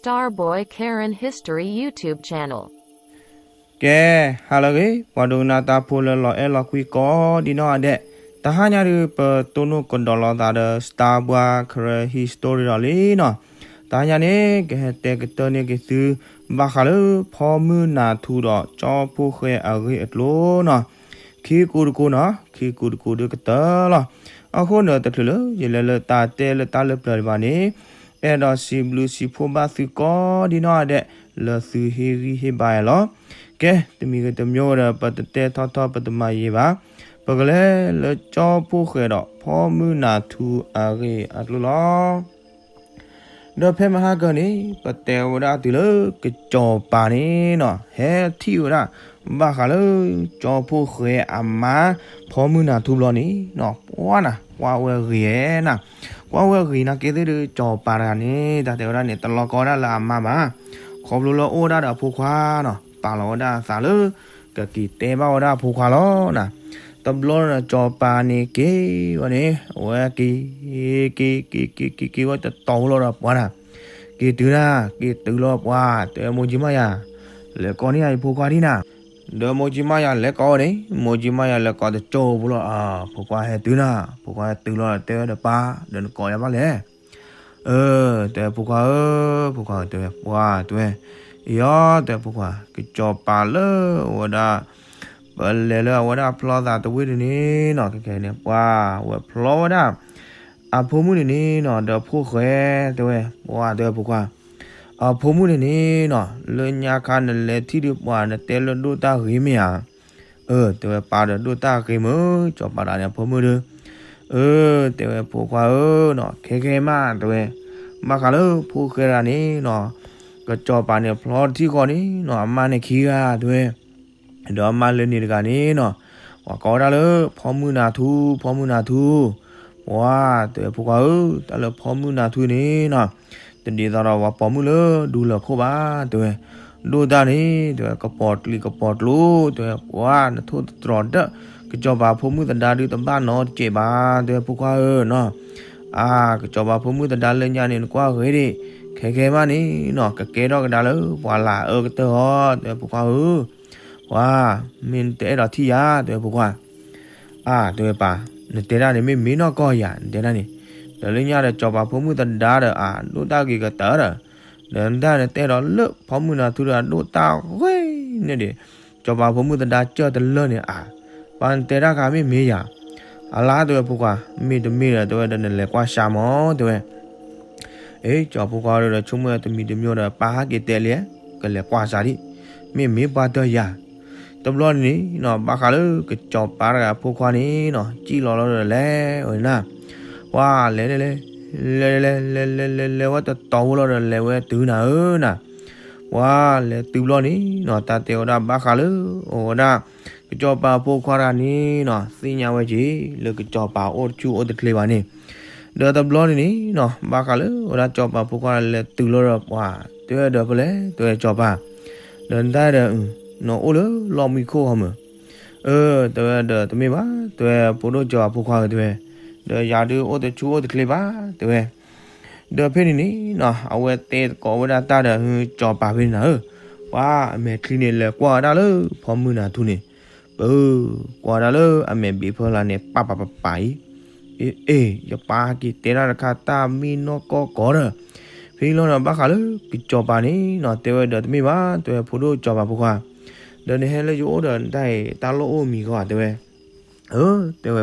Starboy Karen History YouTube channel. ကဲ, ဟါလၢအဂ့ၤ, ပှၤဒိကနၣ်တၢ်ဖိလၢလီၤအဲၣ်လီၤကွံကိးဒံနီၢ်ဂၤဒဲး, တဟါညါဒုး ပတိၢ်နီၣ်ကဒီးလိာ်သးဒီး Starboy Karen History ဒီးလံနီၤ. တဟါညါန့ၣ် ကဟဲတဲကတၢၢ်န့ၢ်က့ၤသု ဘၣ်ဃးလၢ ဖီမုၢ်နၤထူဒီး ကၠီဖှိၣ်ဃဲအဂ့ၢ်အကျိၤနီၤ. ခံကူတကူနီၤ, ခံကူတကူဒုးကတၢၢ်လီၤ. အဃိန့ၣ် တချုးလၢယလဲၤလၢတၢ်တဲလၢတၢ်လၢပျၢၤဒံးဘၣ်န့ၣ်, အဲၣ်ဒိးစံးဘျုးစံးဖှိၣ်ဘၣ်သုကိးဒံနီၢ်ဂၤဒဲး လၢသုဟ့ၣ်ဂံၢ်ဟ့ၣ်ဘါယၤလီၤ. ကဲ, တမံၤဂ့ၤတမံၤဂ့ၤဒီး ပတတဲထီၣ်ထီၣ် ပတမၤယံာ်ဘၣ်. ပကလဲၤလၢ ကၠီဖှိၣ်ဃဲဒီး ဖီမုၢ်နၤထူအဂ့ၢ်အကျိၤလီၤ. ဒီးဖဲမဟါကၢန့ၣ် ပတဲဝဲဒၣ်တုၤလၢ ကစီၤပၤန့ၣ်နီၤ ဟဲထံၣ်ဝဲဒၣ် ဘၣ်ဃးလၢ ကၠီဖှိၣ်ဃဲအမါ ဖီမုၢ်နၤထူဘျီန့ၣ်နီၤ, ပှၤနၤ ကွၢ်ဝဲဂ့ၤဧါနၤ, ကွၢ်ဝဲဂ့ၤနာ်က့သ့ၣ်ဒီး ကစီၤပၤတဂၤန့ၣ် တၢ်တဲဝဲဒၣ်န့ၣ် တလီၤကီဝဲဒၣ်လၢအမါဘၣ်. ခီဖျိလၢအိၣ်ဝဲဒၣ်ဒီးအဖိခွါနီၤ, ပာ်လီၤဝဲဒၣ်အသးလၢ ကက့ၤတဲဘၣ်ဝဲဒၣ်အဖိခွါလီၤနၤ. တဘျီန့ၣ် ကစီၤပၤန့ၣ်က့ၤဝဲန့ၣ် အဝဲက့ၤ က့ၤ က့ၤ က့ၤ က့ၤ က့ၤဝဲတတီၤဖိလီၤဒီးပှၤနၤ, က့ၤတုၤနၤ, က့ၤတုၤလီၤပှၤ, တဲဝဲ မိၢ်ကၠံမါယၤ, လဲၤကိးန့ၢ်ယၤယဖိခွါဒံနၤ. ဒီးမိၢ်ကၠံမါယၤလဲၤကိးဝဲန့ၣ်, မိၢ်ကၠံမါယၤလဲၤကိးတကၠိဖိလီၤ, အဖိခွါဟဲတုၤနၤ, ဖိခွါဟဲတုၤလီၤ တဲဝဲဒီးပၢ်, ဒီးနကိးယၤဘၣ်လဲၣ်. အၢ, တဲဖိခွါဧၢ, ဖိခွါဧၢ, တဲဝဲ ပှၤ တဲဝဲ, အံၤအီၤ တဲဖိခွါ, ကစီၤပၤလၢအဝဲဒၣ် ပလဲၤလၢအဝဲဒၣ်ဖျီသးတဝ့ၢ်တန့ၣ်နီၤ, ခဲကနံၣ်န့ၣ် ပှၤ ဝဲဖျီဝဲဒၣ် အဖိမုၣ်န့ၣ်န့ၣ်နီၤ, ဒီးဖှိၣ်ဃဲ တဲဝဲ, ပှၤ တဲဝဲဖိခွါ, အဖိမုၣ်န့ၣ်န့ၣ်နီၤ, လၢညါခါနလဲၤထံၣ်ဒုးပှၤ နတဲလၢဒိၣ်တၢ်ဂ့ၤမ့ၢ်ဧါ. အၢ, တဲဝဲပၢ်ဒီးဒိၣ်တၢ်ဂ့ၤမုၢ်, ကစီၤပၤတဂၤန့ၣ်အဖိမုၣ်ဒီး, အၢ, တဲဝဲဖိခွါဧၢနီၤ, ခဲခဲမး တဲဝဲ, ဘၣ်ဃးလၢဖိဃဲတဂၤန့ၣ်နီၤ, ကစီၤပၤန့ၣ်ဖျီတထံၣ်ဃီန့ၣ်နီၤ, အမါန့ၣ်ခံဂၤ တဲဝဲ ဒီးအမါလၢန့ၣ်တဂၤန့ၣ်နီၤ, ပှၤကိးဝဲဒၣ်လၢ ဖီမုၢ်နၤထူ, ဖီမုၢ်နၤထူ, ပှၤ တဲဝဲဖိခွါဧၢ, တၢ်လၢဖီမုၢ်နၤထူန့ၣ်နီၤ, တဒ်သိးဒီးပှၤပိာ်မုၣ်လၢဒူလၢၢ်ခိၣ်ဘၣ် တဲဝဲ, ဒိၣ်တၢ်န့ၣ် တဲဝဲ ကပီၤကျံၤကပီၤကျိၤ တဲဝဲ ပှၤ နထိၣ်သတြီၤဒၢး ကစီၤပၤဖိမုၣ်သဒါဒုးတဘၣ်နီတစဲးဘၣ် တဲဝဲဖိခွါဧၢနီၤ, အါ ကစီၤပၤဖိမုၣ်သဒါလၢညါန့ၣ် နကွၢ်ဂ့ၤဒံး, ခဲခဲမးန့ၣ်နီၤ ကကဲထီၣ်ကဒါလၢပှၤလၢအအၢကတၢၢ်အီၤ တဲဝဲဖိခွါဧၢ, ပှၤ မ့ၢ်နတအဲၣ်ဒိးထံၣ်ယၤ တဲဝဲဖိခွါ, အါ တဲဝဲပၢ်, နတဲဒၣ်န့ၣ်မ့ၢ်မ့ၢ်နီၢ်ကီၢ်ယၤ နတဲဒၣ်န့ၣ်, ဒီးလၢညါဒီးကစီၤပၤဖိမုၣ်သဒါဒီးအဒိၣ်တၢ်ဂ့ၤကတၢၢ်ဒီး, ဒီးနတၢ်နတဲဒီးလၢဖီမုၢ်နၤထူဒီးအဒိၣ်တၢ်ဂ့ၤန့ၣ်ဒံး, ကစီၤပၤဖိမုၣ်သဒါကၢၢ်တလၢန့ၣ်အါ, ပၢ်နတဲတၢ်ခါမ့ၢ်မ့ၢ်ယၤ, အလါ တဲဝဲဖိခွါ, မ့ၢ်တမ့ၢ်ဒီး တဲဝဲဒီးနလဲၤကွၢ်စၢ်မး တဲဝဲ အ့ ကစီၤဖိခွါဒီးဆိကမိၣ်တမံၤတမံၤဒီး ပၢ်ဟဲက့ၤတဲလံ, ကလဲၤကွၢ်စၢ်ဒံး, မ့ၢ်မ့ၢ်ပှၤတယၤ, တဘျီန့ၣ်နီၤ ဘၣ်ဃးလၢကစီၤပၤတဂၤအဖိခွါန့ၣ်နီၤ စံၣ်လီၤလီၤဒီးလဲၤဝဲန့ၣ်နၤ, ပှၤလဲၤလဲၤလဲၤ လဲၤလဲၤလဲၤလဲၤလဲၤဝဲတတီၤဖိလီၤဒီးလဲၤဝဲတုၤနၤဧၢနၤ, ပှၤလဲၤတုၤဘျီန့ၣ်နီၤ တၢ်တဲဝဲဒၣ်ဘၣ်ဃးလၢ အဝဲဒၣ် ကစီၤပၤဖိခွါတဂၤန့ၣ်နီၤ သ့ၣ်ညါဝဲက့ၤ လၢကစီၤပၤအိၣ်တဆူၣ်အိၣ်တချ့ဘၣ်န့ၣ်, ဒီးတဘျီန့ၣ်န့ၣ်နီၤ ဘၣ်ဃးလၢအဝဲဒၣ်ကစီၤပၤဖိခွါလဲၤတုၤလီၤဒီးပှၤ တဲဝဲဒီးဖဲလဲၣ် တဲဝဲကစီၤပၤ, ဒီးနတၢ်ဒီး နအိၣ်လၢလီၢ်မံခိၣ်အီၤမုၢ်, အၢ တဲဝဲဒီးတမ့ၢ်ဘၣ် တဲဝဲဖိဒိၣ်ကစီၤပၤဖိခွါဧၢ တဲဝဲ, ဒီးယၤဒုးအိၣ်တဆူၣ်အိၣ်တချ့ဘၣ် တဲဝဲ ဒီးဖဲန့ၣ်န့ၣ်နီၤ အဝဲတဲသကိးဝဲဒၣ်တၢ်ဒီး ကစီၤပၤဖဲန့ၣ်နၤဧၢ, ပှၤအမဲာ်ချံန့ၣ် လဲၤကွၢ်ဝဲဒၣ်လၢ ဖီမုၢ်နၤထူန့ၣ်, ပၢ ကွၢ်ဒၣ်လၢအမဲာ်ဘ့းဖီလာ်န့ၣ် ပာ်ပာ်ပာ်ပာ်အံၤ, အ့ အ့ ယပၢ်က့ၤတဲဒၣ်တခါတၢ်မ့ၢ်နီၢ်ကီၢ်ကီးဒီး, ဖဲလီၤဒီး ဘၣ်ဃးလၢကစီၤပၤန့ၣ်နီၤ တဲဝဲဒီးတမ့ၢ်ဘၣ် တဲဝဲဖိဒိၣ်ကစီၤပၤဖိခွါ, ဒီးနဟဲလၢယအိၣ်ဒီးနတၢ်အံၤ တၢ်လိၣ်အိၣ်မံၤဂီၢ် တဲဝဲ အၢ တဲဝဲ,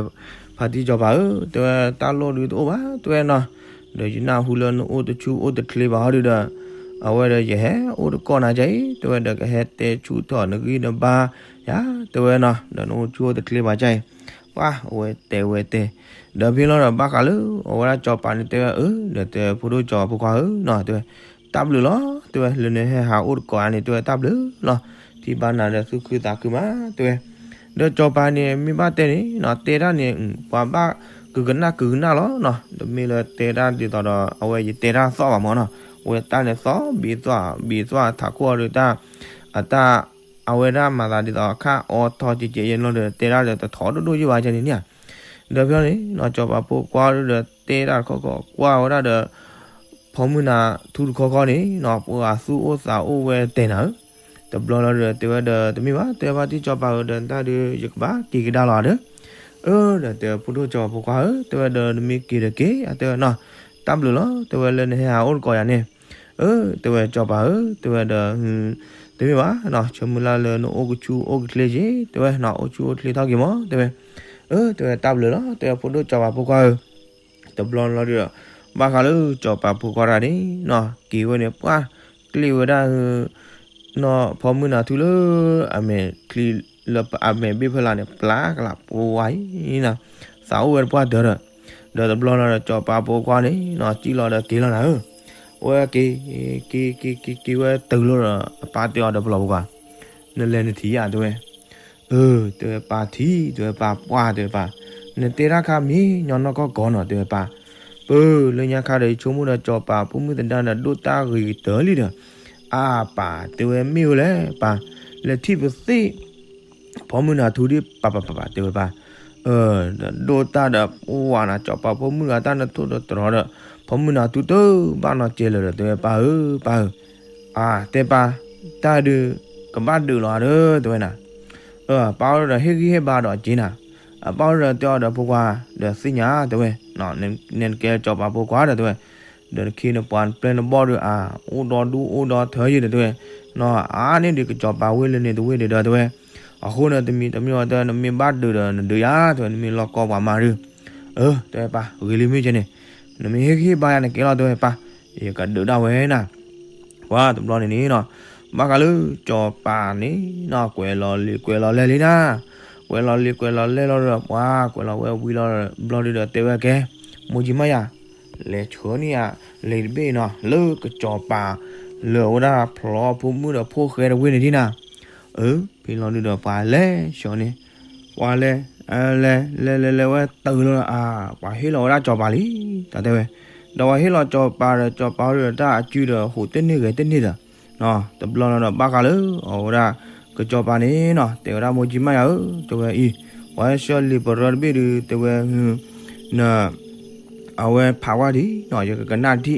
ဖါတံၢ်ကစီၤပၤဧၢ တဲဝဲ တၢ်လိၣ်ဒုးတအိၣ်ဘၣ် တဲဝဲနီၤ, ဒီးယနၢ်ဟူလၢနအိၣ်တဆူၣ်အိၣ်တချ့ဘၣ်ဟီဒုးဒီး, အဝဲဒီးယဟဲအိၣ်တကီၢ်နၤကအံၤ တဲဝဲဒီး ကဟဲတဲဆူၣ်ထီၣ်နဂံၢ်နဘါ ယၤ တဲဝဲနီၤ ဒီးနအိၣ်ဆူၣ်အိၣ်တချ့ဘၣ်ကအံၤ, ပှၤအဝဲတဲဝဲတဲ, ဒီးဖဲလီၤဒီးဘၣ်ဃးလၢ အဝဲဒၣ်ကစီၤပၤန့ၣ်တဲဝဲအၢ ဒီးတဲဖိဒိၣ်ကစီၤပၤဖိခွါဧၢနီၤ တဲဝဲ တၢ်ဘျုးလီၤ တဲဝဲ လၢနဟဲဟးအိၣ်တကီၢ်အံၤန့ၣ် တဲဝဲတၢ်ဘျုးလီၤ, ထံၣ်ဘၣ်နၤဒီးသူၣ်ခုသးခုမး တဲဝဲ, ဒီးကစီၤပၤန့ၣ် မ့ၢ်ဘၣ်တဲန့ၣ်နီၤ တဲတၢ်န့ၣ် ပှၤဘၣ်ကကနၣ်ကကနၣ်လီၤနီၤ, တမ့ၢ်လၢတဲတၢ်ဒ်သိးဒီး အဝဲယတဲတၢ်သီၣ်ဘၣ်မးနီၤ, အဝဲတၢ်န့ၣ်သီၣ်ဘ့းသီၣ် ဘ့းသီၣ်ထးခိၣ်အီၤဒီးတၢ်, အတၢ်, အဝဲဒၣ်မၤသးဒ်သိးအခါအီထီကဲးကဲးယဲၢ်လီၤဒီး တဲတၢ်ဒီးတထီဒိၣ်ဒိၣ်ယဲၢ်ဘၣ်ကဲန့ၣ်န့ၣ်ဧါ, ဒီးဖဲန့ၣ်နီၤ ကစီၤပၤဖိခွါဒီးတဲတၢ်တခီခီ ကွၢ်ဝဲဒၣ်ဒီး ဖီမုၢ်နၤထူတခီခီန့ၣ်နီၤ ပှၤသူၣ်အိၣ်သးအိၣ်ဝဲတဲနၤဧၢ, တဘျီလီၤဒီးတဲဝဲဒီးတမ့ၢ်ဘၣ် တဲဘၣ်တံၢ်စီၤပၤဧၢ ဒီးတၢ်ဒုးယကဘၣ်က့ၤကဒါလီၤဒီး, အၢ ဒီးတဲဖိဒိၣ်စီၤပၤဖိခွါဧၢ တဲဝဲဒီးနမ့ၢ်က့ၤဒီးက့ၤ အတဲဝဲနီၤ, တၢ်ဘျုးလီၤ တဲဝဲလၢနဟဲဟးအိၣ်တကိးယၤန့ၣ်, အၢ တဲဝဲစီၤပၤဧၢ တဲဝဲဒီး တမ့ၢ်ဘၣ်နီၤ ဆၢမုၢ်လၢ်လၢနအိၣ်ကဆူၣ်အိၣ်ကချ့က့ၤ တဲဝဲနီၤ အိၣ်ဆူၣ်အိၣ်ချ့ထီၣ်က့ၤမး တဲဝဲ, အၢ တဲဝဲတၢ်ဘျုးလီၤ တဲဝဲဖိဒိၣ်စီၤပၤဖိခွါဧၢ တဘျီလီၤဒီး ဘၣ်ဃးလၢစီၤပၤဖိခွါတဂၤန့ၣ်နီၤ က့ၤဝဲန့ၣ် ပှၢ်ကျ့ၣ်ဝဲဒၣ် နီၤ ဖီမုၢ်နၤထူလၢ အမဲာ်ချံလၢအမဲာ်ဘ့ၣ်ဖီလာ်န့ၣ် ပျၢ်ကလးပဝါအံၤနီၤ, သးအိၣ်ဝဲတပှၢ်တၢၢ်ဒီး, ဒီးတဘျီလီၤဒီးစီၤပၤဖိခွါန့ၣ်နီၤ စံၣ်လီၤဒီးက့ၤလီၤနၤဧၢ, ဝဲက့ၤ က့ၤ က့ၤ က့ၤ က့ၤဝဲတုၤလီၤဒီး အပၢ်တဲအီၤဒီးပလီၢ်ပှၤ, နလဲၤနထံၣ်ဧါ တဲဝဲ အၢ တဲဝဲပၢ်ထံၣ် တဲဝဲပၢ်ပှၢ် တဲဝဲပၢ်, နတဲတၢ်ခါမ့ၢ်ညီနီၢ်ကီၢ်ကီၢ်နီၤ တဲဝဲပၢ်, ပၢ်လၢညါခါဒီးယဆိကမိၣ်ဒီးစီၤပၤဖိမုၣ်သဒါဒီးဒိၣ်တၢ်ဂ့ၤကတၢၢ်လံဒီး, အါပၢ် တဲဝဲမ့ၢ်ဝဲလဲၣ်ပၢ်, လဲၤထံၣ်ပသ့ၣ် ဖီမုၢ်နၤထူဒ်ပၢ်ပၢ်ပၢ်ပၢ် တဲဝဲပၢ်, ဒီးဒိၣ်တၢ်ဒီးပှၢ်နၤ စီၤပၤဖိမုၣ်ဂၤတၢ်နထိၣ်ဒီးတရီၤဒီး, ဖီမုၢ်နၤထူတဘၣ်နီတစဲးလၢၤဒီး တဲဝဲပၢ်ဧၢ ပၢ်ဧၢ အါ တဲပၢ်, တၢ်ဒုး ကဘၣ်ဒုးလီၤဒီး တဲဝဲနၤ, ပၢ်အိၣ်ဒီးဟ့ၣ်ဂံၢ်ဟ့ၣ်ဘါဒီးက့ၤနၤ, အပၢ်အိၣ်ဒီးတဲအီၤဒီးဖိခွါ, ဒီးသ့ၣ်ညါ တဲဝဲ, နကဲစီၤပၤဖိခွါဒီး တဲဝဲ, ဒီးနခ့နပှၤနပျဲၢ်နဘီၣ်ဒီး အါ အိၣ်ဒီဒူၣ်အိၣ်ဒီထၢယဲဒီး တဲဝဲ, နီၤ အါန့ၢ်ဒံးကစီၤပၤဝ့ၢ်လၢန့ၣ်တဝ့ၢ်ဒံးဒီး တဲဝဲ, အဃိန့ၣ်တမံၤတမံၤအီၤတဲ နမ့ၢ်ဘၣ်ဒုးဒီးနဒုးယါ တဲဝဲ နမ့ၢ်လီၢ်ကီၢ်ပှၤမါဒုး, အၢ တဲဝဲပၢ် ဂ့ၤလံမ့ၢ်ကဲန့ၣ်, နမ့ၢ်ဟ့ၣ်ဂံၢ်ဟ့ၣ်ဘါယၤနကဲလီၤ တဲဝဲပၢ်, ယကဒုးဒၣ်ဝဲနၤ ပှၤတဘျီန့ၣ်န့ၣ်နီၤ, ဘၣ်ဃးလၢစီၤပၤန့ၣ်နီၤ ကွဲးလီၤလံာ်ကွဲးလီၤလဲၢ်လံနၤ, ကွဲးလီၤလံာ်ကွဲးလီၤလဲၢ်လီၤဒီး ပှၤကွဲးလီၤဝဲဝံၤလီၤဘျီဒုးဒီး တဲဝဲကဲ, မိၢ်ကၠံမါယၤ, လဲၤဆှၢန့ၢ်ယၤ လံာ်တဘ့ၣ်နီၤ လၢကစီၤပၤ လၢအဝဲဒၣ်ဖျီဖိမုၣ်ဒီးဖိၣ်ဃဲတဝ့ၢ်န့ၣ်ဒံးနၤ, အၢ ဖဲလီၤဒုးဒီးပှၤလဲၤဆှၢန့ၣ်, ပှၤလဲၤ လဲၤ လဲၤ လဲၤဝဲတုၤလီၤ အါ ပှၤဟ့ၣ်လီၤဝဲဒၣ်စီၤပၤလံ, တၢ်တဲဝဲ, ဒီးပှၤဟ့ၣ်လီၤစီၤပၤဒီး စီၤပၤဒီးတၢ်အစုဒီး ဟူးတန့ၢ်ဂဲၤတန့ၢ်ဒီး, တဘျီလီၤဒီးဘၣ်ဃးလၢအဝဲဒၣ် ကစီၤပၤန့ၣ်နီၤ တဲဝဲဒၣ်မိၢ်ကၠံမါယၤဧၢ တဲဝဲအံၤ, ပှၤဟဲဆှၢလံာ်ပရၢတဘ့ၣ်ဒုး တဲဝဲ, န အဝဲဖးဝဲဒံးနီၤ ယကကနၣ်ဒံး, တဘျီ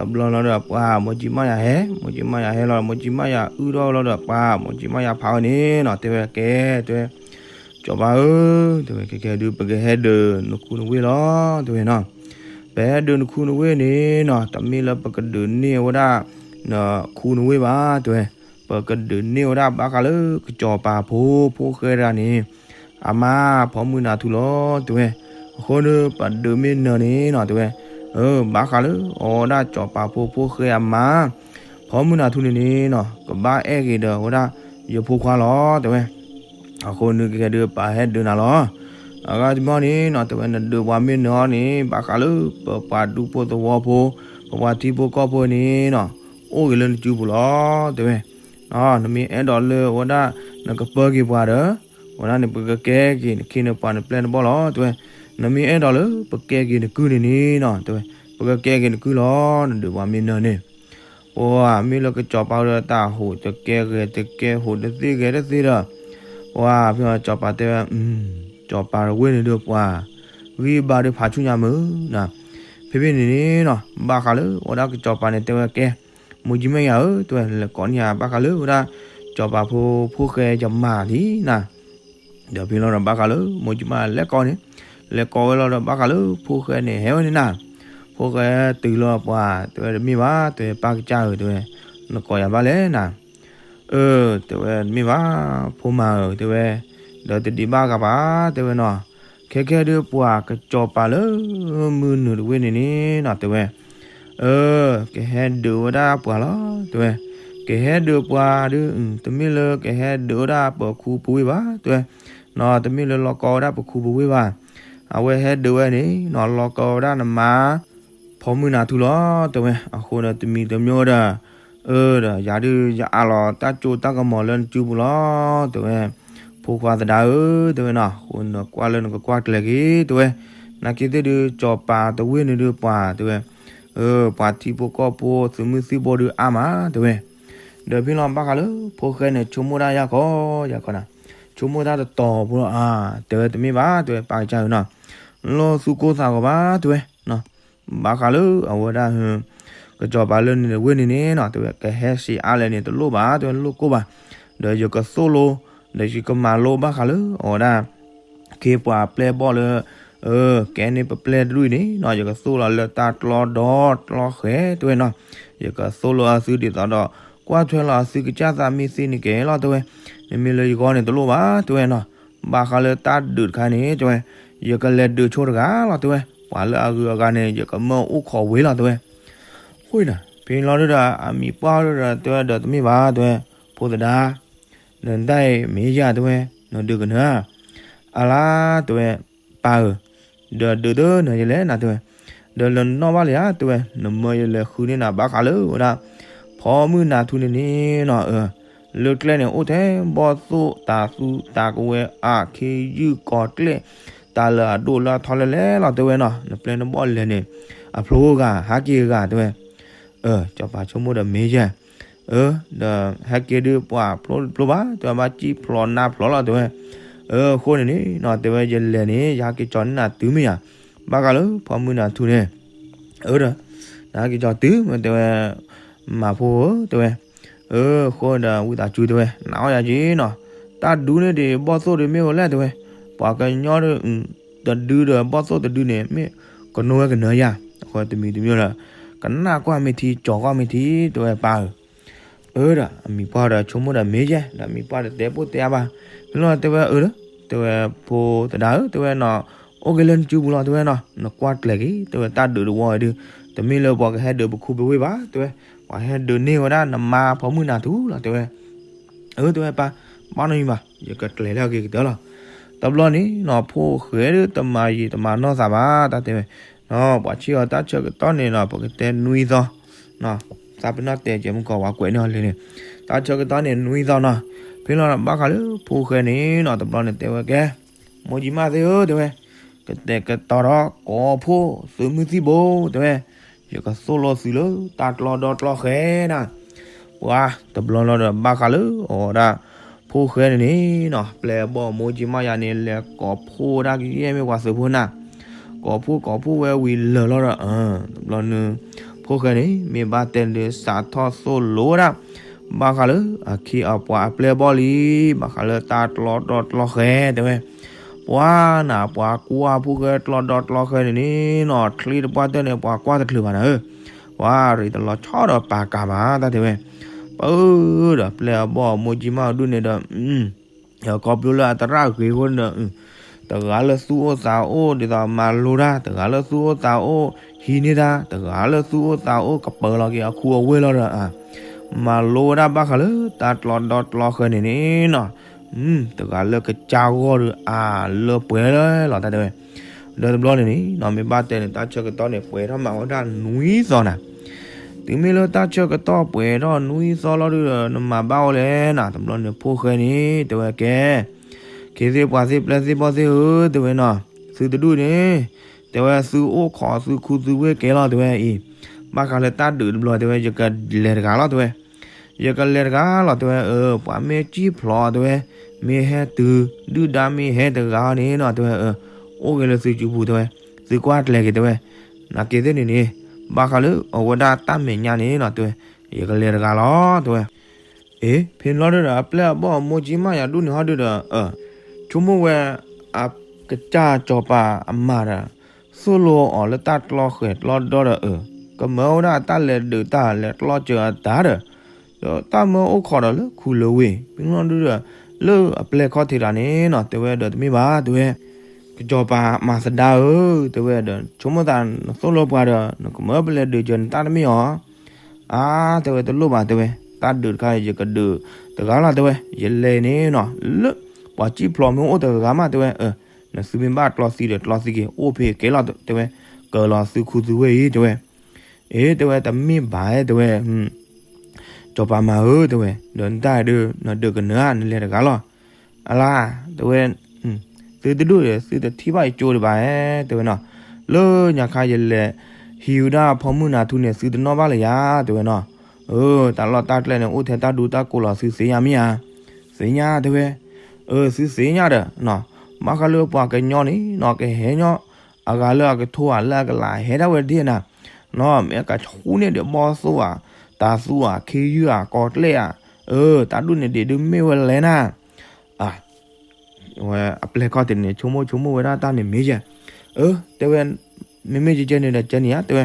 လီၤဒီးပှၤမိၢ်ကၠံမါယၤဟဲ, မိၢ်ကၠံမါယၤဟဲလီၤ မိၢ်ကၠံမါယၤအုၣ်ထီၣ်လီၤဒီးပှၤမိၢ်ကၠံမါယၤဖးဝဲန့ၣ်နီၤ တဲဝဲကဲ, တဲဝဲ စီၤပၤဧၢ, တဲဝဲ ခဲကဲဒုး ပကဟဲဒုးနခူနဝ့ၢ်လီၤ တဲဝဲနီၤ, ပဟဲဒုးနခူနဝ့ၢ်န့ၣ်နီၤ တမ့ၢ်လၢပကဒုးန့ၢ်ဝဲဒၣ် နခူနဝ့ၢ်ဘၣ် တဲဝဲ, ပကဒုးန့ၢ်ဝဲဒၣ်ဘၣ်ဃးလၢကစီၤပၤဖိ ဖိၣ်ဃဲတဂၤန့ၣ် အမါ ဖီမုၢ်နၤထူလီၤ တဲဝဲ, အဃိန့ၣ် ပဒုးမ့ၢ်နၤန့ၣ်နီၤ တဲဝဲ, အၢ ဘၣ်ဃးလၢအဝဲဒၣ်စီၤပၤဖိ ဖိၣ်ဃဲအမါ ဖီမုၢ်နၤထူန့ၣ်န့ၣ်နီၤ ကဘၣ်အဲၣ်က့ၤဒီးဝဲဒၣ်ယဖိခွါလီၤ တဲဝဲ, အဃိန့ၣ်ကဲဒုးပှၤဟဲဒုးနၤလီၤ, အဂၤတဘျီန့ၣ်နီၤ တဲဝဲ နဒုးပှၤမ့ၢ်နၤန့ၣ် ဘၣ်ဃးလၢပပှၤဒူဖိသဝီဖိ ပပှၤထံဖိကီၢ်ဖိန့ၣ်နီၤ အိၣ်ဂ့ၤလၢနစုပူၤလီၤ တဲဝဲ, နမ့ၢ်အဲၣ်ဒိးလၢအဝဲဒၣ် နကပၢက့ၤပှၤဒီး အဝဲဒၣ်န့ၣ် ပကကဲက့ၤနခ့နပှၤနပျဲၢ်နဘီၣ်လီၤ တဲဝဲ, နမ့ၢ်အဲၣ်ဒိးလၢပကဲက့ၤနကုၢ်န့ၣ်န့ၣ်နီၤ တဲဝဲ, ပကကဲက့ၤနကုၢ်လီၤ နဒုးပှၤမ့ၢ်နၤန့ၣ် ပှၤမ့ၢ်လၢကစီၤပၤဒီးတၢ်ဟူးတကဲဂဲၤတကဲဟူးတသ့ဂဲၤတသ့ဒီး, ပှၤဖဲစီၤပၤတဲဝဲ, စီၤပၤတဝ့ၢ်န့ၣ်ဒီးပှၤ ဂံၢ်ဘါဒီးဖးဆူညါမုၢ်နၤ, ဖဲဖဲန့ၣ်န့ၣ်နီၤ ဘၣ်ဃးလၢအဝဲဒၣ်ကစီၤပၤန့ၣ်တဲဝဲကဲ, မိၢ်ကၠံမါယၤဧၢ တဲဝဲ လဲၤကိးန့ၢ်ယၤဘၣ်ဃးလၢအဝဲဒၣ် စီၤပၤဖိ ဖိၣ်ဃဲယမါလံနၤ ဒီးဖဲလီၤဒီးဘၣ်ဃးလၢမိၢ်ကၠံမါယၤလဲၤကိးန့ၣ်, လဲၤကိးဝဲလီၤဒီးဘၣ်ဃးလၢဖိၣ်ဃဲန့ၣ်ဟဲဝဲန့ၣ်နၤ, ဖိၣ်ဃဲတုၤလီၤပှၤ တဲဝဲတမ့ၢ်ဘၣ် တဲဝဲပၢ်ကစၢ်ဧၢ တဲဝဲ, နကိးယၤဘၣ်လဲၣ်နၤ, အၢ တဲဝဲတမ့ၢ်ဘၣ် ဖိမါဧၢ တဲဝဲ, ဒီးတဒံးဘၣ်ဂၤဘၣ် တဲဝဲနီၤ, ခဲကဲဒုးပှၤကစီၤပၤလၢမုၢ်နုာ်တဝ့ၢ်န့ၣ်န့ၣ်နီၤ တဲဝဲ အၢ ကဟဲဒုးဝဲဒၣ်ပှၤလီၤ တဲဝဲ, ကဟဲဒုးပှၤဒုး တမ့ၢ်လၢကဟဲဒုးဝဲဒၣ်ပခူပဝ့ၢ်ဘၣ် တဲဝဲ, နီၤ တမ့ၢ်လၢလီၤကီဝဲဒၣ်ပခူပဝ့ၢ်ဘၣ်, အဝဲဟဲဒုးဝဲန့ၣ်နီၤ လီၤကီဝဲဒၣ်နမါ ဖီမုၢ်နၤထူလီၤ တဲဝဲ, အဃိဒီးတမံၤတမံၤဒီး အၢ ဒီးယၤဒုးယအးလီၤတၢ်စိတၢ်ကမီၤလၢနစုပူၤလီၤ တဲဝဲ, ဖိခွါသဒါဧၢ တဲဝဲနီၤ အဃိနကွၢ်လၢနကကွၢ်ကျဲၤက့ၤ တဲဝဲ, နာ်က့သ့ၣ်ဒုး စီၤပၤတဝ့ၢ်န့ၣ်ဒုးပှၤ တဲဝဲ, အၢ ပှၤထံဖိကီၢ်ဖိသုးမုၢ်သံၣ်ဘိဒုးအါမး တဲဝဲ, ဒီးဖဲလီၤဘၣ်ဃးလၢဖိၣ်ဃဲန့ၣ် ဆိကမိၣ်တၢ်ယၢ်ကီယၢ်ကီနၤ, ဆိကမိၣ်တၢ်တတီၤဖိလီၤ အါ တဲဝဲတမ့ၢ်ဘၣ် တဲဝဲပၢ်ကစၢ်ဧၢနီၤ, လီၤသူၣ်ကိၢ်သးဂီၤဘၣ် တဲဝဲ ဘၣ်ဃးလၢအဝဲဒၣ် ကစီၤပၤလၢန့ၣ်တဝ့ၢ်န့ၣ်န့ၣ်နီၤ တဲဝဲ ကဟဲစံးအါလဲၣ်န့ၣ်တလိၣ်ဘၣ် တဲဝဲ လိၣ်ကိၢ်ဘၣ်, ဒီးယကသိၣ်လိ ဒီးယကမၤလိဘၣ်ဃးလၢ အဝဲဒၣ် ခ့ပှၤပျဲၢ်ဘီၣ်လၢ ကဲန့ၢ်ပပျဲၢ်တဒူၣ်အံၤန့ၣ်နီၤ ယကသိၣ်လီၤလၢတၢ်ကျီဒီကျီဃဲ တဲဝဲနီၤ, ယကသိၣ်လိအသုဒ်သိးဒီး ကွၢ်ထွဲလီၤအသုကစၢ်သးမ့ၢ်သ့န့ၣ်ကဲလီၤ တဲဝဲ, နမ့ၢ်လၢယဂီၢ်န့ၣ်တလိၣ်ဘၣ် တဲဝဲနီၤ, ဘၣ်ဃးလၢတၢ်ဒုးတခါန့ၣ် တဲဝဲ, ယကလဲၤဒုးဆိတဂၤလီၤ တဲဝဲ, ပှၤလၢအဂုၤအဂၤန့ၣ် ယကမၢအိၣ်ခိးဝ့ၤလီၤ တဲဝဲ ဃိနၤ ဖဲန့ၣ်လီၤဒုဒီး အမံၤပှၢ်ဒုဒီး တဲဝဲဒီးတမ့ၢ်ဘၣ် တဲဝဲ, ဖိသဒါ, နတၢ်အံၤမ့ၢ်ယၤ တဲဝဲ, နဒုးကနၢၤဧါ, အလါ တဲဝဲ, ပၢ်ဧၢ, ဒီးဒုးတနၢၤယလဲၣ်နၤ တဲဝဲ, ဒီးလၢနနီၣ်ဘၣ်လံဧါ တဲဝဲ, နမၢယလဲၤဃုန့ၢ်နၤဘၣ်ဃးလၢဝဲဒၣ် ဖီမုၢ်နၤထူန့ၣ်န့ၣ်နီၤ လၢကျဲန့ၣ်အိၣ်ထဲဘီၣ်သိၣ်တၤသူတၤကဝဲၤအါခ့ယုၢ်ကီၤကျဲၢ် တၢ်လၢအဒိၣ်လၢအထီလဲၣ်လဲၣ်လီၤ တဲဝဲနီၤ, နပျဲၢ်နဘီၣ်လဲၤန့ၣ် အဖျိဂၤ ဟဲက့ၤဂၤ တဲဝဲ, စီၤပၤဆိကမိၣ်ဒီးမ့ၢ်ယဲၢ်, ဒီးဟဲက့ၤဒုးပှၤဖျိတဖျိဘၣ် တဲဝဲ ဘၣ်စံၣ်ဖျိးနါဖျိးလီၤ တဲဝဲ, အဃိန့ၣ်န့ၣ်နီၤ တဲဝဲ ယလဲၤန့ၣ် ယဟဲက့ၤကၠီၤန့ၢ်နၤတုၤမ့ၢ်ဧါ, ဘၣ်ဃးလၢဖီမုၢ်နၤထူန့ၣ် အၢဒီး နဟဲက့ၤကၠီၤတုၤမ့ၢ် တဲဝဲ, မၤဖိဧၢ တဲဝဲ, အဃိဒီးဝံသးစူၤ တဲဝဲ နာ်အီၣ်ယၤက့ၤနီၤ, တၢ်ဒုးန့ၣ်ဒံး ဘီၣ်သိၣ်ဒံးမ့ၢ်ဝဲလဲၣ် တဲဝဲ, ပှၤကညီဒုး တဒုဒီးဘီၣ်သိၣ်တဒုန့ၣ် မ့ၢ်ကနိဝဲကနၢၤယၤ, အဃိတမံၤတမံၤဒီး ကနၣ်ကွၢ်မ့ၢ်ထံ ကၠီၤကွၢ်မ့ၢ်ထံ တဲဝဲပၢ်ဧၢ အၢဒီး အမံၤပှၢ်ဒီးဆိကမိၣ်ဒီးမ့ၢ်ယဲၢ် ဒီးအမံၤပှၢ်ဒီးတဲပိၢ်တဲအါဘၣ်, မ့ၢ်လီၤတဲဝဲအၢဒီး တဲဝဲဖိသဒါဧၢ တဲဝဲနီၤ, အိၣ်က့ၤလၢနစုပူၤလီၤ တဲဝဲနီၤ, နကွၢ်ကျဲၤက့ၤ တဲဝဲတၢ်ဒုးတဝီဒုး, တမ့ၢ်လၢပှၤကဟဲဒုးပခူပဝ့ၢ်ဘၣ် တဲဝဲ, ပှၤဟဲဒုးန့ၢ်ဝဲဒၣ်နမါဖီမုၢ်နၤထူလီၤ တဲဝဲ အၢ တဲဝဲပၢ်, ဘၣ်နီတမံၤဘၣ် ယကကျဲၤလၢအဂ့ၤကတၢၢ်လီၤ. တဘျီန့ၣ်နီၤ ဖိၣ်ဃဲဒုးတမၤယံာ်တမၤနီၢ်သးဘၣ် တၢ်တဲဝဲ, ပှၤဆံးအီၤတၢ်ဆၢကတီၢ်န့ၣ်နီၤ ပကတဲနွံသီ, သးပ့ၤနီၣ်တဲကဲမုၢ်ကီးဝဲကွဲးန့ၢ်အီၤလံန့ၣ်, တၢ်ဆၢကတီၢ်န့ၣ်နွံသီနီၤ, ဖဲလီၤဘၣ်ဃးလၢဖိၣ်ဃဲန့ၣ်နီၤ တဘျီန့ၣ်တဲဝဲကဲ, မိၢ်ကံမၣ်သ့ၣ်ဧၢ တဲဝဲ, ကတဲာ်ကတီၤဒီးကိးဖှိၣ်သုးမုၢ်သံၣ်ဘိ တဲဝဲ, ယကသိၣ်လိသုလၢတၢ်ကျီဒီကျီဃဲနၤ ပှၤတဘျီလီၤဒီး ဘၣ်ဃးလၢအဝဲဒၣ် ဖိၣ်ဃဲန့ၣ်န့ၣ်နီၤ ပျဲၢ်အဘီၣ်မိၢ်ကံမၣ်ယၤန့ၣ် လဲၤကိးဖှိၣ်ဒၣ်ကယဲၢ်မ့ၢ်ပှၤသုးဖိနၤ, ကိးဖှိၣ်ကိးဖှိၣ်ဝဲဝံၤလၢာ်လီၤဒီး တဘျီန့ၣ် ဖိၣ်ဃဲန့ၣ် မ့ၢ်ဘၣ်တဲလၢစးထီၣ်သိၣ်လိဝဲဒၣ် ဘၣ်ဃးလၢအခ့အပှၤအပျဲၢ်အဘီၣ်လံ, ဘၣ်ဃးလၢတၢ်ကျီဒီကျီဃဲ တဲဝဲ ပှၤနၤ ပှၤကွၢ်ဖိၣ်ဃဲကျီဒီကျီဃဲန့ၣ်န့ၣ်နီၤ ချံတပှၢ်တၢၢ်န့ၣ် ပှၤကွၢ်တချုးဘၣ်နၤဧၢ, ပှၤရ့တလီၤဆီဒီးပာ်ကၤဘၣ် တၢ်တဲဝဲ, ပၢဒီးပျဲၢ်အဘီၣ်မိၢ်ကံမၣ်ဒုန့ၣ်ဒီး ခီဖျိလၢအသရၣ်ဂ့ၤအဃိန့ၣ်ဒီး တဂၤလၢသူၣ်အိၣ်သးအိၣ်ဒ်သိးမၤလိတၢ်, တဂၤလၢသူၣ်အိၣ်သးအိၣ်ဟံးန့ၢ်တၢ်, တဂၤလၢသူၣ်အိၣ်သးအိၣ်ကပၢၤလီၤက့ၤအခူအဝ့ၢ်လီၤဒီး မၤလိဝဲဒၣ်ဘၣ်ဃးလၢတၢ်ကျီဒီကျီဃဲန့ၣ်န့ၣ်နီၤ တဂၤလၢကစၢ်ဂီၢ်ဒီးအလၢပှဲၤလီၤတၢ်တဲဝဲ, ဒီးတဘျီန့ၣ်န့ၣ်နီၤ မ့ၢ်ဘၣ်တဲန့ၣ် တၢ်ဆၢကတီၢ်န့ၣ် ပှဲၤထီၣ်မးဝဲဒၣ်နွံသီနၤ, တုၤမ့ၢ်လၢတၢ်ဆၢကတီၢ်ပှဲၤထီၣ်နွံသီလီၤဒုဒီး နမၤဘၣ်အိၣ်လဲၣ်နၤ တဘျီန့ၣ်ဖိၣ်ဃဲန့ၣ် တဲဝဲကဲ ခ့သ့ၣ်ပှၤသ့ၣ်ပျဲၢ်သ့ၣ်ဘီၣ်သ့ၣ်ဧၢ တဲဝဲနီၤ, သုတဒူၣ်န့ၣ် တဲဝဲသုအိၣ်ခိးသုခူသုဝ့ၢ်ကဲလီၤ တဲဝဲအံၤ, ဘၣ်ဃးလၢတၢ်ဒုးတဘျီ တဲဝဲ ယကလဲၤတဂၤလီၤ တဲဝဲ, ယကလဲၤတဂၤလီၤ တဲဝဲ, ပှၤမ့ၢ်စံၣ်ဖျိး တဲဝဲ, မ့ၢ်ဟဲတုၤ ဒုၣ်ဒါမ့ၢ်ဟဲတဂၤန့ၣ်နီၤ တဲဝဲ, အိၣ်က့ၤလၢသုစုပူၤ တဲဝဲ, သုကွၢ်ကျဲၤက့ၤ တဲဝဲ, နာ်က့ၤသ့ၣ်န့ၣ်န့ၣ် ဘၣ်ဃးလၢအဝဲဒၣ်တၢ်မဲာ်ညါန့ၣ်နီၤ တဲဝဲ, ယကလဲၤတဂၤလီၤ တဲဝဲ အ့ ဖဲန့ၣ်လီၤဒုဒီး အပျဲၢ်အဘီၣ်မိၢ်ကံမၣ်ယၤဒူၣ်န့ၣ်ဟီဒုဒီး ဆိကမိၣ်ဝဲ အကစၢ်စီၤပၤအမါဒီး သိၣ်လိအီၤလၢတၢ်ကျီဃဲၤကျီဒီဒီး ကမၢဝဲဒၣ်တၢ်လဲၤဒုးတၢ်လဲၤကျီစၢၤအတၢ်ဒီး ဒီးတၢ်မၢအိၣ်ခိးဒီးလၢခူလၢဝ့ၢ် ဖဲန့ၣ်လီၤဒုဒီး လၢအပျဲၢ်ခီၣ်ထံးတၢ်န့ၣ်နီၤ တဲဝဲဒီးတမ့ၢ်ဘၣ် တဲဝဲ ကစီၤပၤမၤသဒါဧၢ တဲဝဲဒီး ဆိကမိၣ်သးနသိၣ်လိပှၤဒီး နကမၢပလဲၤဒုးစၢၤနတၢ်တမ့ၢ်အီၤ အါ တဲဝဲ တလိၣ်ဘၣ် တဲဝဲ, တၢ်ဒုးတခါ ယကဒုးတဂၤလီၤ တဲဝဲ, ယလဲၤန့ၣ်နီၤ လၢပှၤစံၣ်ဖျိးမ့ၢ်အိၣ်တဂၤမး တဲဝဲ, နသုမ့ၢ်ဘၣ်ကျီသံဒီးကျီသံက့ၤ အိၣ်ဖဲကဲလီၤ တဲဝဲ, ကၢၤလီၤသုခူသုဝ့ၢ်အံၤ တဲဝဲ, အ့ တဲဝဲ တမ့ၢ်ဘၣ် တဲဝဲ စီၤပၤမၤဧၢ တဲဝဲ, ဒီးနတၢ်ဒုး နဒုးကနၢၤဧါ နလဲၤတဂၤလီၤ အလါ တဲဝဲ, သုတဒူၣ်ဒီး သုတထံၣ်ဘၣ်ယကၠိဒံးဘၣ်ဧါ တဲဝဲနီၤ, လၢညါခါယလဲၤ ဟံးဝဲဒၣ်ဖီမုၢ်နၤထူန့ၣ် သုတနီၣ်ဘၣ်လၢၤယၤ တဲဝဲနီၤ, အၢ တၢ်လီၢ်တၢ်ကျဲန့ၣ် အိၣ်ထဲတၢ်ဒူတၢ်ကိးလီၤ သုသ့ၣ်ညါမ့ၢ်ဧါ, သ့ၣ်ညါ တဲဝဲ, အၢ သုသ့ၣ်ညါဒီး ဘၣ်ဃးလၢပှၤကညီန့ၣ်နီၤ ကဟဲညီ အဂၤလၢအကထိဧါ လၢအကလးဟဲဒၣ်ဝဲဒၣ်နၤ, နီၢ် မ့ၢ်ကဆူၣ်န့ၢ်ဒံးဘီၣ်သိၣ်ဧါ, တၤသူဧါ, ခ့ယုၢ်ဧါ, ကီၤကျဲၣ်ဧါ, အၢ တၢ်ဒူၣ်န့ၣ်ဒံးဒုးမ့ၢ်ဝဲလဲၣ်နၤ. အ ဝဲအပျဲၢ်ခီၣ်ထံးန့ၣ် ဆိကမိၣ်ဆိကမိၣ်ဝဲဒၣ်တၢ်န့ၣ်မ့ၢ်ယဲ, အၢ တဲဝဲ, မ့မ့ၢ်ယကဲန့ၣ်ဒီးကဲန့ၣ်ဧါ တဲဝဲ,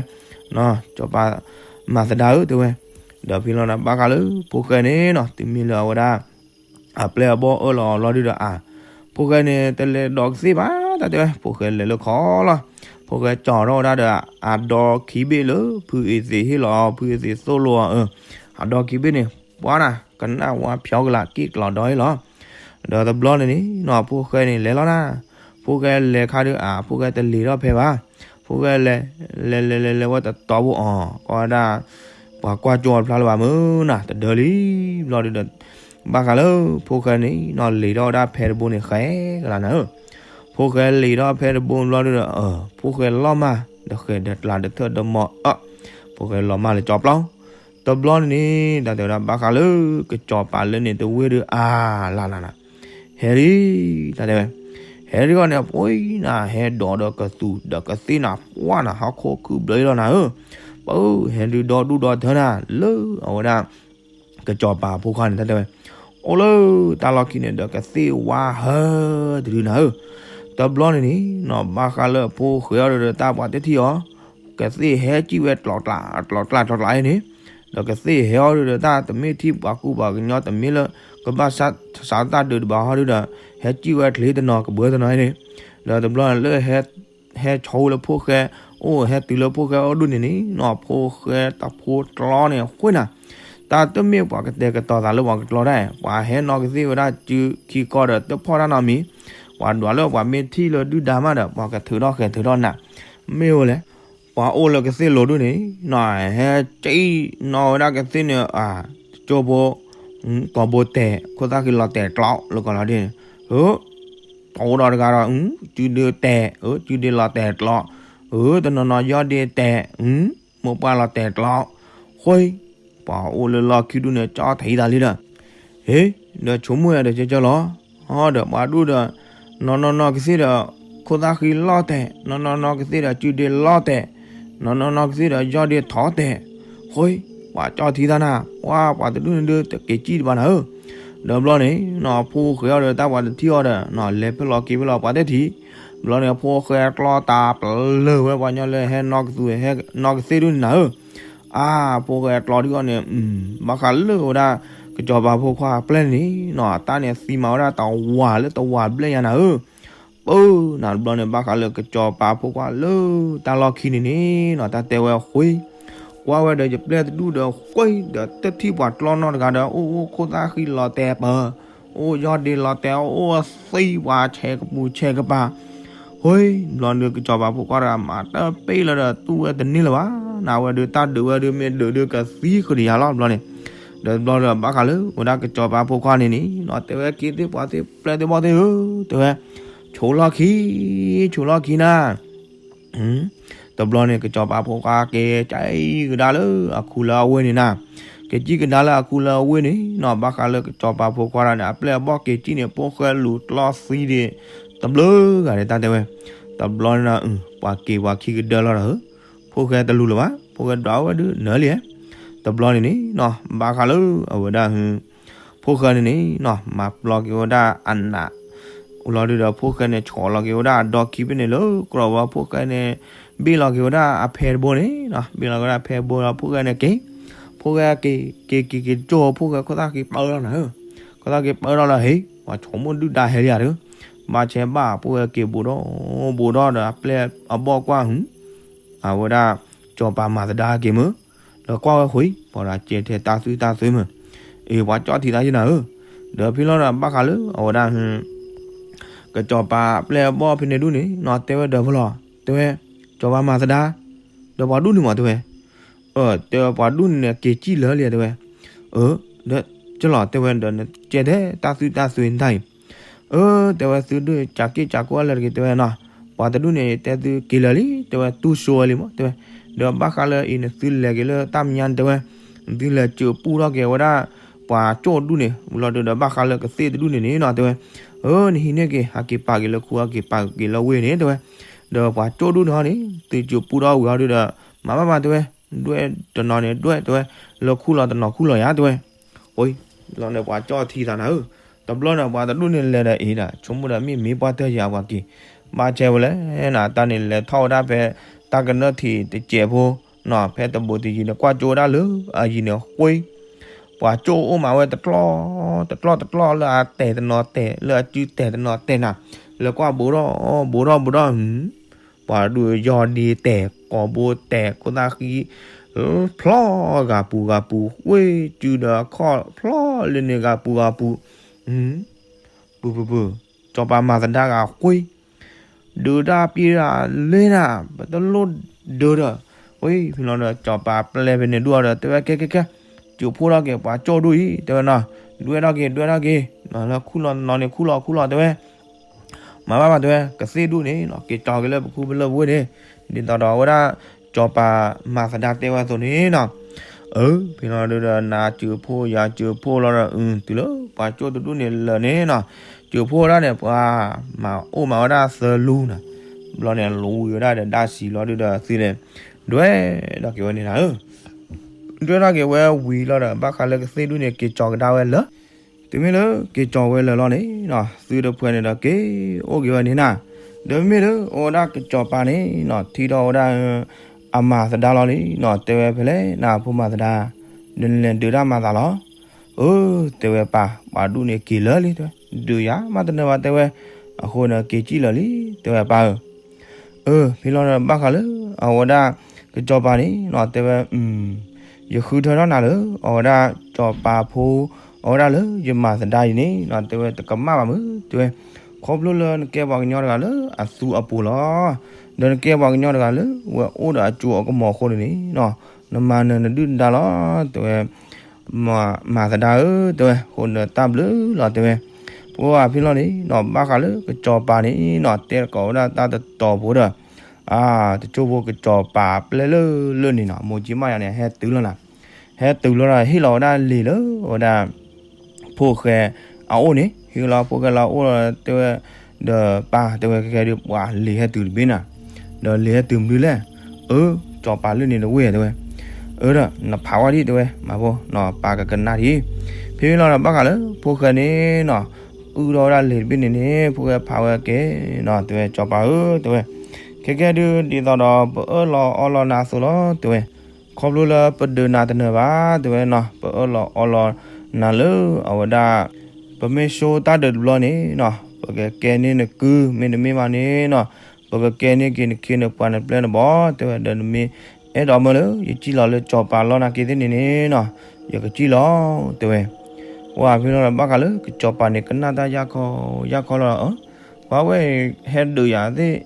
နီၢ် စီၤပၤမၤသဒါဧၢ တဲဝဲ, ဒီးဖဲလီၤန့ၣ် ဘၣ်ဃးလၢဖိၣ်ဃဲန့ၣ်နီၢ် တုၤမ့ၢ်လၢအဝဲဒၣ် အပျဲၢ်အဘီၣ်အၢၣ်လီၤလီၤဒုဒီး အ ဖိၣ်ဃဲန့ၣ် တလဲၤဒိးကသ့ၣ်ဘၣ် တၢ်တဲဝဲ, ဖိၣ်ဃဲလဲၤလၢခီလီၤ, ဖိၣ်ဃဲကၠီထီၣ်ဝဲဒၣ်ဒီး အဒီခံဘ့ၣ်လၢ ဖုအ့သ့းဟ့ၣ်လီၤအီၤ ဖုအ့သ့းသိၣ်လိအီၤ အ အဒီခံဘ့ၣ်န့ၣ် ပှၤနၤ ကနၣ်ဝါဖျီကလာ်က့ၣ်ကျီၤဒီဟ့ၣ်လီၤ. ဒီးတဘျီန့ၣ်န့ၣ်နီၢ် ဖိၣ်ဃဲန့ၣ်လဲၤလီၤနၤ, ဖိၣ်ဃဲလဲၤခါဒီး အ ဖိၣ်ဃဲတလ့ၤထီၣ်ဖဲဘၣ်, ဖိၣ်ဃဲလဲၤ လဲၤလဲၤလဲၤလဲၤဝဲတတီဘိအီၤ ကီဝဲဒၣ် ပှၤကွၢ်ကၠိအဖျါလၢၤဘၣ်မုၢ်နၤ တဒၢလံ. ဘျီဒုဒီး ဘၣ်ဃးလၢ ဖိၣ်ဃဲန့ၣ်နီၢ် လ့ၤထီၣ်ဝဲဒၣ်ဖဲတဘိန့ၣ် ဃဲကလၤနၤဧၢ, ဖိၣ်ဃဲလ့ၤထီၣ်ဖဲတဘိဘျီဒုဒီး အ ဖိၣ်ဃဲလီၤမၢ် ဒီးဃဲၤဒီးကျါဒီးထၢၣ်ဒီးမီၤအၢ, ဖိၣ်ဃဲလီၤမၢ်လၢကၠီပျီ, တဘျီန့ၣ်န့ၣ် တၢ်တဲဝဲဒၣ် ဘၣ်ဃးလၢ ကစီၤပၤလၢန့ၣ်တဝ့ၢ်ဒီး အါ လၢ်လၢ်လၢ် ဟဲဒံး တၢ်တဲဝဲ, ဟဲဒံးဂီၢ်န့ၣ် ပှၤနၤ ဟဲဒိးဒီးကသူၣ်ဒီးကသ့ၣ်နၤ ပှၤနၤ ဟီၣ်ခိၣ်ခုၣ်ဘျၢအံၤလီၤနၤဧၢ, ပှၤဧၢ ဟဲဒုးဒီဒူၣ်ဒီထၢနၤ လၢအဝဲဒၣ် ကစီၤပၤဖိခွါန့ၣ် တၢ်တဲဝဲ, အိၣ်လၢတၢ်လီၢ်ခံန့ၣ်ဒီး ကသ့ၣ်ဝါဟၢတဒုနၤဧၢ, တဘျီန့ၣ်န့ၣ်နီၢ် ဘၣ်ဃးလၢအဖိဃဲၤအီၤဒီးတၢ်ပှၤတထံၣ်အီၤ, ကသ့ၣ်ဟဲစံၣ်ဝဲကျီကျါ ကျီကျါကျီကျါအံၤန့ၣ်, ဒီးကသ့ၣ်ဟဲအီၤဒီးတၢ်တမ့ၢ်ထံၣ်ပှၤကူပှၤကညီတမ့ၢ်လၢ ကဘၣ်စးတၢ်ဒုးတဘၣ်ဟီဒီး ဟဲစံၣ်ဝဲချ့တနီၤကဘၢတနီၤအံၤန့ၣ်, ဒီးတဘျီန့ၣ်လၢ ဟဲဆိလၢဖိဃဲ အိၣ်ဟဲတုၤလၢဖိဃဲအိၣ်ဒူၣ်န့ၣ်န့ၣ်နီၢ် ဖိဃဲတဖိကျီန့ၣ်ဃ့နၤ, တၢ်တမ့ၢ်ပှၤကတဲာ်ကတီၤသးလၢပှၤကကျီတၢ်, ပှၤဟဲနီၢ်ကသ့ၣ်ဝဲဒၣ်စုခံကီၢ်ဒီးတဖီၣ်တၢ်နီတမံၤ, ပှၤဒွးလၢပှၤမ့ၢ်ထံၣ်လၢဒုၣ်ဒါမးဒီး ပှၤကထုးထီၣ်ဃဲၤထုးထီၣ်နး, မ့ၢ်ဝဲလဲၣ်, ပှၤအိၣ်လၢကသ့ၣ်လိၤဒူၣ်န့ၣ်နီၢ် ဟဲစံၣ်နီၢ်ဝဲဒၣ်ကသ့ၣ်န့ၣ် အ ကၠိဖိ ကိာ်ဘိတဲာ် ခိၣ်သၣ်ဃံလီၤတဲာ်ကျီလၢကီၢ်လီၤဒ်န့ၣ်, တအိၣ်ဒီးတဂၤဒီး စုဒ့တဲာ် စုဒ့လီၤတဲာ်ကျီ, တနီၤနီၤယီၢ်ဒ့တဲာ် မိၢ်ပှၢ်လီၤတဲာ်ကျီ, ဃ့ ပှၤအိၣ်လၢလီၢ်ခံဒူၣ်န့ၣ် ကၠီထံးသးလံဒီး, ဟ့ ဒီးဆိကမိၣ်ဒီးကၠီကၠီလီၤ, ဟီဒီးပှၤဒူၣ်ဒီး နီၢ်နီၢ်နီၢ်ကသ့ၣ်ဒီး ခိၣ်သၣ်ဃံလီၤတဲာ်, နီၢ်နီၢ်နီၢ်ကသ့ၣ်ဒီး စုဒ့လီၤတဲာ်, နီၢ်နီၢ်နီၢ်ကသ့ၣ်ဒီး ယီၢ်ဒ့ထီၣ်တဲာ်, ဃ့ ပှၤကၠီထံးသးနၤ, ပှၤ ပှၤတဒူၣ်န့ၣ်ဒုး တက့ၤစံၣ်တဘၣ်နၤဧၢ, ဒီးဘျီန့ၣ်နီၢ် ဖိဃဲၤအီၤဒီးတၢ်ပှၤတထံၣ်အီၤဒီး နီၢ်လဲၤဖဲလီၤက့ၤဖဲလီၤပှၤတထံၣ်, ဘျီန့ၣ် ဖိဃဲၤကျီတၢ်ပလၢၢ်ဝဲပှၤညီလၢဟဲနီၢ်ကသူၣ် ဟဲနီၢ်ကသ့ၣ်ဒူၣ်န့ၣ်နၤဧၢ, အါ ဖိဃဲၤကျီဒ်အံၤန့ၣ် ဘၣ်ဃးလၢဝဲဒၣ် ကစီၤပၤဖိခွါအပျဲၢ်န့ၣ်နီၢ် တၢ်န့ၣ်သံမးဝဲဒၣ်တဝၤလၢတဝၤဘျဲၣ်ညါနၤဧၢ, ပၢ်နၤတဘျီန့ၣ် ဘၣ်ဃးလၢကစီၤပၤဖိခွါလၢတၢ်လီၢ်ခံန့ၣ်န့ၣ်နီၢ် တၢ်တဲဝဲဃ့ ကွၢ်ဝဲဒီးယပျဲၢ်တဒူၣ်ဒီးဃ့ ဒီးတထံၣ်ပှၤကျီနီတဂၤဒီး အိၣ်အိၣ်ခိၣ်သၣ်ဃံလီၤတဲာ်ပၢၢ်, အိၣ်ယီၢ်ဒ့လီၤတဲာ် အိၣ်သံပှၤဆဲးကပူၤဆဲးကပၤ, ဃ့ ဘျီဒုးကစီၤပၤဖိခွါတဂၤမၤတပ့ၢ်လၢၤဒီး တူၢ်ဝဲတန့ၢ်လၢၤဘၣ်, နဝဲဒုးတၢ်ဒုးဝဲဒုးမ့ၢ်ဒုးဒုးကသံဃုာ်ဒီးယၤလီၤ ဘျီန့ၣ်, ဒီးတဘျီဒီးဘၣ်ဃးလၢဝဲဒၣ်ကစီၤပၤဖိခွါန့ၣ်န့ၣ်နီၢ် တဲဝဲက့ၤသ့ၣ်ပှၤသ့ၣ်ပျဲၢ်သ့ၣ်ဘီၣ်သ့ၣ်ဧၢ, တဲဝဲ ဆိးလီၢ်ခံ ဆိးလီၢ်ခံနၤ တဘျီန့ၣ် ကစီၤပၤဖိခွါက့ၤကၠံၣ်ကဒါလၢအခူလၢအဝ့ၢ်န့ၣ်နၤ, က့ၤကၠံၣ်ကဒါလၢအခူလၢအဝ့ၢ်န့ၣ်နီၢ် ဘၣ်ဃးလၢကစီၤပၤဖိခွါတဂၤန့ၣ် အပျဲၢ်အဘီၣ်က့ၤကၠံၣ်န့ၣ် ဖိဃဲလူၤကျီသံဒံး တဘျုးဂၤဒဲး တၢ်တဲဝဲ, တဘျီန့ၣ်နီၢ် ပှၤက့ၤပှၤခံကဒၢလီၤဒီးဧၢ, ဖိဃဲတလူၤလၢၤဘၣ် ဖိဃဲဒွးဝဲဒုးနၢၤလံ, တဘျီန့ၣ်န့ၣ်နီၢ် ဘၣ်ဃးလၢအဝဲဒၣ် ဖိဃဲန့ၣ်န့ၣ်နီၢ် မၤပျီက့ၤဝဲဒၣ်အနး, အိၣ်လီၤဒုးဒီးဖိဃဲန့ၣ် ဆီၣ်လီၤက့ၤဝဲဒၣ်အဒီခံဘ့ၣ်န့ၣ်လၢ ကြၢးဝဲဖိဃဲန့ၣ် ဘ့ၣ်လီၤက့ၤဝဲဒၣ်အဖဲတဘိန့ၣ်နီၢ် ဘ့ၣ်လီၤက့ၤဝဲဒၣ်အဖဲတဘိဒီး ဖိဃဲန့ၣ်က့ၤ, ဖိဃဲက့ၤက့ၤက့ၤကၠိ ဖိဃဲခိၣ်သၣ်ဃံပၢၢ်လီၤနၤဧၢ, ခိၣ်သၣ်ဃံပၢၢ်လီၤလၢဟ့ၣ် ပှၤဆိကမိၣ်ဒုၣ်ဒါဟဲလံဧါဒီး, ဘၣ်ဆဲးဘၣ်ဖိဃဲက့ၤဘူးဒီး ဘူးဒီးဒီးအပျဲၢ်အဘီၣ်ကွၢ်ဟု အဝဲဒၣ် စီၤပၤမၤသဒါက့ၤမုၢ်, ဒီးကွၢ်ဝဲဃုာ် ပှၤဒီးကဲထဲတၢ်သွံၣ်တၢ်သွဲမုၢ်, အ့ ပှၤကၠီၣ်ထံသးယနၤဧၢ, ဒီးဖဲလီၤဒီးဘၣ်ဃးလၢအဝဲဒၣ် ကစီၤပၤအပျဲၢ်အဘီၣ်ဖဲန့ၣ်ဒူၣ်န့ၣ်နီၢ် တဲဝဲဒီးဖဲလီၤ, တဲဝဲ စီၤပၤမၤသဒါ, ဒီးပှၤဒူၣ်န့ၣ်မး တဲဝဲ အၢ တဲဝဲပှၤဒူၣ်န့ၣ်န့ၣ် က့ၤကၠံၣ်လၢာ်လံ တဲဝဲ, အၢ ဒီးကလီၤ တဲဝဲဒီးနကဲထဲတၢ်သွံၣ်တၢ်သွဲတၢ်အံၤ, အၢ တဲဝဲသုဒုး ကးက့ၣ်ကးကီလၢာ်တဂ့ၤ တဲဝဲနီၢ်, ပှၤတဒူၣ်န့ၣ် တဲသုက့ၤလၢာ်လံ တဲဝဲ တူၢ်စိဝဲလံမး တဲဝဲ, ဒီးဘၣ်ဃးလၢအံၤန့ၣ် သုလဲၤက့ၤလၢတၢ်မဲာ်ညါန့ၣ် တဲဝဲ, သုလဲၤစၢၤပူၣ်ထီၣ်က့ၤဝဲဒၣ် ပှၤကၠိၣ်ဒူၣ်န့ၣ် ဝံၤလီၤဒုးဒီးဘၣ်ဃးလၢကသ့ၣ်တဒူၣ်န့ၣ်န့ၣ်နီၢ် တဲဝဲ, အၢ နဟံးန့ၢ်က့ၤ ဟးက့ၤပာ်က့ၤလၢခူ ဟးက့ၤပာ်က့ၤလၢဝ့ၢ်န့ၣ် တဲဝဲ, ဒီးပှၤကၠိၣ်ဒူၣ်န့ၣ်ဟီန့ၣ် သုစၢၤပူၣ်ထီၣ်ဝံၤအီၤဒုးဒီး မၤဘၣ်ဘၣ်တဲဝဲ, ဒွဲၣ်တနီၤန့ၣ်ဒွဲၣ်တဲဝဲ, လၢခူၣ်လီၤတနီၤခူၣ်လီၤယၤတဲဝဲ. အံၤ, လီၤန့ၣ်ပှၤကၠီထံသးနၤဧၢ, တဘျီန့ၣ်ပှၤတဒူၣ်န့ၣ်လဲၤဒီးအံၤဒၣ် ဆိကမိၣ်ဒီးမ့ၢ်မ့ၢ်ပှၢ်တၢၢ်ယၤပှၤက့ၤ, ဘၣ်ဆဲဝဲလဲၣ်နၤ တၢ်န့ၣ်လဲၤထီၣ်ဝဲဒၣ်ဖဲ တၢ်ကနၢၣ်ထံးတစဲးဖိ ဖဲတဘူးတယံၤန့ၣ် ကွၢ်ကၠိဝဲဒၣ်လၢအယံၤန့ၣ်ဃ့ ပှၤကၠိအိၣ်မးဝဲတကျီၢ်, တကျီၢ်တကျီၢ်လၢအတဲာ်တနီၤတဲာ် လၢအစုတဲာ်တနီၤတဲာ်နၤ, လဲၤကွၢ်ဘူးထီၣ်ဘူးထီၣ်ဘူးထီၣ်, ပှၤဒုးယီၤဒံတဲာ် ကိာ်ဘိတဲာ် ခိၣ်သၣ်ဃံ ဖျီဂၤပူၤဂၤပူၤ ဃ့စုဒီးအခီၣ်ဖျီလၢန့ၣ်ဂၤပူၤဂၤပူၤ, ပူၤပူၤပူၤ, စီၤပၤမၤသဒါဂၤဃ့ ဒုးတၢ်ပျံၤတၢ်လဲၤနၤ ပတလိၣ်ဒုးဒီး, ဝံၤဖဲလီၤဒီး စီၤပၤပျဲဖဲန့ၣ်ဒူၣ်အီၤဒီး တဲဝဲကဲကဲကဲ, စုးဖှိၣ်ထီၣ်က့ၤပှၤကၠိဒူၣ်အံၤ တဲဝဲနီၤ, ဒွဲၣ်ထီၣ်က့ၤ ဒွဲၣ်ထီၣ်က့ၤ, လၢခူၣ်လီၤတနီၤန့ၣ် ခူၣ်လီၤခူၣ်လီၤတဲဝဲ မၤဘၣ်ဘၣ်တဲဝဲ ကသ့ၣ်ဒူၣ်န့ၣ်နီၤ က့ၤကၠီၤက့ၤလၢပခူပလၢပဝ့ၢ်န့ၣ်, ဒ်သိးဒီးအဝဲဒၣ် စီၤပၤမၤသဒါတဲဝဲအသိးန့ၣ်နီၤ, အၢ ဖဲလီၤဒုးဒီး နၤစုးဖှိၣ်ယၤစုးဖှိၣ်လီၤဒီး အု တုၤလၢပှၤကၠိတဒူၣ်န့ၣ်လၢာ်န့ၣ်နီၤ, စုးဖှိၣ်ဝဲဒၣ်န့ၣ် ပှၤမၤအိၣ်မၤဝဲဒၣ်သၢလူနီၤ, ဘျီန့ၣ်လူဝံၤဝဲဒၣ်ဒီး ဒါစံးလီၤဒုးဒီးသုန့ၣ် ဒွဲၣ်ထီၣ်က့ၤဝဲန့ၣ်နၤဧၢ ဒွဲၣ်ထီၣ်က့ၤဝဲဝံၤလီၤဒီး ဘၣ်ဃးလၢကသ့ၣ်ဒူၣ်န့ၣ် က့ၤကၠီၤကဒါဝဲလၢာ်, တုၤမ့ၢ်လၢက့ၤကၠီၤဝဲလၢာ်လီၤန့ၣ်နီၤ သုတဖှဲန့ၣ်ဒီးက့ၤအိၣ်က့ၤဝဲန့ၣ်နၤ, ဒီးမ့ၢ်လၢအိၣ်ဝဲဒၣ်ကစီၤပၤန့ၣ်နီၤ ထံၣ်ထီၣ်ဝဲဒၣ် အမၤသဒါလီၤန့ၣ်နီၤ တဲဝဲဖဲလဲၣ်နဖိမၤသဒါ, ဒီးနလဲၤဒုးတၢ်မၤသးလီၤ, အၢ တဲဝဲပၢ် ပှၤဒူၣ်န့ၣ်က့ၤလၢာ်လံတဲဝဲ, ဒုးယၤမးတနၢၤဘၣ်တဲဝဲ, အဃိန့ၣ်က့ၤစံၣ်လၢာ်လံ တဲဝဲပၢ်ဧၢ အၢ ဖဲလီၤဒီးဘၣ်ဃးလၢ အဝဲဒၣ် ကစီၤပၤန့ၣ်နီၤ တဲဝဲ, ယဃုထၢထီၣ်နၤလၢ အဝဲဒၣ်စီၤပၤဖိ အဝဲဒၣ်လၢယမၤသဒါအံၤန့ၣ်နီၤ တဲဝဲတကမၣ်ဘၣ်မုၢ် တဲဝဲ, ခီဖျိလၢနကဲပှၤကညီတဂၤလၢအသူအပူၤလီၤ, ဒီးနကဲပှၤကညီတဂၤလၢ ဝဲအိၣ်ဒီးအစိအကမီၤအဃိန့ၣ်န့ၣ်နီၤ, နမၤနၢၤနဒုၣ်နဒါလီၤ တဲဝဲ မၤသဒါဧၢ တဲဝဲ, ဃိဒီးတၢ်ဘျုးလီၤ တဲဝဲ, ပှၤဖဲလီၤန့ၣ်နီၤ ဘၣ်ဃးလၢကစီၤပၤန့ၣ်နီၤ တဲသကိးဝဲဒၣ်တၢ်တတီၤဖိဒီး, အါ တစိၢ်ဖိကစီၤပၤပျဲလၢလၢန့ၣ်နီၤ မိၢ်ကၠံမးယၤန့ၣ် ဟဲတုၤလီၤနၤ, ဟဲတုၤလီၤဒီး ဟ့ၣ်လီၤဝဲဒၣ်လံာ်လၢဝဲဒၣ် ဖိၣ်ဃဲအအိၣ်န့ၣ် ဟ့ၣ်လီၤဖိၣ်ဃဲလၢအအိၣ်လီၤ တဲဝဲ, ဒီးပၢ်တဲဝဲခဲကဲဒုး ပှၤလံာ်ဟဲတုၤတဘ့ၣ်နၤ, ဒီးလံာ်ဟဲတုၤမနုၤလဲၣ်, အၢ စီၤပၤလၢန့ၣ်တဝ့ၢ်တဲဝဲ, အၢဒီး နဖးဝဲဒၣ်တဲဝဲ မၤဖိနီၤ ပၢ်ကကနၣ်ဒံး, ဖဲမ့ၢ်လီၤဒီးဘၣ်ဃးလၢဖိၣ်ဃဲန့ၣ်နီၤ, အုၣ်ထီၣ်ဝဲဒၣ်လံာ်တဘ့ၣ်န့ၣ်န့ၣ် ဖိၣ်ဃဲဖးဝဲကဲနီၤ တဲဝဲ စီၤပၤဧၢ တဲဝဲ, ခဲကဲဒုး ဒ်သိးဒီးပအၢၣ်လီၤအီလီၤနၤအသိးလီၤ တဲဝဲ, ခီဖျိလၢပဒုးနၤတနၢၤဘၣ် တဲဝဲနီၤ ပအၢၣ်လီၤအီလီၤနၤလၢအဝဲဒၣ် ပမ့ၢ်ဆိတၢ်ဒုးတဘျီန့ၣ်နီၤ ပကကဲန့ၢ်နကု မ့တမ့ၢ်ဘၣ်န့ၣ်နီၤ ပကကဲန့ၢ်က့ၤနခ့နပှၤနပျဲၢ်နဘီၣ် တဲဝဲ ဒီးနမ့ၢ်အဲၣ်ဒိးမၢလၢ ယစံၣ်လီၤလၢစီၤပၤလီၢ်နာ်က့သ့ၣ်န့ၣ်န့ၣ်နီၤ ယကစံၣ်လီၤ တဲဝဲ ပှၤဖဲလီၤဒီးဘၣ်ဃးလၢကစီၤပၤန့ၣ် ကနၣ်တၢ်ယၢ်ခီယၢ်ခီလီၤဒီး ပှၤဝဲ ဟဲဒုးယၤသ့ၣ်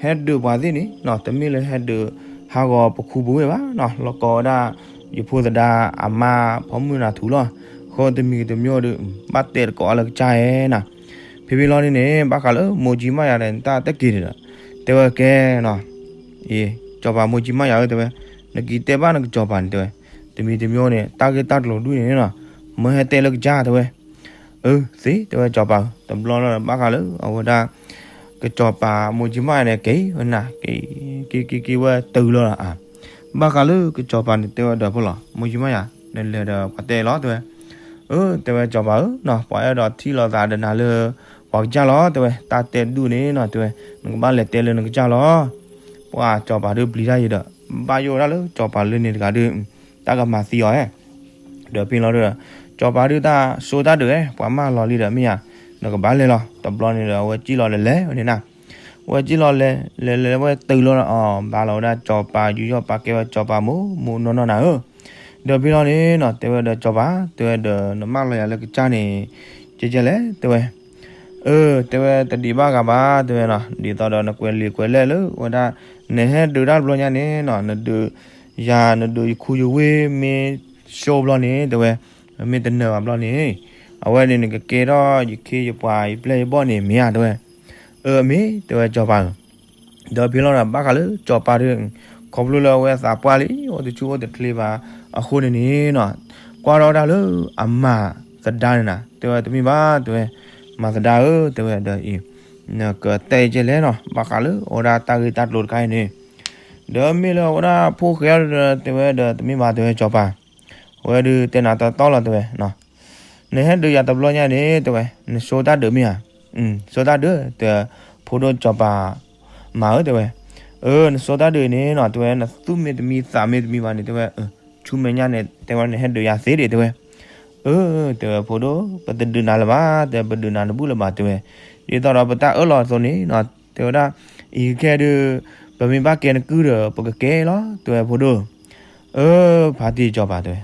ဟဲဒုးပှၤသ့ၣ်န့ၣ်နီၤ တမ့ၢ်လၢဟဲဒုးဟးဂီၤပခူပဝ့ၢ်ဘၣ်နီၤ လီၤကီဝဲဒၣ် ယဖိသဒါအမါဖီမုၢ်နၤထူလီၤ ဃိတမံၤတမံၤဒီး ဘၣ်တဲသကိးအီၤလၢကစၢ်ဧဲနီၤ ဖဲဖဲလီၤန့ၣ်န့ၣ် ဘၣ်ဃးလၢမိၢ်ကၠံမးယၤဒီး တၢ်တက့ၤန့ၣ်ဒီး တဲဝဲကဲနီၤ အံၤ စီၤပၤမိၢ်ကၠံမးယၤဧၢ တဲဝဲ နက့ၤတဲဘၣ်နကစီၤပၤန့ၣ် တဲဝဲ တမံၤတမံၤန့ၣ် တၢ်ဂ့ၢ်တၢ်ကျိၤဒူၣ်န့ၣ်နီၤ မၢဟဲတဲလၢကစၢ် တဲဝဲ အၢ သ့ တဲဝဲ စီၤပၤဧၢ တဘျီလီၤဒီး ဘၣ်ဃးလၢအဝဲဒၣ် ကစီၤပၤမိၢ်ကၠံမးယၤန့ၣ် က့ၤဝဲနၤ က့ၤ က့ၤ က့ၤ က့ၤဝဲတုၤလီၤလီၤ ဘၣ်ဃးလၢကစီၤပၤန့ၣ် တဲဝဲဒီးဖိလီၤ မိၢ်ကၠံမးယၤ နလဲၤဒီးပှၤတဲလီၤ တဲဝဲ အၢ တဲဝဲ စီၤပၤဧၢနီၤ ပှၤအဲၣ်ဒိးထံၣ်လိာ်သးဒီးနၤလၢ ပှၤကစၢ်လီၤ တဲဝဲ တၢ်တဲဒူၣ်န့ၣ်နီၤ တဲဝဲ နကဘၣ်လဲၤတဲလၢနကစၢ်လီၤ ပှၤစီၤပၤဒုးပျံၤတၢ်ယံၤဒီး ဘၣ်ယိၣ်ဝဲဒၣ်လၢစီၤပၤလၢန့ၣ်တဂၤဒုး တၢ်ကမၤသံအီၤဧဲ ဒီးဖဲလီၤဒီး စီၤပၤဒုးတၢ်စိတၢ်ဒုးဧဲ ပှၤမၢလီၤလံဒီးမ့ၢ်ယၤ နကဘၣ်လဲၤလီၤ တဘျီန့ၣ်ဒီး အဝဲစံၣ်လီၤလဲၤလဲၤဝဲန့ၣ်နၤ ဝဲစံၣ်လီၤလဲၤ လဲၤလဲၤဝဲတုၤလီၤဒီး အီၤ ဘၣ်လီၤဝဲဒၣ်စီၤပၤယူးယီၣ်ပာ်ကဲဝဲစီၤပၤမိၢ်မိၢ်နီၢ်နီၢ်နၤဧၢ ဒီးဖဲလီၤန့ၣ်နီၤ တဲဝဲဒီးစီၤပၤ တဲဝဲဒီး နမၢလီၤယၤလၢကစၢ်န့ၣ် ကဲကဲလဲၣ် တဲဝဲ အၢ တဲဝဲ တဒံးဘၣ်ဂၤဘၣ် တဲဝဲနီၤ ဒ်သိးဒီးနကွဲးလံာ်ကွဲးလဲၢ်လၢဝဲဒၣ် နဟဲဒုးတၢ်တဘျီညါန့ၣ်နီၤ နဒုးယၤ နဒုးယခူယဝ့ၢ်မ့ၢ်ဆိဘျီန့ၣ် တဲဝဲ မ့ၢ်တနၢၤဘၣ်ဘျီန့ၣ် အဝဲန့ၣ်နကကဲထီၣ်ယခ့ယပှၤယပျဲၢ်ယဘီၣ်န့ၣ်မ့ၢ်ဧါ တဲဝဲ အၢ အမ့ၢ် တဲဝဲစီၤပၤဧၢ ဒီးဖဲလီၤဒီး ဘၣ်ဃးလၢစီၤပၤဒုး ခီဖျိလၢအဝဲသးပှၢ်လံ အိၣ်တဆူၣ်အိၣ်တချ့ဘၣ် အဃိန့ၣ်န့ၣ်နီၤ ကွၢ်ထီၣ်ဝဲဒၣ်လၢအမၤသဒါန့ၣ်နၤ တဲဝဲတမ့ၢ်ဘၣ် တဲဝဲ မၤသဒါဧၢ တဲဝဲဒီးအံၤ နကတဲကဲလဲၣ်နီၤ ဘၣ်ဃးလၢအဝဲဒၣ်တၢ်ဂ့ၢ်တၢ်ကျိၤတခါအံၤန့ၣ် ဒီးမ့ၢ်လၢအဝဲဒၣ်ဖိၣ်ဃဲဒီးတဲဝဲဒီး တမ့ၢ်ဘၣ် တဲဝဲ စီၤပၤ, အဝဲဒုးတဲနၤတီတီလီၤ တဲဝဲ, နဟဲဒုးယၤတဘျီညါန့ၣ် တဲဝဲ, နဆိတၢ်ဒုးမ့ၢ်ဧါ, ဆိတၢ်ဒုး တဲဝဲ, ဖိဒိၣ်စီၤပၤမၤဧၢ တဲဝဲ, အၢ နဆိတၢ်ဒုးန့ၣ်နီၤ တဲဝဲ နသူၣ်မ့ၢ်တမံသးမ့ၢ်တမံဘၣ်န့ၣ် တဲဝဲ ဆူမဲာ်ညါန့ၣ် တဲဝဲ နဟဲဒုးယၤသ့ဒံး တဲဝဲ, အၢ တဲဝဲ ဖိဒိၣ် ပတဒုးနၤလၢၤဘၣ် တဲ ပဒုးနၤတဘူၣ်လၢၤဘၣ် တဲဝဲ, ဒ်သိးဒီးပတၢ်အၢၣ်လီၤအသိးန့ၣ်နီၤ တဲဝဲဒၣ်, အံၤခဲဒုး ပမ့ၢ်ဘၣ်ကဲနကုၢ်ဒီး ပကကဲလီၤ တဲဝဲ ဖိဒိၣ်, အၢ ဖါတံၢ်စီၤပၤ တဲဝဲ,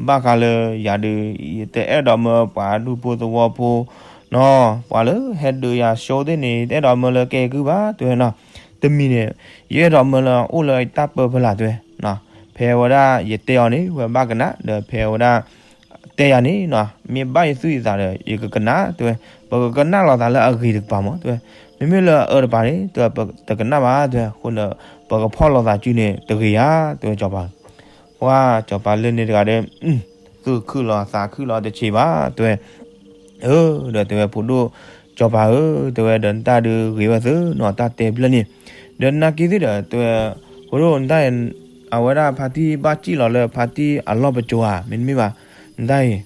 ဘၣ်ဃးလၢယၤဒုး ယတအဲၣ်ဒိးမၢပှၤဒူဖိသဝီဖိနီၤ ပှၤလၢဟဲဒုးယၤဆိသ့ၣ်န့ၣ် တအဲၣ်ဒိးမၢလၢကဲကုၢ်ဘၣ် တဲဝဲနီၤ, တမံၤန့ၣ် ယအဲၣ်ဒိးမၢလၢအိၣ်လၢတၢ်ပၢဖီလာ် တဲဝဲ, ဖဲဝဲဒၣ်ယတဲအီၤန့ၣ် ဝဲဘၣ်ကနၣ် ဒီးဖဲဝဲဒၣ် တဲယၤန့ၣ်နီၤ မ့ၢ်ဘၣ်ယသူၣ်ယသးဒီး ယကကနၣ် တဲဝဲ, ပကကနၣ်လီၤသးလၢအဂ့ၤတကပၤမး တဲဝဲ, မ့မ့ၢ်လၢအအၢတပၤန့ၣ် တဲဝဲ ပတကနၣ်ဘၣ် တဲဝဲ, အဃိန့ၣ် ပကဖီၣ်လိာ်သးစုန့ၣ်တဂ့ၤဧါ တဲဝဲ စီၤပၤ, ပှၤစီၤပၤလၢန့ၣ်တဂၤဒီး သူၣ်ခုၣ်လီၤသးခုၣ်လီၤတဆံးဘၣ် တဲဝဲ, အၢ ဒီးတဲဝဲ ဖိဒိၣ်စီၤပၤဧၢ တဲဝဲ ဒီးနတၢ်ဒုးဂ့ၤဝဲသ့နီၤ တၢ်တဲဖျၢၣ်န့ၣ်, ဒီးနာ်က့သ့ၣ်ဒီး တဲဝဲ ဖိဒိၣ်နတၢ် အဝဲဒၣ်ဖါတံၢ်ဘၣ်စံၣ်လီၤလၢဖါတံၢ်အလီၢ်ပစိၤဧါ မ့တမ့ၢ်ဘၣ် နတၢ်အံၤ,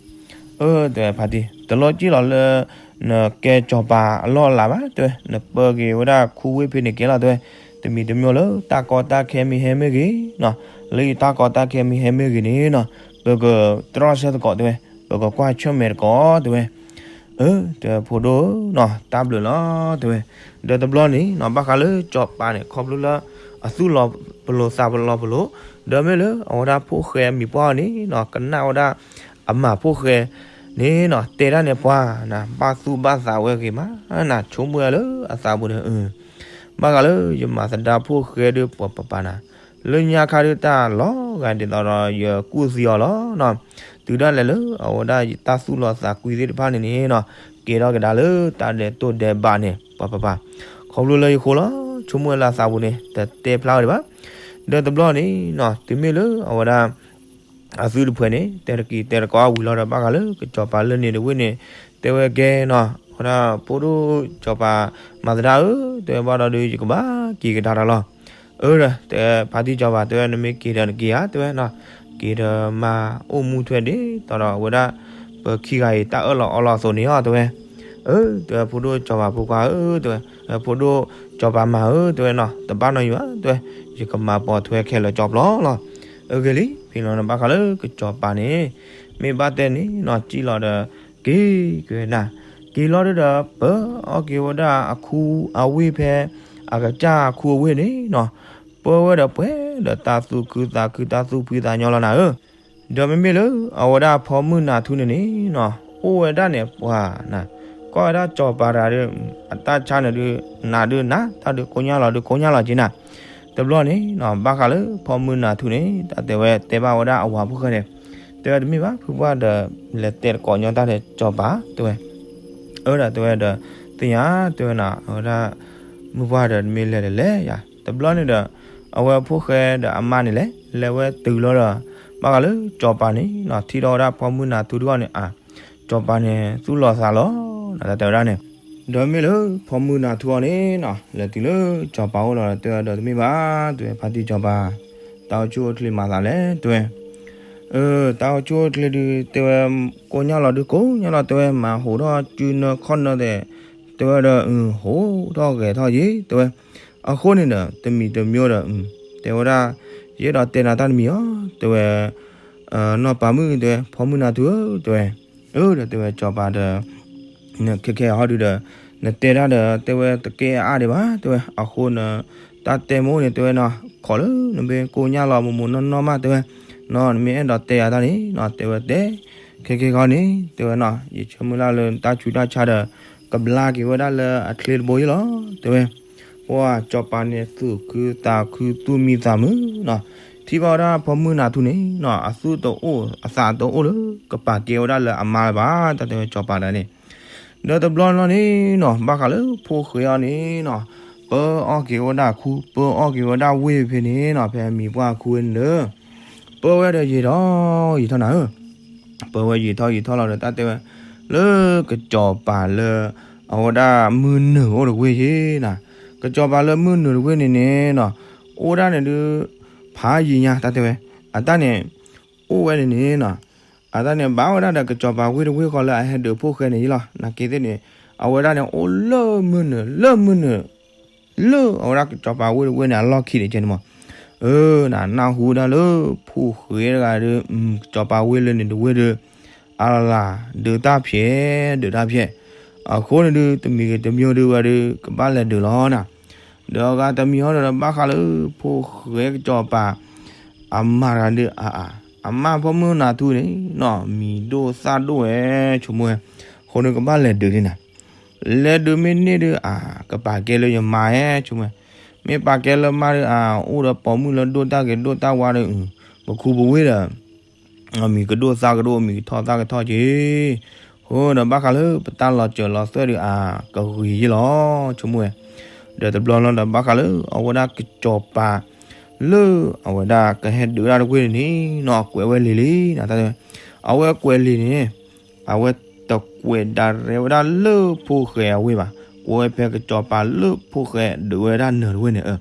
အၢ တဲဝဲ ဖါတံၢ် တလီၤစံၣ်လီၤလၢ နကဲစီၤပၤအလီၢ်အလၤဘၣ် တဲဝဲ, နပၢက့ၤဝဲဒၣ်ခူဝ့ၢ်ဖဲန့ၣ်ကဲလီၤ တဲဝဲ, တမံၤတမံၤလၢတၢ်ကီတၢ်ခဲမ့ၢ်ဟဲမ့ၢ်ဂ့ၤနီၤ, လၢယတၢ်ကီတၢ်ခဲမ့ၢ်ဟဲမ့ၢ်ဂ့ၤန့ၣ်နီၤ ပကတြီဆၢသကိး တဲဝဲ, ပကကွၢ်ဆၢၣ်မဲာ်သကိး တဲဝဲ, အၢ တဲဝဲ ဖိဒိၣ်နီၤ တၢ်ဘျုးလီၤ တဲဝဲ, ဒီးတဘျီန့ၣ်နီၤ ဘၣ်ဃးလၢစီၤပၤန့ၣ် ခီဖျိလၢ အသူၣ်လီၤပလိာ်သးလီၤပလိာ်, ဒီးမ့ၢ်လၢအဝဲဒၣ်ဖိၣ်ဃဲမံၤပှၢ်အီၤန့ၣ်နီၤ ကနၣ်ဝဲဒၣ် အမၤဖိၣ်ဃဲန့ၣ်နီၤ တဲဒၣ်န့ၣ်ပှၤနၤ ဘၣ်သူၣ်ဘၣ်သးဝဲဂ့ၤမးနၤ ဆိကမိၣ်ဝဲလၢအသးပူၤန့ၣ် ဘၣ်ဃးလၢယမၤသဒါဖိၣ်ဃဲဒုးပှၤပပၤနၤ, လၢညါခါဒုးတၢ်လီၤဂာ်ဒ်သိးဒီးယကူၣ်သံအီၤလီၤနီၤ, တုၤဒၣ်လဲာ်လၢအဝဲဒၣ်ယတၢ်သူၣ်လီၤသးကွံသ့ၣ်တဖၣ်န့ၣ်န့ၣ်နီၤ ကဲထီၣ်ကဒါလၢတၢ်ဒဲးတိၢ်ဒဲးဘးန့ၣ် ပှၤပပၤ, ခီဖျိလၢယဃိလီၤ ဆိကမိၣ်ဝဲလၢအသးပူၤန့ၣ် တတဲဖျါဝဲဒံးဘၣ်, ဒီးတဘျီန့ၣ်နီၤ တုၤမ့ၢ်လၢအဝဲဒၣ် အသုတဖှဲးန့ၣ် တဲတက့ၤတဲတကိးဝံၤလီၤဒီး ဘၣ်ဃးလၢကစီၤပၤလၢန့ၣ်တဝ့ၢ်န့ၣ် တဲဝဲကဲနီၤ ဝဲဒၣ်ဖိဒိၣ်စီၤပၤမၤသဒါဧၢ တဲဝဲဘၣ်ဒီးဒုးယကဘၣ်က့ၤကဒါတၢ်လီၤ, အၢ ဒီးတဲဖါတံၢ်စီၤပၤ တဲဝဲ နမ့ၢ်က့ၤဒီးနက့ၤဧါ တဲဝဲနီၤ, က့ၤဒီးမၤအိၣ်မူထွဲဒ်သိးဒီးအဝဲဒၣ် ပခံဂၤအံၤတၢ်အၢၣ်လီၤအီလီၤအသိးန့ၣ်အီၤ တဲဝဲ, အၢ တဲဝဲဖိဒိၣ်စီၤပၤဖိခွါဧၢ တဲဝဲ, ဖိဒိၣ်စီၤပၤမၤဧၢ တဲဝဲနီၤ တဘၣ်နီတမံၤဘၣ် တဲဝဲ, ယကမၤပိာ်ထွဲခဲလၢာ်ကၠီပျီလီၤ, အဂ့ၢ်လံ ဖဲလီၤန့ၣ် ဘၣ်ဃးလၢကစီၤပၤန့ၣ် မ့ၢ်ဘၣ်တဲန့ၣ်နီၤ စံၣ်လီၤဒီး က့ၤက့ၤနၤ, က့ၤလီၤဒုဒီး ပၢအီၣ်က့ၤဝဲဒၣ်အခူအဝ့ၢ်ဖဲ အကစၢ်အခူအဝ့ၢ်န့ၣ်နီၤ, ပၢဝဲဒီးပှဲၤဒီးတၢ်သူၣ်ခုသးခု တၢ်သူၣ်ဖှံသးညီလီၤနၤဧၢ, ဒီးမ့မ့ၢ်လၢအဝဲဒၣ်ဖီမုၢ်နၤထူန့ၣ်န့ၣ်နီၤ အိၣ်ဝဲဒၣ်န့ၣ်ပှၤနၤ, ကွၢ်ဝဲဒၣ်စီၤပၤတဂၤဒီး အတၢ်ဆါန့ၣ်ဒုး နၤဒုးနၤ တၢ်ဒုးကိညၢ်လီၤဒုးကိညၢ်လီၤက့နၤ, တဘျီန့ၣ်နီၤ ဘၣ်ဃးလၢဖီမုၢ်နၤထူန့ၣ် တၢ်တဲဝဲတဲဘၣ်ဝဲဒၣ်အဝၤဖိၣ်ဃဲန့ၣ်, တဲဝဲတမ့ၢ်ဘၣ် ဖုပှၢ်ဒီး လဲၤတဲတကိးညီတၢ်ဒီးစီၤပၤ တဲဝဲ အၢ ဒီးတဲဝဲဒီး သ့ၣ်ညါ တဲဝဲနၤ အဝဲဒၣ် မုၢ်ပှၢ်ဒီးတမ့ၢ်လဲၤဒီးလဲၤယၤ တဘျီန့ၣ်ဒီး အဝဲဖိၣ်ဃဲဒီးအမါန့ၣ်လဲၤ လဲၤဝဲတုၤလီၤဒီး ဘၣ်ဃးလၢစီၤပၤန့ၣ်နီၤ ထံၣ်ထီၣ်ဝဲဒၣ်ဖီမုၢ်နၤထူတဂီၢ်န့ၣ် အါ စီၤပၤန့ၣ် သူၣ်လီၤသးလီၤ နတၢ်တဲဝဲဒၣ်န့ၣ်, ဒီးမ့ၢ်လၢဖီမုၢ်နၤထူအီၤန့ၣ်နီၤ လဲၤတုၤလၢစီၤပၤအိၣ်လီၤဒီး တဲဝဲဒီးတမ့ၢ်ဘၣ် တဲဝဲ ဖါတံၢ်စီၤပၤ တၢ်အိၣ်ဆူၣ်အိၣ်ချ့မၤသးလဲၣ် တဲဝဲ အၢ တၢ်အိၣ်ဆူၣ်အိၣ်ချ့ဒုး တဲဝဲ ကိညၢ်လီၤဒုးကိညၢ်လီၤ တဲဝဲ မၤဟိးထီၣ်စုနၢခီၣ်နၢသဲး တဲဝဲဒီး ဟိးထီၣ်ဂဲၤထီၣ်ယံၤ တဲဝဲ အဃိန့ၣ်ဒီး တမံၤတမံၤဒီး တဲဝဲဒၣ် ယအဲၣ်ဒိးတဲနၤတၢ်တမံၤအီၤ တဲဝဲ နီၢ်ပၤမုၣ် တဲဝဲ ဖီမုၢ်နၤထူဧၢ တဲဝဲ အၢ ဒီးတဲဝဲစီၤပၤဒီး နခဲခဲအံၤဟီဒုဒီး နတဲတၢ်ဒီး တဲဝဲတကဲအါဒံးဘၣ် တဲဝဲ အဃိန တၢ်တဲမိၢ်န့ၣ် တဲဝဲနီၤ ခိးလၢနမ့ၢ်ကိညၢ်လီၤမိၢ်မိၢ်နီၢ်နီၢ်မး တဲဝဲ နီၤ နမ့ၢ်အဲၣ်ဒိးတဲယၤတၢ်န့ၣ်နီၤ တဲဝဲတဲ ခဲခဲခီန့ၣ် တဲဝဲနီၤ ယဆၢမုၢ်လၢ်လၢနတၢ်ဆူးတၢ်ဆါဒီး ကဘျါက့ၤဝဲဒၣ်လၢအချ့တဘိယ့ၣ်လီၤ တဲဝဲ ပှၤစီၤပၤန့ၣ် သူၣ်ခုသးခု သူၣ်မံသးမုာ်နီၤ ထံၣ်ဘၣ်ဝဲဒၣ်ဖီမုၢ်နၤထူန့ၣ်နီၤ အသူၣ်တအိၣ်အသးတအိၣ်လၢ ကပာ်ကဲဝဲဒၣ်လၢအမါလၢၤဘၣ် တၢ်တဲဝဲစီၤပၤတဂၤန့ၣ် ဒီးတဘျီလီၤန့ၣ်နီၤ ဘၣ်ဃးလၢဖိၣ်ဃဲအီၤန့ၣ်နီၤ ပၢအီၣ်က့ၤဝဲဒၣ်ခူ ပၢအီၣ်က့ၤဝဲဒၣ်ဝ့ၢ်ဖဲန့ၣ်နီၤ ဖဲမံၤပှၢ်ခူဝ့ၢ်န့ၣ်လၢ ပၢဝဲဒီးယံာ်ထီၣ်ယံာ်ထီၣ်နၤဧၢ ပၢဝဲယံာ်ထီၣ်ယံာ်ထီၣ်လီၤဒီးတၢ်တဲဝဲ လၢကစီၤပၤလၢ အဝဲဒၣ်မုၢ်နုာ်အိၣ်တဝ့ၢ်ယ့ၣ်နၤ ကစီၤပၤလၢမုၢ်နုာ်တဝ့ၢ်န့ၣ်န့ၣ်နီၤ အိၣ်ဒၣ်န့ၣ်ဒုး ဖးယံၤညါ တၢ်တဲဝဲ, အတၢ်န့ၣ် အိၣ်ဝဲန့ၣ်န့ၣ်နီၤ, အတၢ်န့ၣ် ဘၣ်ဝဲဒၣ်ဒီးကစီၤပၤဝ့ၢ်တဝ့ၢ်ဃီလၢအဟဲဒုးဖိၣ်ဃဲန့ၣ်ယလီၤ. နာ်က့သ့ၣ်န့ၣ် အဝဲဒၣ်န့ၣ် အိၣ်လၢမုၢ်နုာ် လၢမုၢ်နုာ် လၢအဝဲဒၣ်ကစီၤပၤဝ့ၢ်တဝ့ၢ်န့ၣ် အလီၢ်ခံန့ၣ်ကဲန့ၣ်မး, အၢ နနၢ်ဟူဒၣ်လၢ ဖိၣ်ဃဲတဂၤဒီး ကစီၤပၤဝ့ၢ်လၢန့ၣ်တဝ့ၢ်ဒီး အလၢ် ဒုးတၢ်ဖျဲး ဒုးတၢ်ဖျဲး, အဃိန့ၣ်ဒုး တမံၤဂ့ၤတမံၤဒုးဝဲဒုး ကဘၣ်လဲၤဒုးလီၤနီၤ. ဒီးအဂၤတမံၤဟီဒီး ဘၣ်ဃးလၢ ဖိၣ်ဃဲကစီၤပၤ အမါတဂၤဒုး အ အမါဖီမုၢ်နၤထူန့ၣ်နီၤ မံၤဒိၣ်သၣ်ဒိၣ်ဝဲ ဆိကမိၣ်ဝဲ, အဃိန့ၣ်ကဘၣ်လဲၤဒုးန့ၣ်နီၤ. လဲၤဒုးမ့ၢ်န့ၢ်ဒုး အ ကပာ်ကဲလၢယမါဧါ ဆိကမိၣ်ဝဲ, မ့ၢ်ပာ်ကဲလၢမါဒီး အ အိၣ်ဒီးပိာ်မုၣ်လၢဒိၣ်တၢ်ဂ့ၤဒိၣ်တၢ်ဝါဒီး ပခူပဝ့ၢ်ဒီး မံၤကဒိၣ်သၣ်ကဒိၣ် မံၤကထီၣ်သၣ်ကထီၣ်က့ၤ, အဃိဒီးဘၣ်ဃးလၢပတၢ်လီၤစၢၤလီၤသွဲၣ်ဒီး အ ကဂ့ၤယ့ၢ်လီၤ ဆိကမိၣ်ဝဲ. ဒီးတဘျီလီၤဒီး ဘၣ်ဃးလၢအဝဲဒၣ်ကစီၤပၤ လၢအဝဲဒၣ်ကဟဲဒုးဒၣ်တဝ့ၢ်န့ၣ်နီၤ ကွဲးဝဲလံာ်လံနီၤ တၢ်တဲဝဲ, အဝဲကွဲးလံာ်န့ၣ် အဝဲတကွဲးဒၣ်ရဲဝဲဒၣ်လၢဖိၣ်ဃဲအဝ့ၢ်ဘၣ်, ကွဲးဝဲဖဲကစီၤပၤလၢဖိၣ်ဃဲဒုးဝဲဒၣ်နၢၤတဝ့ၢ်န့ၣ်,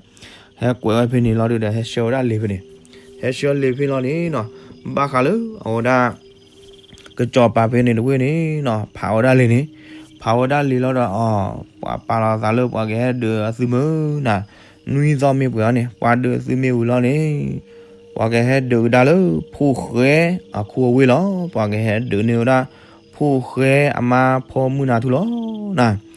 ဟဲကွဲးဝဲဖဲန့ၣ်လီၤဒီး ဟဲဆှၢဝဲဒၣ်လံာ်ဖဲန့ၣ်, ဟဲဆှၢလံာ်ဖဲလီၤန့ၣ်နီၤ, ဘၣ်ဃးလၢအဝဲဒၣ် ကစီၤပၤဖဲန့ၣ်တဝ့ၢ်န့ၣ်နီၤ ဖးဝဲဒၣ်လံာ်န့ၣ်, ဖးဝဲဒၣ်လံာ်လီၤဒီး အီၤ ပှၤပာ်လီၤသးလၢပှၤကဟဲဒုးအသုမုၢ်နၤ, နွံသီမ့ၢ်ပှဲၤအီၤန့ၣ် ပှၤဒုးအသုမ့ၢ်ဝံၤလီၤန့ၣ် ပှၤကဟဲဒုးကဒါလၢ ဖိၣ်ဃဲအခိအဝ့ၢ်လီၤ. ပှၤကဟဲဒုးန့ၢ်ဝဲဒၣ် ဖိၣ်ဃဲအမါဖီမုၢ်နၤထူလီၤနၤ.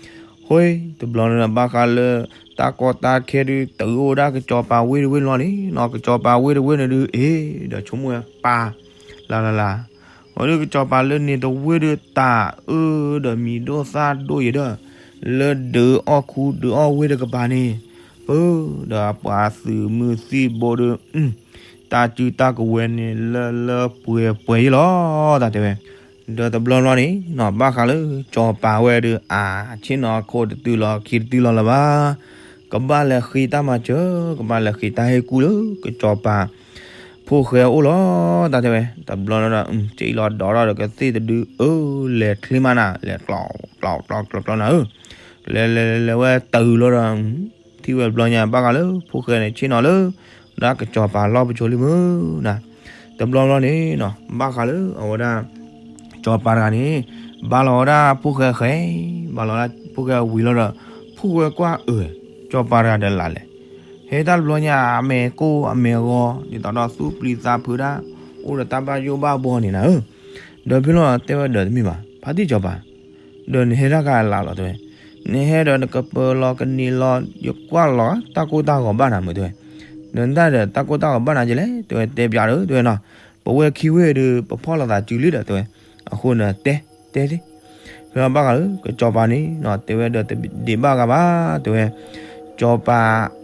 ဃိ တဘျီန့ၣ် ဘၣ်ဃးလၢ တၢ်ကီတၢ်ခဲဒုး တုၤအိၣ်ဝဲဒၣ်ကစီၤပၤဝ့ၢ်တဝ့ၢ်လီၤန့ၣ်နီၤ, ကစီၤပၤဝ့ၢ်တဝ့ၢ်န့ၣ်ဒုး အ့ ဒီးဆိကမိၣ်ဝဲပၢ် လၢ်လၢ်လၢ်, အဝဲဒၣ်ကစီၤပၤလၢန့ၣ်တဝ့ၢ်ဒုး တၢ်အၢဒီးမံၤဒိၣ်သၣ်ဒိၣ်ယဲဒီး လၢဒုးအီၣ်ခူဒုးအီၣ်ဝ့ၢ်တကပၤန့ၣ်, ပၢ်ဒီးအပှၤသုးမုၢ်သံၣ်ဘိဒုး တၢ်စုတၢ်ကဝဲၤန့ၣ် လၢလၢပှဲၤပှဲၤယ့ၢ်လီၤ တၢ်တဲဝဲ. ဒီးတဘျီဘျီန့ၣ်နီၤ ဘၣ်ဃးလၢ ကစီၤပၤဝဲဒုး အ ဆ့ၣ်နီၤခိၣ်တတုၤလီၤ ခံတတုၤလီၤလၢၤဘၣ်, ကဘၣ်လဲၤဃ့တၢ်မၤစၢၤ ကဘၣ်လဲၤဃ့တၢ်ဟ့ၣ်ကူၣ်လၢ ကစီၤပၤ ဖိၣ်ဃဲအအိၣ်လီၤ တၢ်တဲဝဲ. တဘျီဒီး စ့လီၤဒီးဒီးကသ့ၣ်တဒု အၢ လဲၤချ့မးနၤ လဲၤကျီကျီကျီကျီကျီနၤဧၢ, လဲၤလဲၤလဲၤဝဲတုၤလီၤဒီး ထံၣ်ဝဲတဘျီညါ ဘၣ်ဃးလၢ ဖိၣ်ဃဲန့ၣ် ဆ့ၣ်နီၤလၢ ဒၣ်ကစီၤပၤလီၢ်ပစိၤလံမုၢ်နၤ. တဘျီဘျီန့ၣ်နီၤ ဘၣ်ဃးလၢအဝဲဒၣ် ကစီၤပၤတဂၤန့ၣ် ဘၣ်လီၤဝဲဒၣ်ဖိၣ်ဃဲဃဲ, ဘၣ်လီၤဝဲဒၣ်ဖိၣ်ဃဲဝံၤလီၤဒီး ဖိၣ်ဃဲကွၢ်အၢ ကစီၤပၤတဂၤဒီးလၢ်လဲၣ်, ဟဲတၢ်တဘျီညါ အမဲာ်ကိၢ်အမဲာ်ဂီၤ ဒ်သိးဒီးသူၣ်ပျံၤသးဖုးဒၣ် အိၣ်ဒီးတၢ်ဘၣ်ယိၣ်ဘၣ်ဘှီန့ၣ်နၤဧၢ. ဒီးဖဲလီၤတဲဝဲဒီးတမ့ၢ်ဘၣ် ဖါတံၢ်ကစီၤပၤ ဒီးနဟဲတၢ်ကလးလီၤတဲဝဲ, နဟဲဒီးနကပၢၤလီၤကန့ၢ်လီၤ ယကွၢ်လီၤတၢ်ကိၢ်တၢ်ဂီၤဘၣ်နၤမုၢ်တဲဝဲ, ဒီးနတၢ်ဒီးတၢ်ကိၢ်တၢ်ဂီၤဘၣ်နၤကလဲၣ် တဲဝဲ တဲပျးဒီးတဲဝဲနီၤ, ပဝဲခံဝ့ၢ်ဒီး ပဖီၣ်လိာ်သးစုလံဒီးတဲဝဲ, အဃိန့ၣ်တဲ တဲသ့, ဖဲလီၤဘၣ်ဃးလၢ ကစီၤပၤန့ၣ်နီၤ တဲဝဲဒီးတဒံးဘၣ်ဂၤဘၣ် တဲဝဲ, ကစီၤပၤ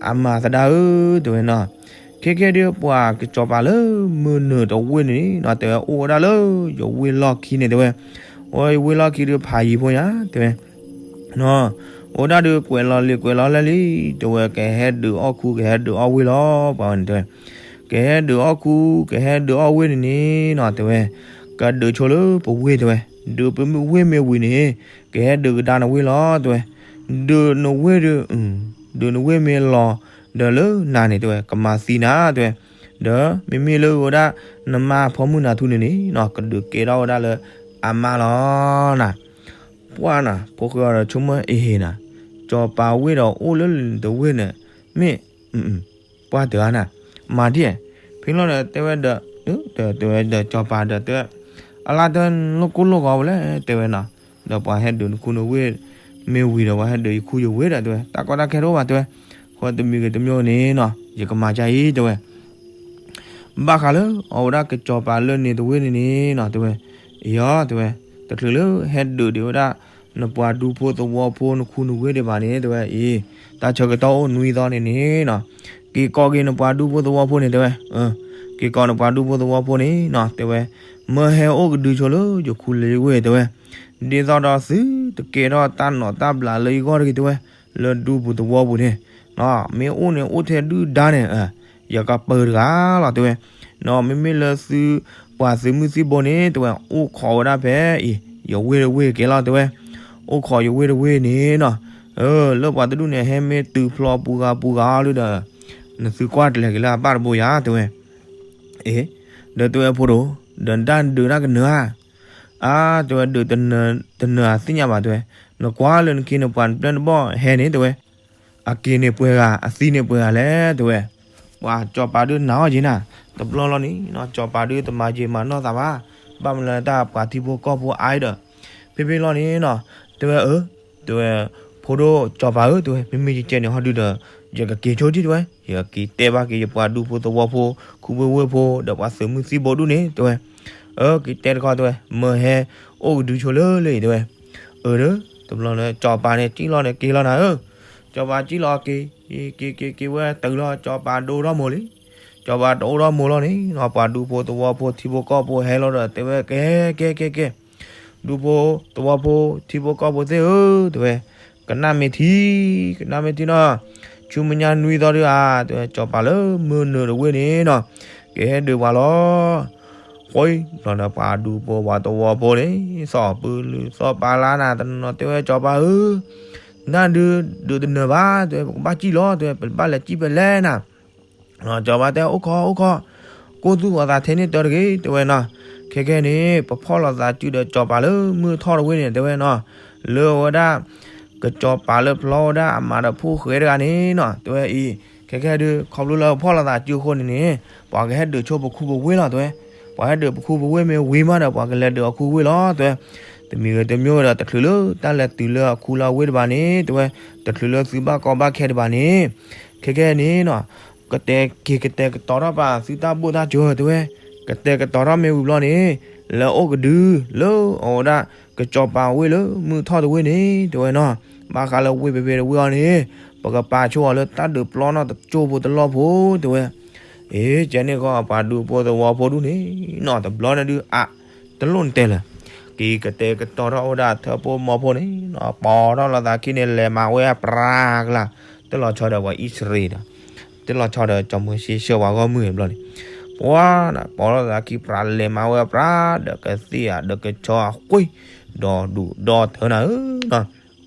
အမၤသဒါဧၢ တဲဝဲနီၤ, ခဲကဲဒုးပှၤကစီၤပၤလၢမုၢ်နုာ်တဝ့ၢ်န့ၣ်နီၤ တဲဝဲအိၣ်ဝဲဒၣ်လၢ ယဝ့ၢ်လီၢ်ခံန့ၣ်တဲဝဲ, အိၣ်ယဝ့ၢ်လီၢ်ခံဒုးဖးယံၤဖိညါ တဲဝဲ အိၣ်ဒၣ်ဒုးကွဲးလီၤလံာ်ကွဲးလီၤလဲၢ်လံ, တဲဝဲ ကဟဲဒုးအီၣ်ခူ ကဟဲဒုးအီၣ်ဝ့ၢ်လီၤ ပှၤဝဲန့ၣ်တဲဝဲ, ကဟဲဒုးအီၣ်ခူ ကဟဲဒုးအီၣ်ဝ့ၢ်န့ၣ်န့ၣ်နီၤ တဲဝဲ, ကဒုးဆိလၢပဝ့ၢ်တဲဝဲ, ဒုးပမ့ၢ်ဝ့ၢ်မ့ၢ်ဝံၤန့ၣ် ကဟဲဒုးကဒါနဝ့ၢ်လီၤ တဲဝဲ, ဒုးနဝ့ၢ်ဒုး ဒုးနဝ့ၢ်မ့ၢ်လီၤ ဒီးလၢနၤန့ၣ်တဲဝဲ ကမၤသံနၤတဲဝဲ, ဒီးမ့မ့ၢ်လၢအဝဲဒၣ် နမါဖီမုၢ်နၤထူန့ၣ်န့ၣ်နီၤ ကဒုးကဲထီၣ်ဝဲဒၣ်လၢအမါလီၤနၤ. ပှၢ်နၤ ဖိၣ်ဃဲအီၤဒီးဆိကမိၣ်အဟ့ၣ်နၤ, ကစီၤပၤဝ့ၢ်ဒီးအိၣ်လၢလၢတဝ့ၢ်န့ၣ် မ့ၢ် ပှၢ်တဂၤနၤ, မၤဒ်, ဖဲလီၤဒီးတဲဝဲဒီး တဲဝဲဒီးကစီၤပၤဒီးတဲဝဲ, အလါတဲဝဲ လိၣ်ကိၢ်လိၣ်ဂီၤဝဲလဲၣ် တဲဝဲနီၤ, ဒီးပှၤဟဲဒုးနခူနဝ့ၢ် မ့ၢ်ဝံၤဒီးပှၤဟဲဒုးယခူယဝ့ၢ်ဒီးတဲဝဲ တၢ်ကီတၢ်ခဲတအိၣ်ဘၣ်တဲဝဲ, ဃိတမံၤဂ့ၤတမံၤန့ၣ်နီၤ ယကမၤကါအံၤတဲဝဲ ဘၣ်ဃးလၢအဝဲဒၣ်ကစီၤပၤလၢန့ၣ်တဝ့ၢ်န့ၣ်န့ၣ်နီၤ တဲဝဲ, အံၤတဲဝဲ, တချုးလၢဟဲဒုးဒံးဝဲဒၣ် နပှၤဒူဖိသဝီဖိနခူနဝ့ၢ်ဒံးဘၣ်န့ၣ် တဲဝဲအံၤ, တၢ်ဆၢကတီၢ်အိၣ်နွံသီန့ၣ်န့ၣ်နီၤ, က့ၤကိးက့ၤနပှၤဒူဖိသဝီဖိန့ၣ် တဲဝဲ, က့ၤကိးနပှၤဒူဖိသဝီဖိန့ၣ်နီၤ တဲဝဲ, မၢဟဲအိၣ်ကဒုဆိလၢယခူလၢယဝ့ၢ်တဲဝဲ, ဒ်သိးဒီးသုတကဲထီၣ်တၢ်နီၣ်တၢ်ဘျးလၢယဂီၢ်တဂ့ၤတဲဝဲ, လၢဒူပူၤသဝီပူၤန့ၣ် မ့ၢ်အိၣ်န့ၣ်အိၣ်ထဲဒုၣ်ဒါန့ၣ် ယကပၢၤတဂၤလီၤတဲဝဲ, မ့မ့ၢ်လၢသု ပှၤသုးမုၢ်သံၣ်ဘိန့ၣ် တဲဝဲ အိၣ်ခိးဝဲဒၣ်ဖဲအံၤ ယဝ့ၢ်တဝ့ၢ်ကဲလီၤတဲဝဲ, အိၣ်ခိးယဝ့ၢ်တဝ့ၢ်န့ၣ်နီၤ, လၢပှၤတဒူၣ်န့ၣ် ဟဲမ့ၢ်တုၤဖျီပူၤဂၤပူၤဂၤအီၤလၢဒီး နသုကွၢ်ကျဲၤက့ၤလၢအဘၣ်တဘိယၤ တဲဝဲ. အ့ ဒီးတဲဝဲဖိဒိၣ်, ဒီးနတၢ်ဒုးတၢ်ကနၢၤဧါ. အါ တဲဝဲ ဒုးတနၢၤဧါသ့ၣ်ညါဘၣ် တဲဝဲ, နကွၢ်လၢနခ့နပှၤနပျဲၢ်နဘီၣ်ဟဲန့ၣ် တဲဝဲ, အက့ၤန့ၣ်ပှဲၤဂၤ အသံန့ၣ်ပှဲၤဂၤလဲၣ် တဲဝဲ. ပှၤစီၤပၤဒုးနာ်အီၤက့ၤနၤ, တဘျီလီၤန့ၣ်နီၤ စီၤပၤဒုးတမၤယံာ်မၤနီၢ်သးဘၣ်, ဘၣ်မနုၤလၢတၢ်ပှၤထံဖိကီၢ်ဖိအါဒီး, ဖဲဖဲလီၤန့ၣ်နီၤ, တဲဝဲအၢ, တဲဝဲ, ဖိဒိၣ်စီၤပၤဧၢ တဲဝဲ, မ့မ့ၢ်ယကဲန့ၣ်ဟီဒုဒီး, ယကက့ၤဆိက့ၤ တဲဝဲ, ယကက့ၤတဲဘၣ်က့ၤယပှၤဒူဖိသဝီဖိ, ခူဖိဝ့ၢ်ဖိ ဒီးပှၤသုးမုၢ်သံၣ်ဘိဒူၣ်န့ၣ် တဲဝဲ. အၢ က့ၤတဲတခီ တဲဝဲ, မၢဟဲအိၣ်ကဒုဆိလၢလၢအံၤ တဲဝဲ. အၢ တဘျီန့ၣ် စီၤပၤန့ၣ် ကံၣ်လီၤန့ၣ်က့ၤလီၤနၤဧၢ, စီၤပၤကံၣ်လီၤက့ၤ, က့ၤက့ၤက့ၤက့ၤဝဲတုၤလီၤ စီၤပၤဒိထီၣ်မိၢ်လံ. စီၤပၤဒိထီၣ်မိၢ်လီၤန့ၣ်နီၤ ပှၤဒူဖိသဝီဖိထံဖိကီၢ်ဖိဟဲလီၤဒီး တဲဝဲ ကဲ ကဲ ကဲ ကဲ ဒူဖိသဝီဖိထံဖိကီၢ်ဖိသ့ၣ်ဧၢ တဲဝဲ, ကနၣ်မ့ၢ်ထံ, ကနၣ်မ့ၢ်ထံနီၤ, ဆူမဲာ်ညါနွံသီဒုဧါ တဲဝဲ စီၤပၤလၢမုၢ်နုာ်တဝ့ၢ်န့ၣ်နီၤ, ကဟဲဒုးပှၤလီၤ. ဃိ ဘျီန့ၣ် ပှၤဒူဖိပှၤသဝီဖိန့ၣ် သီၣ်ပူၤလုၢ်သီၣ်ပာ်လၢနၤတနီၤ တဲဝဲ စီၤပၤဧၢ, နတၢ်ဒုးဒုးတနၢၤဘၣ် တဲဝဲ ပကဘၣ်ကံၣ်လီၤ တဲဝဲ ပဘၣ်လဲၤကံၣ်ဖဲလဲၣ်နၤ စီၤပၤတဲ အိၣ်ခိး အိၣ်ခိး, ကိၢ်သူၣ်အသးထဲန့ၣ်တၢတဂ့ၤ တဲဝဲနီၤ. ခဲခဲန့ၣ် ပဖီၣ်လိာ်သးစုဒီးစီၤပၤလၢမုၢ်ထီၣ်တဝ့ၢ်န့ၣ် တဲဝဲနီၤ, လၢအဝဲဒၣ် ကစီၤပၤလၢဖျီဝဲဒၣ်အမၤဒီးဖိၣ်ဃဲတဂၤန့ၣ်နီၤ တဲဝဲအံၤ, ခဲခဲဒုး ခီဖျိလၢဖီၣ်လိာ်သးစုအဃိန့ၣ်န့ၣ် ပှၤကဟဲဒုးဆိပခူပဝ့ၢ်လီၤ တဲဝဲ, ပှၤဟဲဒုးပခူပဝ့ၢ်မ့ၢ်ဝံၤမးဒီး ပှၤကလဲၤဒုးအခူဝ့ၢ်လီၤ တဲဝဲ. တမံၤဂ့ၤတမံၤဒီး တချုးလၢတၢ်လဲၤတုၤလၢအခူလၢအဝ့ၢ်တဘၣ်န့ၣ် တဲဝဲ, တချုးလၢသုဘၣ်ကီဘၣ်ခဲတဘၣ်န့ၣ် ခဲခဲန့ၣ်နီၤ, ကတဲက့ၤကတဲာ်ကတီၤထီၣ်ပာ်သုတၢ်ဘိၣ်တၢ်စၢၤ တဲဝဲ, ကတဲာ်ကတီၤထီၣ်မ့ၢ်ဝံၤဘျီန့ၣ် လဲၤအိၣ်ကဒု လၢအဝဲဒၣ် ကစီၤပၤဝ့ၢ်လၢမုၢ်ထီၣ်တဝ့ၢ်န့ၣ် တဲဝဲနီၤ, ဘၣ်ဃးလၢဝ့ၢ်ဖဲဖဲတဝ့ၢ်အံၤန့ၣ် ပကပာ်ဆိအီၤလၢတၢ်ဒုးပျီနီၣ်တကၠိဖိတလီၢ်ဖိ တဲဝဲ. အ့ ကဲန့ၣ်ဃီ ပှၤဒူဖိသဝီဖိဒူၣ်န့ၣ်နီၤ တဘျီန့ၣ်ဒုးအါ တလိၣ်နတဲလၢၤ က့ၤကတဲာ်ကတီၤထီၣ်အိၣ်ဒၣ်ထၢဖိမီဖိန့ၣ်နီၤ ပိာ်ထီၣ်လိာ်သးခံန့ၣ် လဲၤမၤဝဲပြးကလါ, တလီၤဆီဒီးပှၤအံၣ်စရ့လးဒီး တလီၤဆီဒီးစီၤမိၤၡ့ဆှၢပှၤဂီၢ်မုၢ်ဘျီန့ၣ်, ပှၤနီၤ ပိာ်ထီၣ်လိာ်သးခံပြး လဲၤမၤဝဲပြး ဒီးကသ့ၣ်ဧါ ဒီးကဆီအဃ့ ဒီးဒူၣ်ဒီထၢနၤဧၢနီၤ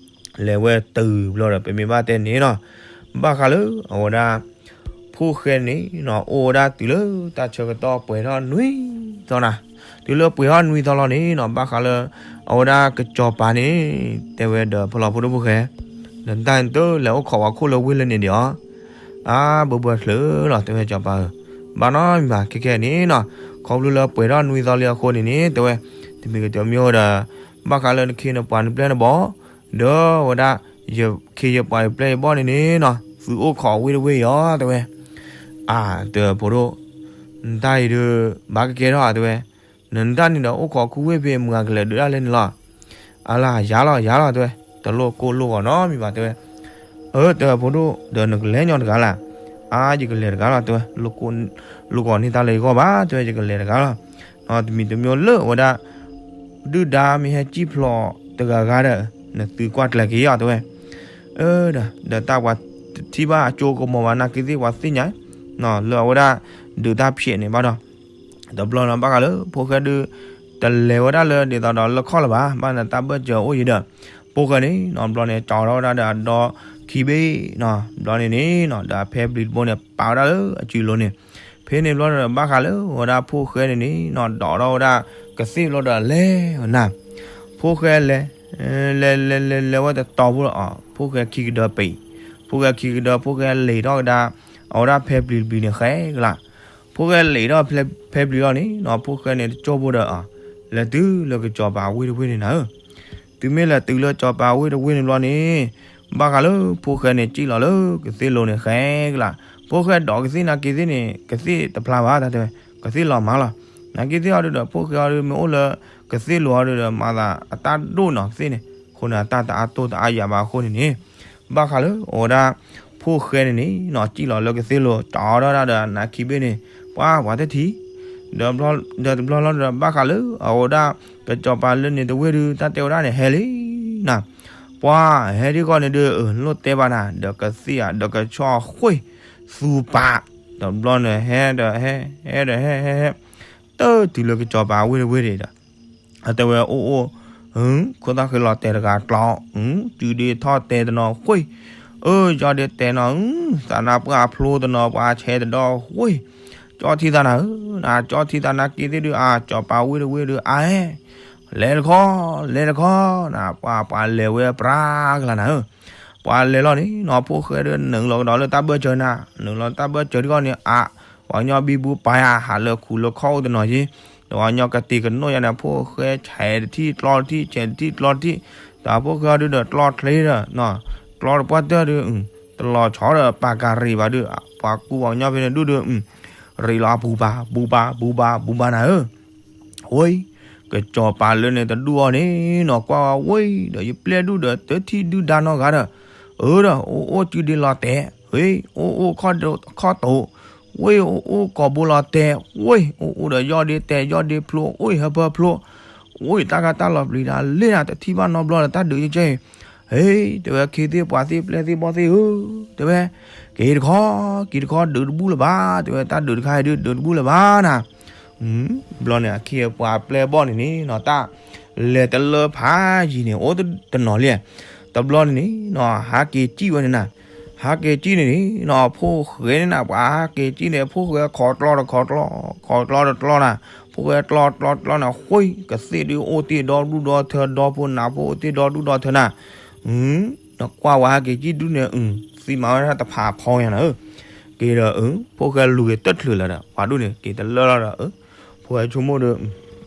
လဲၤဝဲတုၤဘျီဒီး ပမ့ၢ်ဘၣ်တဲန့ၣ်နီၤ, ဘၣ်ဃးလၢအဝဲဒၣ် ဖိၣ်ဃဲန့ၣ်နီၤ အိၣ်ဝဲဒၣ်တုၤလၢတၢ်ဆၢကတီၢ်ပှဲၤထီၣ်နွံသီနၤ, တုၤလၢပှဲၤထီၣ်နွံသီလီၤန့ၣ်နီၤ ဘၣ်ဃးလၢ အဝဲဒၣ်ကစီၤပၤန့ၣ် တဲဝဲဒီးဖီလီၤဖိဒိၣ်ဖိၣ်ဃဲ, နတၢ်န့ၣ်တလဲၤအိၣ်ခိးပှၤခိၣ်လၢဝ့ၢ်လၢန့ၣ်ဒံးဧါ, အါ ဘၢဘၢချုးလီၤ တဲဝဲစီၤပၤဧၢ, ဘၣ်နီတမံၤဘၣ် ခဲခဲန့ၣ်နီၤ, ခီဖျိလၢပှဲၤထီၣ်နွံသီလံအဃိန့ၣ်န့ၣ် တဲဝဲ, တမံၤဂ့ၤတမံၤဒီး ဘၣ်ဃးလၢနခ့နပှၤနပျဲၢ်နဘီၣ် ဒီးဝဲဒၣ် ယခ့ယပှၤယပျဲၢ်ယဘီၣ်န့ၣ်န့ၣ်နီၤ သုအိၣ်ခိးဝ့ၢ်တဝ့ၢ်အံၤ တဲဝဲ, အါ တဲဖိဒိၣ်, နတၢ်အံၤဒုး ဘၣ်ကကဲထီၣ်ဧါ တဲဝဲ, နတၢ်န့ၣ်ဒီးအိၣ်ခိးခူဝ့ၢ်ဖဲမုၢ်ဂၤကလဲၤဒုးဒၣ်လဲၣ်န့ၣ်လီၤ, အလၢယၤလီၤ ယၤလီၤ တဲဝဲ, တလိၣ်ကိၢ်လိၣ်ဂီၤနီတမံၤဘၣ် တဲဝဲ, အၢ တဲဖိဒိၣ် ဒီးနကလဲၤညီတဂၤလၢ်, အါ ယကလဲၤတဂၤလီၤ တဲဝဲ, လိၣ်ကိၢ်လိၣ်ဂီၤန့ၢ်တၢ်လၢယဂီၢ်ဘၣ် တဲဝဲ ယကလဲၤတဂၤလီၤ, တမံၤတမံၤလၢအဝဲဒၣ် ဒုၣ်ဒါမ့ၢ်ဟဲစံၣ်ဖျိးတဂၤဂၤဒီး နသုကွၢ်ကျဲၤက့ၤအီၤ တဲဝဲ, အၢ ဒီး ဒီးတၢ်ပှၤတထံၣ်ဘၣ်အကၠိကမီၤဘၣ် နာ်က့သ့ၣ်ပှၤသ့ၣ်ညါ လၢအဝဲဒၣ် ဒုးတၢ်ဖျဲးန့ၣ်ဘၣ်ဒီး တဘျီနီၤ ဘၣ်ဃးလၢဖိၣ်ဃဲဒုး တလဲၤဝဲဒၣ်လၢဒ်သိးဒီးလၢခီၣ်လၢၤဘၣ် ဘၣ်နတၢ်ဘၢၣ်စၢၤအိၣ်ယံၤဒီး ဖိၣ်ဃဲန့ၣ်နီၤ ဘျီန့ၣ် ကၠီထီၣ်ဝဲဒၣ်ဒီးအဒီခံဘ့ၣ်နီၤ ဘျီန့ၣ်န့ၣ်နီၤ ဒီးအဖဲပျံၤတဘိန့ၣ် ပာ်ဝဲဒၣ်လၢအစုလိၤန့ၣ် ဖဲန့ၣ်ဘျီဒီး ဘၣ်ဃးလၢအဝဲဒၣ်ဖိၣ်ဃဲန့ၣ်န့ၣ်နီၤ ဒိးထီၣ်ဝဲဒၣ်ကသ့ၣ်ဘျီဒီးလဲၤဝဲနၤ ဖိၣ်ဃဲလဲၤ လဲၤလဲၤလဲၤလဲၤဝဲတတီၤဖိလီၤအီၤ ဖိၣ်ဃဲခံကဒၢပံၤ ဖိၣ်ဃဲခံကဒၢ ဖိၣ်ဃဲလဲၤထီၣ်ကဒါ အဝဲဒၣ်ဖဲပျံၤတဘ့ၣ်န့ၣ်ဃဲကလါ ဖိၣ်ဃဲလဲၤထီၣ်ဖဲပျံၤလီၤန့ၣ်နီၤ ဖိၣ်ဃဲန့ၣ်တကၠိဖိဒီး လဲၤတုၤလၢကစီၤပၤဝ့ၢ်တဝ့ၢ်န့ၣ်နၤဧၢ တုၤမ့ၢ်လဲၤတုၤလၢကစီၤပၤဝ့ၢ်တဝ့ၢ်န့ၣ်ဘျီန့ၣ် ဘၣ်ဃးလၢဖိၣ်ဃဲန့ၣ် စံၣ်လီၤလၢကသ့ၣ်လိၤန့ၣ်ဃဲကလါ ဖိၣ်ဃဲဒိးကသ့ၣ်နာ်က့သ့ၣ်န့ၣ် ကသ့ၣ်တဖျါဘၣ် တၢ်တဲဝဲ ကသ့ၣ်လီၤမးလီၤ နာ်က့သ့ၣ်အီၤဒုးဒီး ဖိၣ်ဃဲအီၤဒုး မ့ၢ်အိၣ်လၢကသ့ၣ်လိၤအီၤဒုးဒီး မၤသးအတၢ်ဒိၣ်နီၤကသ့ၣ်န့ၣ် အဃိန့ၣ် အတၢ်တအါတိၢ်တအါယၤဘၣ်အဃိန့ၣ်န့ၣ် ဘၣ်ဃးလၢအဝဲဒၣ် ဖိၣ်ဃဲန့ၣ်န့ၣ်နီၤ စံၣ်လီၤလၢကသ့ၣ်လိၤ ကၠီထီၣ်ဒၣ်ဒီးအနၢ်ခံဘ့ၣ်န့ၣ် ပှၤပှၤတထံၣ် ဒီးတဘျီလီၤဒီး ဘၣ်ဃးလၢအဝဲဒၣ် ကစီၤပၤလၢန့ၣ်တဝ့ၢ်ဒုး တၢ်တဲဝဲဒၣ်န့ၣ် ဟဲလံနၤ ပှၤဟဲဒ်ဂီၢ်န့ၣ်ဒုး အၢ လိၣ်တဲဘၣ်နၤ ဒီးကသ့ၣ်ဧါ ဒီးကဆီအဃ့ၢ် သူပာ် ဒီးတဘျီန့ၣ် ဟဲဒီးဟဲ ဟဲဒီးဟဲ ဟဲဟဲ တၢ်တုၤလၢကစီၤပၤဝ့ၢ်တဝ့ၢ်ဒံးဒီး အတဲဝဲအိၣ်အိၣ် ခိၣ်သၣ်ဃ့လီၤတဲာ်တဂၤကျီ စုဒ့ထီၣ်တဲာ်တနီၤဃ့ၢ် အၢ ယီၢ်ဒ့တဲာ်နီၤ, သးနါပှၢ်ဖျိတနီၤ ပှၤဆဲးတဒီဝ့ၢ်, ကၠီထံသးနၤဧၢ, နကၠီထံသးနၤက့ၤသ့ၣ်ဒုး အကၠီၤပၤဝ့ၢ်တဝ့ၢ်ဒုး အါ, လဲၤတခီ, လဲၤတခီ, နပှၤပှၤလဲၤဝဲပြါကလၤနၤဧၢ, ပှၤလဲၤလီၤန့ၣ်နီၤ ဖိၣ်ဃဲဒုးနုာ်လီၤကဒီးလၢတၢ်ဘၢၣ်စၢၤနၤ, နုာ်လီၤတၢ်ဘၢၣ်စၢၤတခီန့ၣ် အါ, ပှၤကညီဘံဘူပာ်ယၤ ဟးလၢခူလၢခီၣ်အိၣ်တနီၤယ့ၣ်, ဒီးပှၤကညီကတ့ၤကနိးယၤန့ၣ် ဖိၣ်ဃဲဆဲးတထံၣ်ကျီတထံၣ် ဆဲးတထံၣ်ကျီတထံၣ်, တၢ်ဖိၣ်ဃဲဒုးဒီးကျီချ့ဒီး ကျီတပှၢ်တၢၢ်ဒုး တလီၤဆီဒီးပာ်ကၤရံးဘၣ်ဒုး ပှၤကူပှၤကညီဖဲန့ၣ်ဒုးဒီး ရံးလီၤအပူၤပာ် ပူၤပာ် ပူၤပာ် ပူၤပာ်နၤဧၢ, ဝဲ, ကစီၤပၤလၢန့ၣ်တဒူၣ်အီၤန့ၣ်နီၤ ကွၢ်ဝဲဝဲဒီး ယပျဲၢ်ဒူၣ်ဒီးတထံၣ်ဒုၣ်ဒါနီတဂၤဒီး, အၢဒီး အိၣ်အိၣ်စုဒ့လီၤတဲာ်, ဝဲ, အိၣ်အိၣ်ခီၣ်တိာ်, ဝဲ အိၣ်အိၣ်ကိာ်ဘိလီၤတဲာ်, ဝဲ အိၣ်အိၣ်ဒီးယီၢ်ဒ့တဲာ် ယီၢ်ဒ့ဖျိ အိၣ်ဟၢဖၢဖျိ, ဝဲ တၢ်ဂၤတၢ်လီၤပျံၤတၢ်လ့ၢ်နၤ တထံၣ်ဘၣ်နီတဘျီဒီး တၢ်ဒုးယကဲအံၤ, ဟဲ, တဲဝဲ ခ့သ့ၣ်ပှၤသ့ၣ်ပျဲၢ်သ့ၣ်ဘီၣ်သ့ၣ်ဧၢ, တဲဝဲ, က့ၤတခီ, က့ၤတခီဒုးတဘူၣ်လၢၤဘၣ်, တဲဝဲ တၢ်ဒုးတခါအံၤဒုးဒုးတဘူၣ်လၢၤဘၣ်နၤ ဘျီန့ၣ် အခ့အပှၤပျဲၢ်ဘီၣ်န့ၣ်န့ၣ်နီၤ တၢ်လဲၤတလၢဖးယံၤန့ၣ် အိၣ်တနီၤလံ, တဘျီန့ၣ်န့ၣ်နီၤ ဟးက့ၤစံၣ်ဝဲန့ၣ်နၤ, ဟးက့ၤစံၣ်န့ၣ်န့ၣ်နီၤ ဖိၣ်ဃဲန့ၣ်နၤ ပှၤဟးက့ၤစံၣ်န့ၣ် ဖိၣ်ဃဲခိးကျီတခိးကျီ, ခိးကျီတကျီနၤ, ဖိၣ်ဃဲကျီကျီကျီနၤ ဃုကသ့ၣ်ဒုးအိၣ်တ့ၢ်ဒီဒူၣ်ဒီထၢ ဒီဖိနးဖိအိၣ်တ့ၢ်ဒီဒူၣ်ဒီထၢနၤ, နကွၢ်ဝဲဟးက့ၤစံၣ်ဒုးန့ၣ် သံမၤဝဲဒၣ်တဖးဖီယါနၤဧၢ, က့ၤဒီး ဖိၣ်ဃဲလူၤက့ၤတချုးလၢၤဒီး ပှၤဒူၣ်န့ၣ် က့ၤတလၢလီၤဒီး ဖိၣ်ဃဲဆိကမိၣ်ဒီး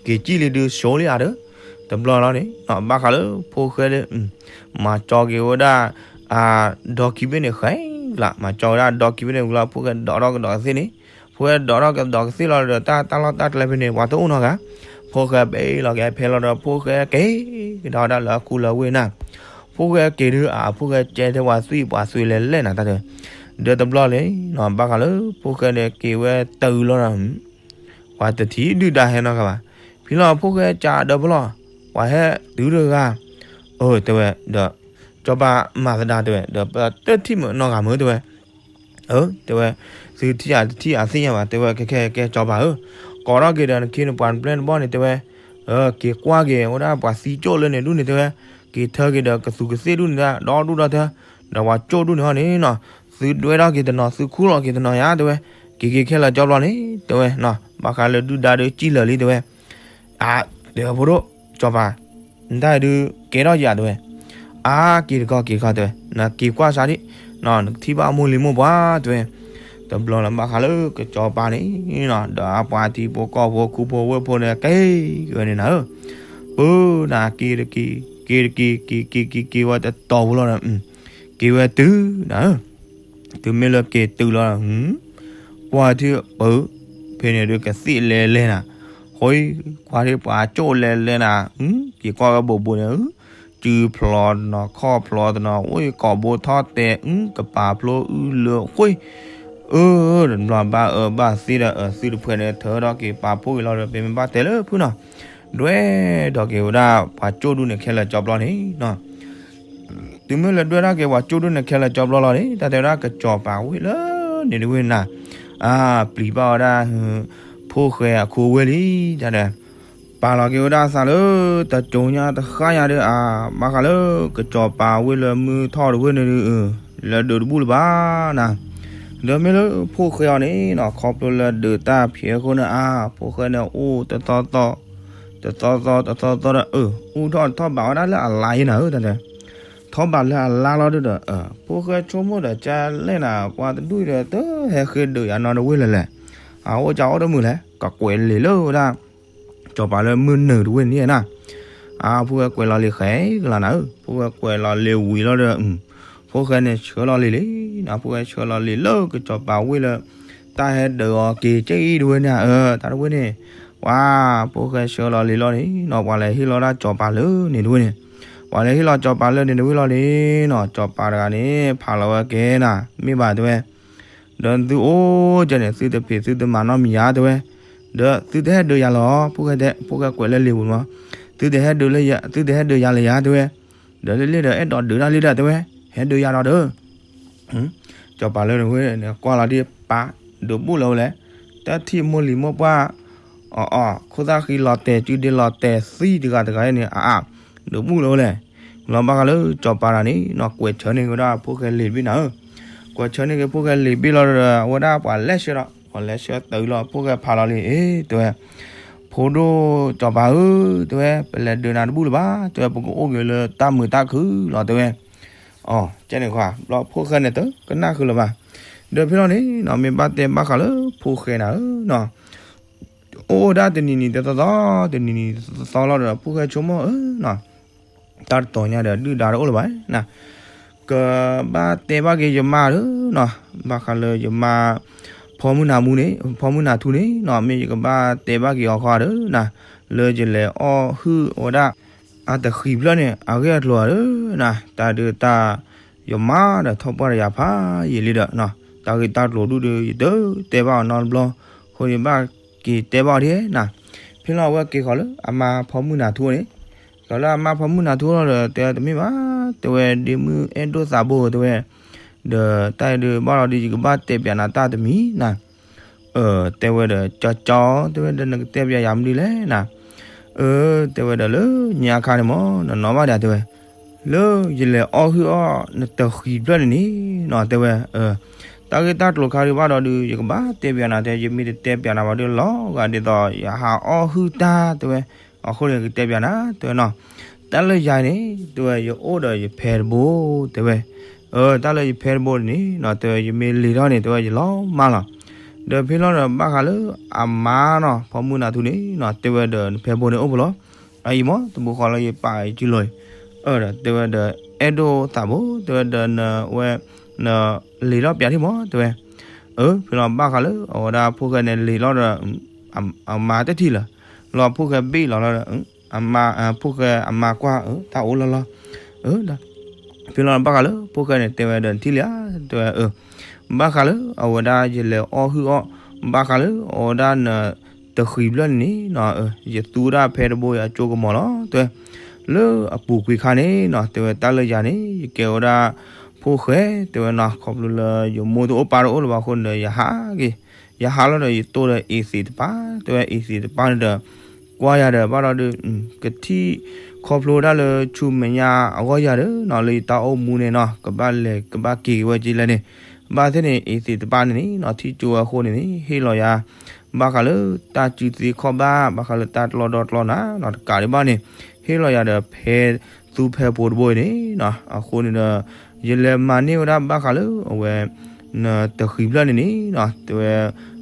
က့ၤစံၣ်လံဒုးဆိလံဧါဒီး, တဘျီလီၤန့ၣ် ဘၣ်ဃးလၢဖိၣ်ဃဲဒီး မၤကၠီက့ၤဝဲဒၣ် အဒီခံဘ့ၣ်န့ၣ်ဃဲကျါ, မၤကၠီဝဲဒၣ်ဒီခံဘ့ၣ်န့ၣ်ဝံၤလီၤ ဖိၣ်ဃဲဒိးထီၣ်ကဒီးကသ့ၣ်န့ၣ်, ဖိၣ်ဃဲဒိးထီၣ်ကဒီးကသ့ၣ်လီၤဒီး တၢ်တၢ်လီၢ်တၢ်ကျဲဖဲန့ၣ် ပှၤတအိၣ်နီတဂၤ, ဖိၣ်ဃဲပ့ၤလီၤက့ၤဖဲလီၤဒီး ဖိၣ်ဃဲက့ၤကဒါဝဲဒၣ်လၢအခူလၢဝ့ၢ်နၤ, ဖိၣ်ဃဲက့ၤဒုး အဖိၣ်ဃဲကဲထဲပှၤသွံၣ်ပှၤသွံၣ်လဲၤလဲၣ်နၤတၢ်တဲ, ဒီးတဘျီလီၤန့ၣ် ဘၣ်ဃးလၢဖိၣ်ဃဲဒီးက့ၤဝဲတုၤလီၤဒီး ပှၤတထံၣ်ဒုၣ်ဒါဟဲနီတဂၤဘၣ်, ဖဲလီၤဖိၣ်ဃဲကးဒီးဖဲလီၤ, ပှၤဟဲတုၤတဂၤ, အၢ တဲဝဲဒီး စီၤပၤမၤသဒါတဲဝဲ ဒီးပတထံၣ်မုာ်နီတဂၤမုာ်တဲဝဲ, အၢ တဲဝဲ, သုထံၣ်အတထံၣ်အသ့ၣ်ညါဘၣ် တဲဝဲ ကဲကဲကဲစီၤပၤဧၢ, ကိးထီၣ်က့ၤဒီးနခ့နပှၤနပျဲၢ်နဘီၣ်န့ၣ်တဲဝဲ, က့ၤကွၢ်က့ၤဝဲဒၣ်ပှၤသံကၠိၣ်လၢန့ၣ်ဒူၣ်န့ၣ်တဲဝဲ, က့ၤထၢက့ၤဒီးကသူကသ့ၣ်ဒူၣ်န့ၣ်ဒီဒူၣ်ဒီထၢ, ဒီးပှၤကၠိၣ်ဒူၣ်န့ၣ်ဟီန့ၣ်နီၤ, သုဒွဲထီၣ်က့ၤတနီၤ သုခူၣ်လီၤက့ၤတနီၤယါတဲဝဲ, က့ၤက့ၤခဲလၢာ်ကၠီဘျီန့ၣ် တဲဝဲ, ဘၣ်ဃးလၢဒုၣ်ဒါဒီးစံၣ်လၢာ်လံတဲဝဲ, အါ, တဲဝဲဖိဒိၣ်, စီၤပၤ, နတၢ်အံၤဒုးကဲထီၣ်ယၤတဲဝဲ, အါ, က့ၤတခီက့ၤတခီတဲဝဲ, နက့ၤကွၢ်စါဒံး, နကထံၣ်ဘၣ်မိၢ်လံၤမိၢ်ပှၢ်တဲဝဲ, တဘျီလၢဘၣ်ဃးလၢကစီၤပၤန့ၣ်နီၤ ဒီးအပှၤထံဖိကီၢ်ဖိခူဖိဝ့ၢ်ဖိန့ၣ် က့ၤက့ၤဝဲန့ၣ်နၤဧၢ, ပၢနၤက့ၤတက့ၤ, က့ၤတက့ၤ, က့ၤက့ၤက့ၤက့ၤက့ၤဝဲတတီၤဖိလီၤဒီး, က့ၤဝဲတုၤနၤဧၢ တုၤမ့ၢ်လၢက့ၤတုၤလီၤ, ကွၢ်ထံၣ်ပၢ, ဖဲန့ၣ်ဒုးကသ့ၣ်လဲၤလဲၤနၤ, ဃိ, ကွၢ်ထံၣ်ပှၤကၠိၣ်လဲၤလဲၤနၤ, က့ၤကွၢ်ဝဲဘူးဘူးန့ၣ်, စုဖျိတနီၤ ခီၣ်ဖျိတနီၤ ဝ့ၢ်ကိာ်ဘိထီၣ်တဲာ်, ကပၤဖျိအုလၢဃိ, အၢ, တဘျီဘၣ်အၢဘၣ်သ့ဒီး အသုတဖှဲးန့ၣ် ထၢထီၣ်က့ၤပာ်ဖှိၣ်က့ၤလီၤဒီး ပမ့ၢ်ဘၣ်တဲလၢဖုနီၤ, ဒွဲၣ်ထီၣ်က့ၤဝဲဒၣ်ပှၤကၠိၣ်ဒူၣ်န့ၣ်ခဲလၢာ်ကၠီဘျီန့ၣ်နီၤ တုၤမ့ၢ်လၢဒွဲၣ်ထီၣ်က့ၤပှၤကၠိၣ်ဒူၣ်န့ၣ်ခဲလၢာ်ကၠီဘျီလီၤန့ၣ် တၢ်တဲဝဲဒၣ်ကစီၤပၤဝ့ၢ်လၢန့ၣ်တဝ့ၢ်နၤ, အါ, ပျံၤဘၣ်ဝဲဒၣ် ဖိၣ်ဃဲအခိဝ့ၢ်လံ, တၢ်တဲ, ပာ်လီၤက့ၤဝဲဒၣ်သးလၢ တကၠိညါတဃၣ်ညါဒီး အါ, ဘၣ်ဃးလၢကစီၤပၤဝ့ၢ်လၢမုၢ်ထီၣ်တဝ့ၢ်န့ၣ်ဒုး လဲၤဒုးတဘူၣ်လၢၤဘၣ်နၤ, ဒီးမ့ၢ်လၢဖိၣ်ဃဲအီၤန့ၣ်နီၤ ခီဖျိလၢဒုးတၢ်ဖျဲးအဃိန့ၣ် အါ, ဖိၣ်ဃဲန့ၣ်အိၣ်တသီသီ တသီသီတသီသီဒီး အၢ, အူထီၣ်ထီၣ်ဘးဝဲဒၣ်လၢအလါယဲနၤဧၢ, တၢ်တဲ, ထီၣ်ဘးလၢအလါလီၤဒုးဒီး ဖိၣ်ဃဲဆိကမိၣ်ဒီး ကလဲၣ်နၤ ပှၤတဒူၣ်ဒီး တဟဲဃ့ဒုးယၤနီတဝ့ၢ်လၢၤလဲၣ်, အအိၣ်ကအိၣ်တမုာ်လဲၣ် ကကွဲးလံာ်လၢဝဲဒၣ် ကစီၤပၤလၢမုၢ်နုာ်တဝ့ၢ်န့ၣ်နၤ, အါ, ဖိၣ်ဃဲကွဲးလီၤလံာ်ဃဲကလၤနၤဧၢ, ဖိၣ်ဃဲကွဲးလီၤလံာ်ဝံၤလီၤဒီး ဖိၣ်ဃဲန့ၣ်ဆှၢလီၤလံာ်လံ, ဖိၣ်ဃဲဆှၢလီၤလံာ်လၢကစီၤပၤဝ့ၢ်လၢ တၢ်ဟဲဒုးအီၤက့ၤကဲအံၤတဝ့ၢ်န့ၣ်ဧၢ, တၢ်တဝ့ၢ်န့ၣ်, ပှၤ, ဖိၣ်ဃဲဆှၢလီၤလံာ်လီၤန့ၣ်နီၤ ပှၤလဲၤဟ့ၣ်လီၤဒၣ်ကစီၤပၤလၢန့ၣ်တဝ့ၢ်န့ၣ်, ပှၤလဲၤဟ့ၣ်လီၤကစီၤပၤလၢန့ၣ်တဝ့ၢ်လီၤန့ၣ်နီၤ ကစီၤပၤတဂၤန့ၣ် ဖးလီၤဝဲကဲနၤ မ့ၢ်ဘၣ်တဲဝဲ ဒီးသုအိၣ်ကဲန့ၣ် သုတဖံးသုတမၤနီတမံၤယါတဲဝဲ, ဒီးသုတဟဲဒုးယၤလီၤ, ဖိၣ်ဃဲတဲ, ဖိၣ်ဃဲကွဲးလၢလံာ်ပူၤမး, သုတဟဲဒုးလၢယ, သုတဟဲဒုးယၤလၢၤယါတဲဝဲ, ဒီးလၢလံဒီးအဲၣ်ဒိးဒုးတၢ်လံဒီးတဲဝဲ, ဟဲဒုးယၤဒီးဒီး, ကစီၤပၤလၢန့ၣ်ဝဲန့ၣ် ကွၢ်လီၤဒံးပာ်, ဒုးဘူၣ်လၢၤဝဲလဲၣ်, တၢ်ထံၣ်မိၢ်လံၤမိၢ်ပှၢ်, အီၣ်အီၣ် ခိၣ်သၣ်ဃံလီၤတဲာ် စုဒ့လီၤတဲာ်သံတဂၤတဂၤန့ၣ် အအါ, ဒုးဘူၣ်လၢၤဝဲလဲၣ်, လီၤဘၣ်ဃးလၢစီၤပၤတဂၤန့ၣ်နီၤ ကွဲးဆၢန့ၢ်က့ၤဝဲဒၣ်ဖိၣ်ဃဲလံာ်တဘ့ၣ်နၤဧၢ, ကွဲးဆၢန့ၢ်က့ၤဖိၣ်ဃဲလံာ်တဘ့ၣ်လီၤဒီး အဝဲဒၣ်ပှၤလဲၤဆှၢဒီး ပှၤလဲၤဆှၢတုၤလီၤ ဖိၣ်ဃဲဖးလီၤလံ အ့ တဲဝဲ, ဖိဒိၣ်စီၤပၤဧၢ, တဲဝဲ ပလဲၤဒုးနၤတဘူၣ်လၢၤဘၣ်, တဲဝဲ ပကအိၣ်က့ၤလၢတၢ်မုာ်တၢ်ခုၣ်လီၤ တဲဝဲ. အ ကဲန့ၣ်ခွါ ဘျီဖိၣ်ဃဲန့ၣ်တကနၣ်ဃုာ်လၢၤဘၣ်. ဒီးဖဲလီၤန့ၣ်နီၤ မ့ၢ်ဘၣ်တဲဘၣ်ဃးလၢဖိၣ်ဃဲနၤဧၢနီၤ အိၣ်အိၣ်ဒၣ်တနံၤနံၤတသီသီ တနံၤနံၤတသီသီလီၤဒီး ဖိၣ်ဃဲဆိကမိၣ်ဧၢနီၤ, တၢ်တတီၤညါဒီး ဒုၣ်ဒါတအိၣ်လၢၤဘၣ်နၤ, ကဘၣ်တဲဘၣ်က့ၤယမါဧၢနီၤ, ဘၣ်ဃးလၢယမါ ဖီမုၢ်နၤမူန့ၣ် ဖီမုၢ်နၤထူန့ၣ်နီၤ မ့ၢ်ယကဘၣ်တဲဘၣ်က့ၤအီၤဃီဒီးနၤ, လၢယလဲၤအီၣ်ဟုၣ်အဝဲဒၣ် အတဃံဖျၢၣ်န့ၣ် အဂ့ၢ်အကျိၤဧါဒီးနၤ, တၢ်ဒုးတၢ် ယမါဒီးထီၣ်ပှၢ်ဒီးယၤဖးယံာ်လံဒီး တၢ်ဂ့ၢ်တၢ်ကျိၤဒုၣ်ဒီး ယတတဲဘၣ်အီၤနီတဘျီ, အဃိန့ၣ်ဘၣ်က့ၤတဲဘၣ်အီၤဒ်နၤ, ဖဲလီၤအဝဲက့ၤဃီၤလၢအမါဖီမုၢ်နၤထူန့ၣ်, ဃီၤလၢအမါဖီမုၢ်နၤထူလီၤဒီး တဲတမ့ၢ်ဘၣ်, တဲဝဲဒ့မုၣ်အဲၣ်ဒိၣ်သးဘိ တဲဝဲ, ဒီးတၢ်အံၤဒုးဘၣ်လီၤဒီး ယကဘၣ်တဲပၠးနၤတၢ်တမံၤနၤ တဲဝဲဒီး ကၠီကၠီ တဲဝဲဒီး နကတဲပၠးယၤမနုၤလဲၣ်နၤ, အ တဲဝဲဒီး လၢညါခါန့ၣ်မ့ၢ် နနီၢ်ဘၣ်ဒၣ် တဲဝဲ, လၢယလဲၤအီၣ်ဟုၣ်အီၣ်နတဃံဖျၢၣ်န့ၣ်န့ၣ်နီၤ တဲဝဲ, တၢ်ဂ့ၢ်တၢ်ကျိၤခါဒုးဘၣ်ဒီးဒုး ယကဘၣ်တဲပၠးနၤ တဲ ယမ့ၢ်တတဲပၠးနၤဘၣ်ဒီး လီၤဂာ်ဒ်သိးယဟးအီၣ်ဟုၣ်တၢ် တဲဝဲ, အဃိန့ၣ် ကတဲပၠးနၤ တဲဝဲနီၤ, တၢ်လၢယၤန့ၣ် တဲဝဲ ယအိၣ်ဒီးယဖဲတဘိ တဲဝဲ, အ တၢ်လၢယဖဲတဘိန့ၣ်နီၤ တဲဝဲ ယမ့ၢ်လံာ်ထီၣ်န့ၣ် တဲဝဲ ယလီၤမၢ်လီၤ, ဒီးဖဲလီၤဒီးဘၣ်ဃးလၢအမါနီၤ ဖီမုၢ်နၤထူန့ၣ်နီၤ တဲဝဲဒီး နဖဲဘိန့ၣ်အိၣ်ဖဲလဲၣ်, အအံၤမ့ၢ် တဘိဃီလၢယပာ်အံၤကၠူလီၤအံၤ, အ ဒီးတဲဝဲဒီး အဲၣ်ဒိၣ်သးဘိ တဲဝဲဒီး နဝဲ နလံာ်ထီၣ်ပၠးထံၣ်မ့ၢ် တဲဝဲ, အ ဖဲလီၤဘၣ်ဃးလၢအဝဲဒၣ်ဖိၣ်ဃဲန့ၣ်လံာ်လီၤဒီး အမါတထံၣ်လၢၤ, လီၤဖိၣ်ဃဲဘ့ၣ်လီၤလီၤဒီး အမါ ဖိၣ်ဃဲအမါကွၢ် တၢ်အိၣ်လီၤလီၤ, ဖဲလီၤဘၣ်ဃးလၢဖိၣ်ဃဲန့ၣ် တဲဝဲဒီး နထံၣ်လံဧါ တဲဝဲ, ဘၣ်ဃးလၢအဝဲဒၣ်ယလဲၤအီၣ်ဟုၣ်အီၣ်, ဘၣ်ဃးလၢအဝဲဒၣ်နတဃံဖျၢၣ်န့ၣ်န့ၣ်နီၤ ယသူဝဲဒၣ်ဖဲတဘိ ယအကၠိကမီၤလီၤ တဲဝဲ, လၢအပူၤကွံာ်ခါန့ၣ်နီၤ တဲဝဲ တၢ်လၢယၤန့ၣ် ယကဲဝဲဒၣ်ဖိၣ်ဃဲ တဲဝဲနီၤ ခီဖျိလၢယမိၢ်တအိၣ်ပၢ်တအိၣ်လၢၤဘၣ်အဃိန့ၣ်ဒီး ယဟးက့ၤ, ယဟးလီၤဒီး ယတိၢ်ဒီးအ့ၣ်သံးတပၤ တဲဝဲ အ့ၣ်သံးတပၤန့ၣ်ဒီး ကွၢ်ယၤဒီးဘၣ်ဒီးဒုး ကထံၣ်ခီဖျိဝဲဒၣ်လၢဆူမဲာ်ညါအဂီၢ်ယၤဒီးနီၤ လၢယတၢ်အိၣ်မူန့ၣ်နီၤ ကဘၣ်လဲၤကဘၣ်က့ၤက့ၤဝဲက့ၤလဲၣ်န့ၣ်, ဘၣ်သ့ၣ်န့ၣ် အ့ၣ်သံးတပၤန့ၣ်န့ၣ်နီၤ ထံၣ်ကၠိဝဲအဃိန့ၣ်န့ၣ် ဟ့ၣ်လီၤယၤ ဘၣ်ဃးလၢတၢ်စုသ့ခီၣ်ဘၣ် ဘၣ်ဃးလၢတၢ်တလီၢ်ဒီတလီၢ်နၤနီၤ တကးဒံးဘၣ်န့ၣ် ဟ့ၣ်လီၤယၤဒီးဖဲသူဖဲပိၤတဘိအံၤန့ၣ်နီၤ အဃိန့ၣ်ဒီး ယလဲၤမၤန့ၢ်ဝဲဒၣ်ဘၣ်ဃးလၢအဝဲ နတဃံဖျၢၣ်န့ၣ်န့ၣ်နီၤ တဲဝဲ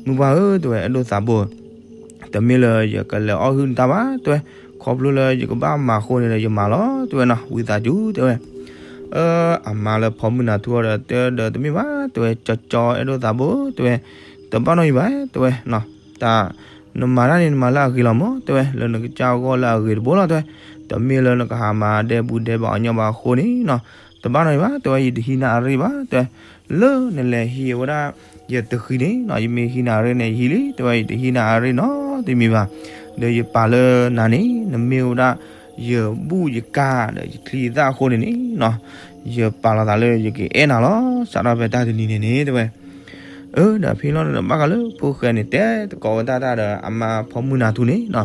မုၢ်ပှၢ်ဧၢ တဲဝဲ အဲၣ်ဒိၣ်သးဘိ တမ့ၢ်လၢယကလဲၤအီၣ်ဟုၣ်နတၢ်ဘၣ် တဲဝဲ, ခီဖျိလၢယကဘၣ်မၤအဃိန့ၣ်ဒီး ယမၤလီၤ တဲဝဲနီၤ ဝံသးစူၤ တဲဝဲ. အ အမါလၢဖီမုၢ်နၤထူအီၤဒီး တဲဒီးတမ့ၢ်ဘၣ် တဲဝဲ ကၠီကၠီ အဲၣ်ဒိၣ်သးဘိ တဲဝဲ, တဘၣ်နီတမံၤဘၣ် တဲဝဲနီၤ, တၢ် နမၤတၢ်န့ၣ် နမၤလၢအဂ့ၤလီၤမး တဲဝဲ, လၢနကစၢ်ဂီၢ်လၢအဂ့ၤတဘိလီၤ တဲဝဲ, တမ့ၢ်လၢနကဟးမၤဒဲဘူးဒဲဘးအီၣ်ညီဘၣ်အဃိန့ၣ်နီၤ, တဘၣ်နီတမံၤဘၣ် တဲဝဲ ယတဟံးနၤအရ့ဘၣ် တဲဝဲ, လၢနလဲၤဟံးဝဲဒၣ် ယတဃံန့ၣ်နီၤ ယမ့ၢ်ဟံးနၤအရ့န့ၣ် ယဟံးလံ တဲဝဲ ယတဟံးနၤအရ့နီတမံၤဘၣ်, ဒီးယပာ်လၢနၤန့ၣ် နမ့ၢ်ဝဲဒၣ် ယဘူၣ်ယကၢ်ဒီးယချံယသၣ်အဃိန့ၣ်န့ၣ်နီၤ, ယပာ်လီၤသးလၢယကအဲၣ်နၤလီၤ စးထီၣ်ဖဲတၢ်တနံၤန့ၣ်န့ၣ် တဲဝဲ. အၢ ဒီးဖဲလီၤဒီးဘၣ်ဃးလၢဖိၣ်ဃဲန့ၣ် တဲသကိးဝဲတၢ်တၢ်ဒီး အမါဖီမုၢ်နၤထူန့ၣ်နီၤ,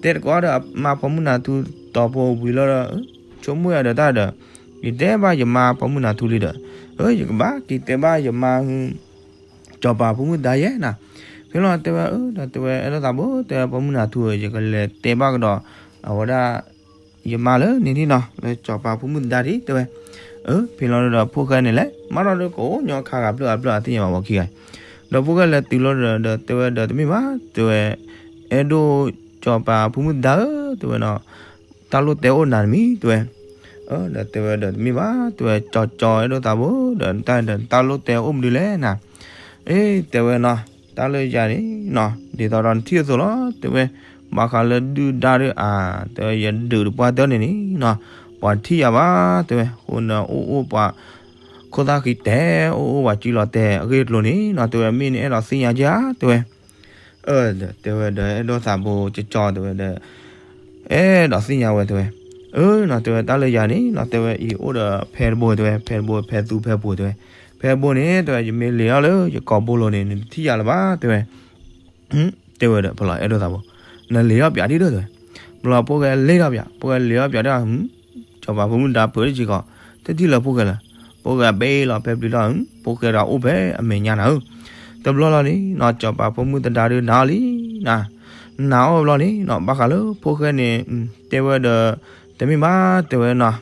တဲသကိးဒီးအမါဖီမုၢ်နၤထူတီၤဖိဝံၤလီၤဒီး ဆိကမိၣ်ယၤဒီးတၢ်ဒီး ယတဲဘၣ်ယမါဖီမုၢ်နၤထူလံဒီး အၢ ယကဘၣ်က့ၤတဲဘၣ်ယမါ စီၤပၤဖိမုၣ်ဒါယဲနီၤ, ဖဲလီၤတဲဝဲ အၢ ဒီးတဲဝဲ အဲၣ်ဒိးသးဘိ တဲဝဲ ဖီမုၢ်နၤထူဧၢ ယကလဲၤတဲဘၣ်ကဒီး အဝဲဒၣ် ယမါလၢန့ၣ်န့ၣ်နီၤ လၢစီၤပၤဖိမုၣ်ဒါဒံး တဲဝဲ, အၢ ဖဲလီၤဒီးဖိၣ်ဃဲန့ၣ်လဲၣ် မၤထီၣ်ဒီးကအိၣ်ညီခါဂၤဖျၢၣ်အဖျၢၣ်အသ့ၣ်ညါဘၣ်ဝဲခံဂၤ, ဒီးဖိၣ်ဃဲလဲၤတုၤလီၤဒီး ဒီးတဲဝဲဒီးတမ့ၢ်ဘၣ် တဲဝဲ, အဲၣ်ဒိးစီၤပၤဖိမုၣ်ဒါဧၢ တဲဝဲနီၤ, တၢ်လိၣ်တဲအိၣ်နၤတမံၤ တဲဝဲ, အၢ ဒီးတဲဝဲဒီးတမ့ၢ်ဘၣ် တဲဝဲ ကၠီကၠီ အဲၣ်ဒိးသးဘိ ဒီးတၢ်ဒီး တၢ်လိၣ်တဲအိၣ်မနုၤလဲၣ်နၤ, အ့ တဲဝဲနီၤ တၢ်လၢယၤန့ၣ်နီၤ ဒ်သိးဒီးနထံၣ်အသိးလီၤ တဲဝဲ, ဘၣ်ဃးလၢဒုၣ်ဒါဒီးအါ တဲဝဲ ယဒုးတပှၢ်တၢၢ်န့ၣ်န့ၣ်နီၤ ပှၤတထံၣ်ယၤဘၣ် တဲဝဲ, အဃိန့ၣ် အိၣ်အိၣ်ပှၤ ခိၣ်သၣ်ဃံတဲ အိၣ်အိၣ်ပှၤစုလီၤတဲာ်အဂ့ၢ်အကျိၤန့ၣ်နီၤ တဲဝဲ မ့ၢ်နအဲၣ်ဒိးသ့ၣ်ညါက့ၤဧါ တဲဝဲ, အၢ တဲဝဲဒီး အဲၣ်ဒိးသးဘိ ကၠီကၠီ တဲဝဲဒီး အဲၣ်ဒိးသ့ၣ်ညါဝဲ တဲဝဲ, အၢနီၤ တဲဝဲ တၢ်လၢယၤန့ၣ်နီၤ တဲဝဲ အံၤအိၣ်ဒီးဖဲတဘိ တဲဝဲ ဖဲတဘိ ဖဲသူဖဲပိၤ တဲဝဲ, ဖဲတဘိန့ၣ် တဲဝဲ ယမ့ၢ်လံာ်ထီၣ်လၢယကိာ်ဘိလိၤန့ၣ် နတထံၣ်ယၤလၢၤဘၣ် တဲဝဲ, တဲဝဲဒီး ဖဲလီၤ အဲၣ်ဒိးသးဘိ နလံာ်ထီၣ်ပၠးဒံးဒီး တဲဝဲ, ဖဲလီၤဖိၣ်ဃဲလံာ်ထီၣ်ပၠး ဖိၣ်ဃဲလံာ်ထီၣ်ပၠးဒီး စီၤပၤဖိမုၣ်ဒါဖုးတစ့ၢ်ကီး, တထံၣ်လၢဖိၣ်ဃဲလၢၤ, ဖိၣ်ဃဲအဘ့ၣ်လီၤဖဲပျံၤလီၤ, ဖိၣ်ဃဲဒီးအိၣ်ဖဲအမဲာ်ညါနၤဧၢ, တဘျီလီၤန့ၣ်နီၤ စီၤပၤဖိမုၣ်သဒါဒုးနၤအီၤလံနၤ, နၤအီၤဘျီန့ၣ်နီၤ ဘၣ်ဃးလၢဖိၣ်ဃဲန့ၣ် တဲဝဲဒီး တမ့ၢ်ဘၣ် တဲဝဲနီၤ,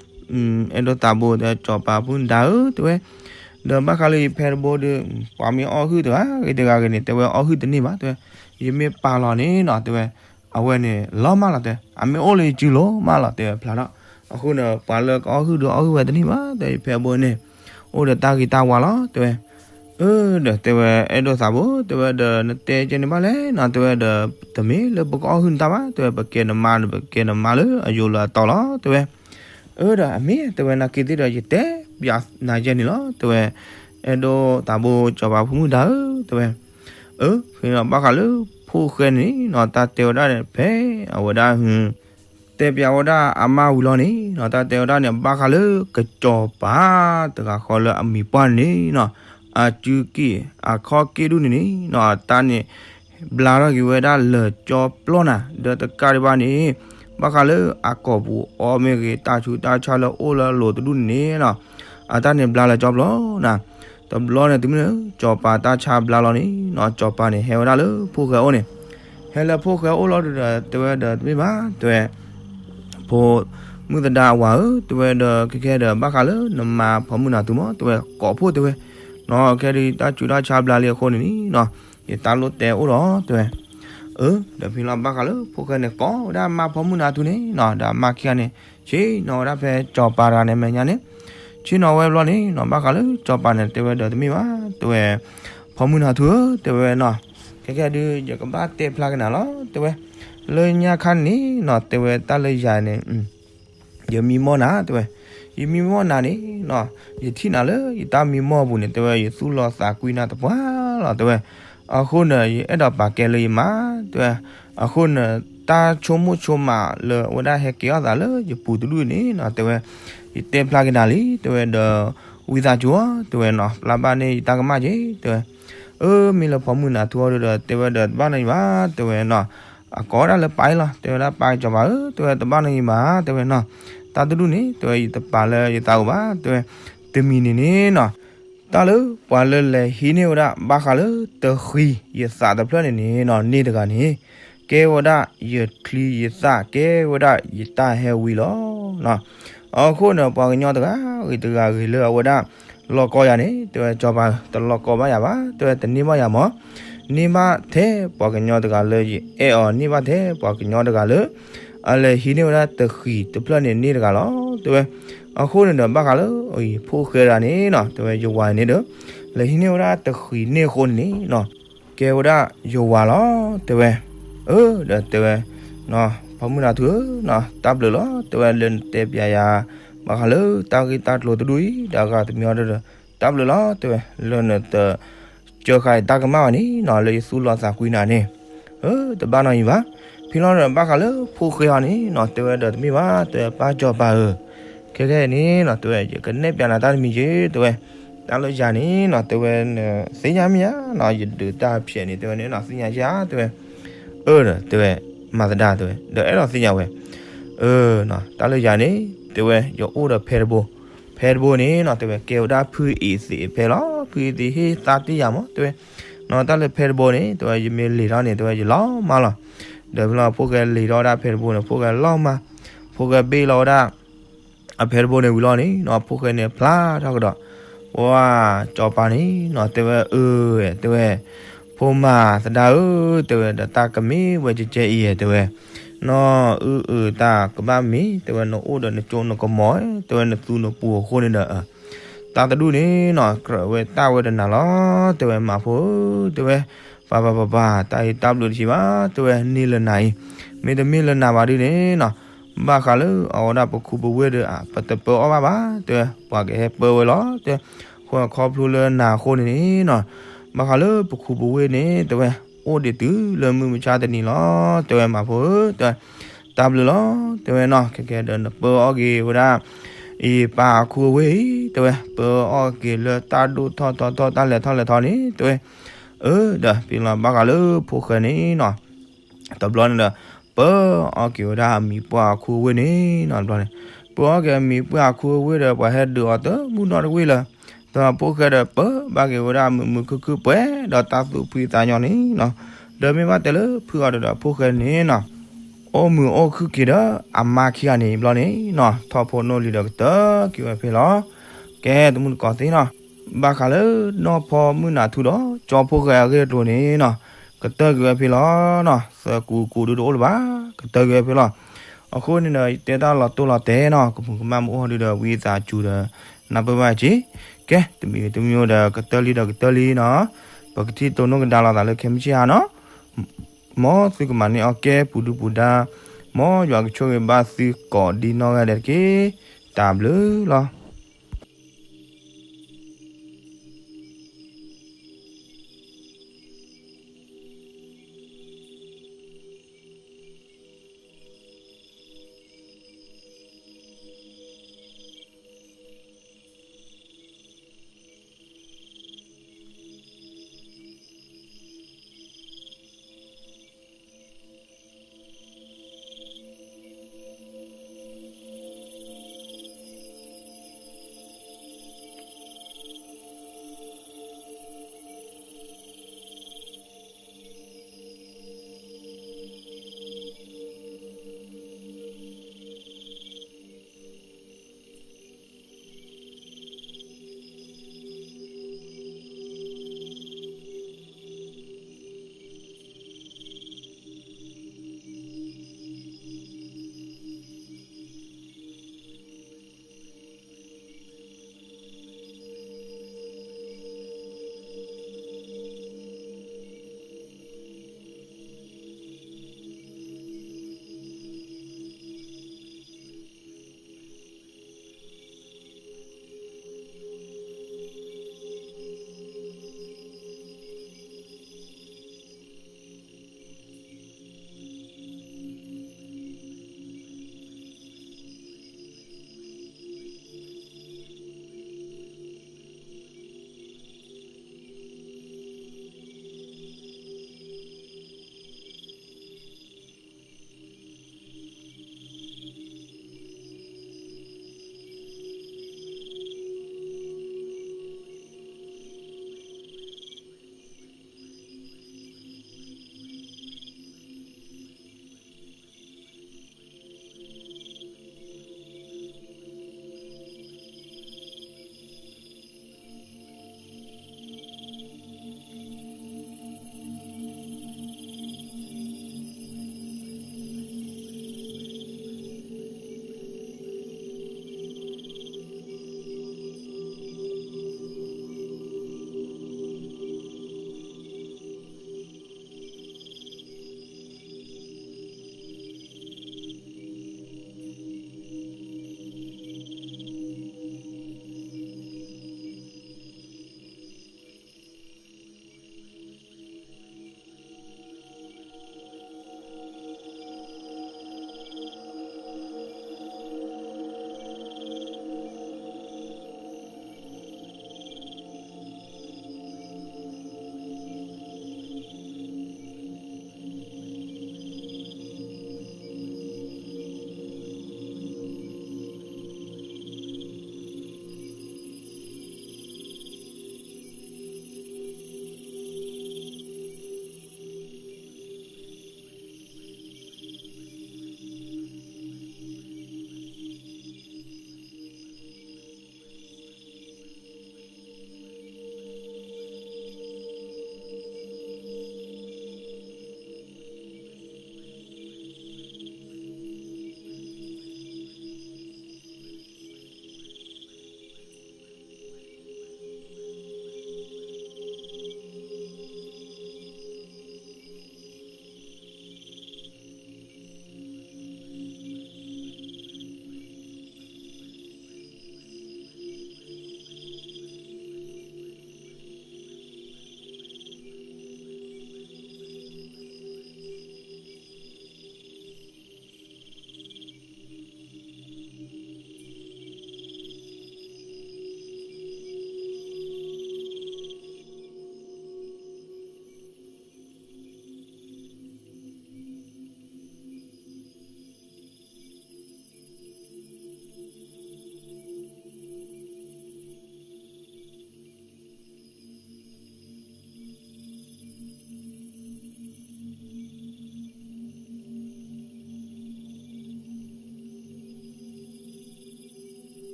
အဲၣ်ဒိးသးဘိ တဲစီၤပၤဖိမုၣ်ဒါဧၢ တဲဝဲ, ဒီးဘၣ်ဃးလၢယဖဲတဘိဒီး ပှၤမ့ၢ်အီၣ်ဟုၣ်တဂၤဂ့ၤတဂၤဂ့ၤန့ၣ် တဲဝဲအီၣ်ဟုၣ်တန့ၢ်ဘၣ် တဲဝဲ, ယမ့ၢ်ပာ်လီၤန့ၣ်နီၤ တဲဝဲ, အဝဲန့ၣ်လီၤမးလီၤ တဲ အမ့ၢ်အိၣ်လၢယစုလိၤမးလီၤ တဲဝဲဖျါထီၣ်, အဃိန့ၣ် ပှၤလၢကအီၣ်ဟုၣ်ဒီးအီၣ်ဟုၣ်ဝဲတန့ၢ်ဘၣ် တဲယဖဲတဘိန့ၣ် အိၣ်ဒီးတၢ်ဂ့ၤတၢ်ဝါလီၤ တဲဝဲ, အၢ ဒီးတဲဝဲအဲၣ်ဒိးသးဘိ တဲဝဲဒီးနတဲကဲန့ၣ်ဘၣ်လဲၣ်နီၤ တဲဝဲဒီး တမ့ၢ်လၢပကအီၣ်ဟုၣ်နတၢ်ဘၣ် တဲဝဲ ပကဲနမါဒီး ပကဲနမါလၢအယိာ်လၢအတီလီၤ တဲဝဲ, အၢ ဒီးအမ့ၢ် တဲဝဲ နာ်က့သ့ၣ်ဒီး ယတဲပျးနၤယဲန့ၣ်လီၤ တဲဝဲ, အဲၣ်ဒိးသးဘိ စီၤပၤဖိမုၣ်ဒါဧၢ တဲဝဲ, အၢ ဖဲန့ၣ်ဘၣ်ဃးလၢဖိၣ်ဃဲန့ၣ်နီၤ တၢ်တဲဝဲဒၣ်န့ၣ် ဖဲအဝဲဒၣ် တဲပျးဝဲဒၣ်အမါဝံၤလီၤန့ၣ်နီၤ တၢ်တဲဝဲဒၣ်န့ၣ် ဘၣ်ဃးလၢကစီၤပၤတဂၤဃီလၢအမံၤပှၢ်န့ၣ်နီၤ အစုက့ၣ်အခီၣ်က့ၣ်ဒူၣ်န့ၣ်န့ၣ်နီၤ တၢ်န့ၣ် ဘျါထီၣ်က့ၤဝဲဒၣ်လၢာ်ကၠီပျီနၤ ဒီးတကးဒံးဘၣ်န့ၣ် ဘၣ်ဃးလၢအကိာ်ပူၤအီမ့ၢ်ဂ့ၤ တၢ်ဆူးတၢ်ဆါလၢအိၣ်လၢအလိၤတဒူၣ်န့ၣ်န့ၣ်နီၤ အတၢ်န့ၣ်ဘျါလၢာ်ကၠီပျီနၤ တဘျီန့ၣ် တုၤမ့ၢ်လၢ စီၤပၤတၢ်ဆါဘျါလီၤန့ၣ်နီၤ စီၤပၤန့ၣ်ဟဲဝဲဒၣ်လၢဖိၣ်ဃဲအအိၣ်န့ၣ်, ဟဲလၢဖိၣ်ဃဲအအိၣ်လီၤဒီး တဲဝဲဒီးတမ့ၢ်ဘၣ် တဲဝဲ, ဖိမုၣ်သဒါအဝၤဧၢ တဲဝဲဒီး ခဲခဲဒီးဘၣ်ဃးလၢနမါဖီမုၢ်နၤထူမး တဲဝဲ ကိးဖှိၣ်တဲဝဲ, နီၤ ခဲဒုးတၢ်ဆူးတၢ်ဆါဘျါလံအဃိန့ၣ်န့ၣ်နီၤ ယတၢ်လိၣ်တဲအိၣ်ဒီး တဲဝဲ, အၢ ဒီးဖဲလီၤဘၣ်ဃးလၢဖိၣ်ဃဲန့ၣ် ကိးဝဲဒၣ်မါဖီမုၢ်နၤထူန့ၣ်နီၤ ဒီးအမါခံဂၤန့ၣ် ဆ့ၣ်နီၤဝဲဒၣ်ဖဲစီၤပၤတဂၤန့ၣ်အမဲာ်ညါန့ၣ်, ဆ့ၣ်နီၤဝဲဘျီန့ၣ်နီၤ ဘၣ်ဃးလၢစီၤပၤန့ၣ် တဲဝဲဒီးတမ့ၢ်ဘၣ် တဲဝဲ, ဖီမုၢ်နၤထူဧၢ တဲဝဲနီၤ, ခဲခဲဒုး ယကဘၣ်တဲဖျါက့ၤနၤလီၤ တဲဝဲ, လၢညါခါန့ၣ်နီၤ တဲဝဲတၢ်လၢယၤန့ၣ် ယမံမီၢ်နၤ တဲဝဲ, ယမံမီၢ်နၤန့ၣ်နီၤ ယထံၣ်နၤလၢယတၢ်မံမီၢ်အပူၤန့ၣ် တဲဝဲ ယသူၣ်လီၤသးကွံနၤတပှၢ်လီၤ တဲဝဲ, အဃိန့ၣ် ယအဲၣ်ဒိးပာ်ကဲလၢယမါ တဲဝဲ, အဃိန့ၣ် တၢ်ဆိကမိၣ်ဆိကမးလၢအဝဲဒၣ်ဟဲကဲထီၣ်သးလၢယပူၤတဒူၣ်န့ၣ်နီၤ တဲဝဲ, ယတဲဖျါက့ၤနၤလံ တဲဝဲဒီး ဝံသးစူၤ တဲဝဲနီၤ ပျၢ်ဘၣ်န့ၢ်ယတၢ်ကမၣ်က့ၤ တဲဝဲ, အၢ မ့ၢ်လၢဖီမုၢ်နၤထူအီၤဒီး တဲဝဲဒီးတဘၣ်နီတမံၤဘၣ် တဲဝဲနီၤ, အကိးဒၣ်လၢပၢ်အံၤလီၤ တဲဝဲဒၣ်ပၢ်ကစီၤပၤဧၢ တဲဝဲတဘၣ်နီတမံၤဘၣ် တဲဝဲနီၤ, တၢ်တဒူၣ်န့ၣ် တဲဝဲယတပာ်လၢယသးအိၣ်ဘၣ် တဲဝဲ, တမံၤန့ၣ်န့ၣ်နီၤ, တၢ်လၢပှၤလၢလဲၤဟံးန့ၢ်ဝဲဒၣ်ဘၣ်ဃးလၢတဃံၤယသးတဖျၢၣ်န့ၣ်န့ၣ်နီၤ န့ၢ်တဂၤန့ၣ် ကဲဝဲဒၣ်ယချံယသၣ် ကဲဝဲဒၣ်ယတၢ်ဟဲဝံလီၤ. အဃိန့ၣ် ပှၤကညီတဂၤဂ့ၤတဂၤဂ့ၤလၢအဝဲဒၣ် လီၢ်ကီယၤန့ၣ် တဲဝဲ စီၤပၤဧၢ တလီၢ်ကီဘၣ်ယၤဘၣ် တဲဝဲ တန့ၢ်ဘၣ်ယၤမး, န့ၢ်ဘၣ်ထဲပှၤကညီတဂၤလၢယအဲၣ်အီၤ န့ၢ်ဘၣ်ထဲပှၤကညီတဂၤလၢ အလဲၤဟံးန့ၢ်ဝဲဒၣ်တဃံၤတဖျၢၣ်န့ၣ်န့ၢ်တဂၤလီၤ တဲဝဲ. အဃိန့ၣ်ဒီး ဘၣ်ဃးလၢအံၤ ဖိၣ်ဃဲတဂၤန့ၣ်နီၤ တဲဝဲ ယဝၤန့ၣ်ဒီး လဲၤဟံးန့ၢ်ဝဲဒၣ်တဃံၤန့ၢ်အဃိန့ၣ်န့ၣ်နီၤ ကဲဝဲဒၣ်ယဝၤလီၤ တဲဝဲ. အၢ ဒီးတဲဝဲ ဖီမုၢ်နၤထူဧၢ တၢ်ဘျုးလီၤ တဲဝဲ လၢနတဲပျးယၤ ဘၣ်ဃးလၢတၢ်ဂ့ၢ်တၢ်ကျိၤတဒူၣ်အံၤ ဒီးအဂၤတမံၤအီၤဒီး တၢ်ဘျုးလီၤ တဲဝဲ လၢနတ စၢဃာ်ယတၢ်ကမၣ်ဘၣ်န့ၣ်နီၤ လၢယသူၣ်လီၤသးကွံနၤန့ၣ် အၢ တဘၣ်နီတမံၤဘၣ်. ဖဲလီၤဒီး ဘၣ်ဃးလၢဖိၣ်ဃဲအီၤန့ၣ်နီၤ တဲဝဲဒီးတမ့ၢ်ဘၣ် တဲဝဲ ပၢ်စီၤပၤဧၢ ခဲခဲအံၤန့ၣ်နီၤ တဲဝဲ ယကနဲၣ်ပျးနၤတၢ်တမံၤက့ၤ တဲဝဲ တၢ်လၢယၤန့ၣ်နီၤ တဲဝဲ နသ့ၣ်ညါမ့ၢ်ဧါနီၤ ယဒုးတၢ်ဖျဲးန့ၣ် တဲဝဲန့ၣ်နီၤ သ့ၣ်ညါယၤ တဲဝဲ အၢ ဒီးတဲဝဲ မၤသဒါ တဲဝဲ ဒီးအဲၣ်ဒိးသ့ၣ်ညါဝဲ အၢ တၢ်လၢယၤန့ၣ် တဲဝဲ ယအိၣ်ဒီးဖဲတဘိ ဖဲတဘိန့ၣ်နီၤ တဲဝဲ ကဲဝဲဒၣ်ဖုအံၤသ့ၣ်ဖဲလီၤ ဖုအံၤသ့ၣ်ဟ့ၣ်သါတ့ၢ်ယၤမး တဲဝဲ နီၤ တၢ်လၢဖဲတဘိန့ၣ် တဲဝဲ ယမ့ၢ်လံာ်ထီၣ်န့ၣ် တဲဝဲ ယလီၤမၢ်လီၤ. ဒီးဖဲလီၤ ဖိၣ်ဃဲလံာ်ထီၣ်ဝဲဒၣ်ဖဲတဘိန့ၣ် ဖိၣ်ဃဲလီၤမၢ် ဖိၣ်ဃဲဘ့ၣ်လီၤဝဲဒၣ် အဖဲတဘိန့ၣ်ဝံၤလီၤန့ၣ်နီၤ ဖိၣ်ဃဲန့ၣ်ဖျါထီၣ်ကဒီး ပှၤ စီၤပၤန့ၣ်နီၤ တဲဝဲ အၢ တဲဝဲ ဖိမၤသဒါဧၢ တဲဝဲ ဒီးတၢ်ကမ့ၢ်ဝဲကဲကဲအံၤ တဲဝဲ နီၤ အုၣ်အုၣ်တၢ်ကဘၣ်မ့ၢ် တဲဝဲ နအိၣ်ဒီးနကၠိနကမီၤ တဲဝဲ နသူနပူၤအဃိန့ၣ်ဒီး တၢ်တဒူၣ်န့ၣ်နီၤ ကြၢးဝဲတၢ်ဝဲတနၤလီၤ တဲဝဲ မၤဖိဧၢ တဲဝဲ ပၤပၤပၤပၤ တၢ်အံၤတၢ်ဘျုးတဆံးဘၣ် တဲဝဲ န့ၢ်လၢနၤအံၤ မ့တမ့ၢ်လၢနၤဘၣ်ဒုးန့ၣ်နီၤ ဘၣ်ဃးလၢအဝဲဒၣ်ပခူပဝ့ၢ်ဒီး ပတပၢအီၣ်ဘၣ်ဘၣ် တဲဝဲ ပှၤကဟဲပၢဝဲလီၤ တဲဝဲ ဃိခီဖျိလၢနၤအဃိန့ၣ်နီၤ ဘၣ်ဃးလၢပခူပဝ့ၢ်န့ၣ် တဲဝဲ အိၣ်ဒံးတုၤလၢမုၢ်မဆါတနံၤလီၤ တဲဝဲ မၤဖိဧၢ တဲဝဲ တၢ်ဘျုးလီၤ တဲဝဲနီၤ ခဲကဲဒီးနပၢအီၣ်က့ၤဝဲဒၣ် အံၤပၢ်အခူအဝ့ၢ်အံၤ တဲဝဲ ပၢအီၣ်က့ၤလၢတၢ်ဒိၣ်ထီၣ်ထီထီၣ်တၢ်လဲၤထီၣ်လဲၤထီန့ၣ် တဲဝဲ အၢ ဒီးဖဲလီၤဘၣ်ဃးလၢဖိၣ်ဃဲန့ၣ်နီၤ တဘျီန့ၣ်ဒီး ပၢအီၣ်က့ၤဝဲဒၣ်အမံၤပှၢ်အခူအဝ့ၢ်န့ၣ်နီၤ တဘျီန့ၣ် ပ ပှၤအီၣ်က့ၤအမံၤပှၢ်အခူအဝ့ၢ်ဒီး ပှၤဟဲဒုးအီၤတဘူၣ်နီတဝ့ၢ်လၢၤ, ဒီးဖိၣ်ဃဲဒီးပၢဘၣ်က့ၤဝဲဒၣ်မုာ်မုာ်ခုၣ်ခုၣ်ပှဲၤဒီးတၢ်သူၣ်ဖှံသးညီန့ၣ်နီၤ, ဒီးမ့ၢ်ဘၣ်တဲလၢဖုအီၤဒီး ဒီးဖိၣ်ဃဲန့ၣ်နီၤ အိၣ်မုာ်အိၣ်ခုၣ်က့ၤဒီးအမါခံဂၤန့ၣ်ဘျီန့ၣ်နီၤ ထီၣ်ဖိနီၣ်လံဒီးကတၢၢ်က့ၤဝဲဖဲလီၤ. ကဲတမုၢ်တကိးသ့ၣ်နီၤ, ဘၣ်ဃးလၢနီၢ်ဖီမုၢ်နၤထူဒီး ကၠီဖိၣ်ဃဲအဂ့ၢ်အကျိၤန့ၣ်နီၤ, ကတၢၢ်က့ၤဝဲဖဲလီၤနီၤ, သၢကူကူဒုတအိၣ်လၢၤဘၣ်, ကတၢၢ်က့ၤဝဲဖဲလီၤ. အဃိန့ၣ်ဒီး ယတဲတၢ်လီၤတိၢ်လီၤတဲာ်နီၤ, ကမူးကမၣ်မ့ၢ်အိၣ်ဟီဒုဒီး ဝံသးစူၤဒီး နၢ်ပၢၢ်ဘၣ်က့ၤ, ကဲ တမံၤတမံၤဒီး ကတၢၢ်လံဒီးကတၢၢ်လံနီၤ, ပကထံၣ်တိၢ်နီၣ်ကဒါလိာ်သးလၢခဲမုၢ်ဆ့ၣ်ဟါနီၤ, မ်သုကမၤန့ၢ်အီၣ်ကဲပူၤဒုပူၤဒါ, မ်ယွၤကဆိၣ်ဂ့ၤဘၣ်သုကိးဒံနီၢ်ဂၤဒဲးတက့ၢ်, တၢ်ဘျုးလီၤ.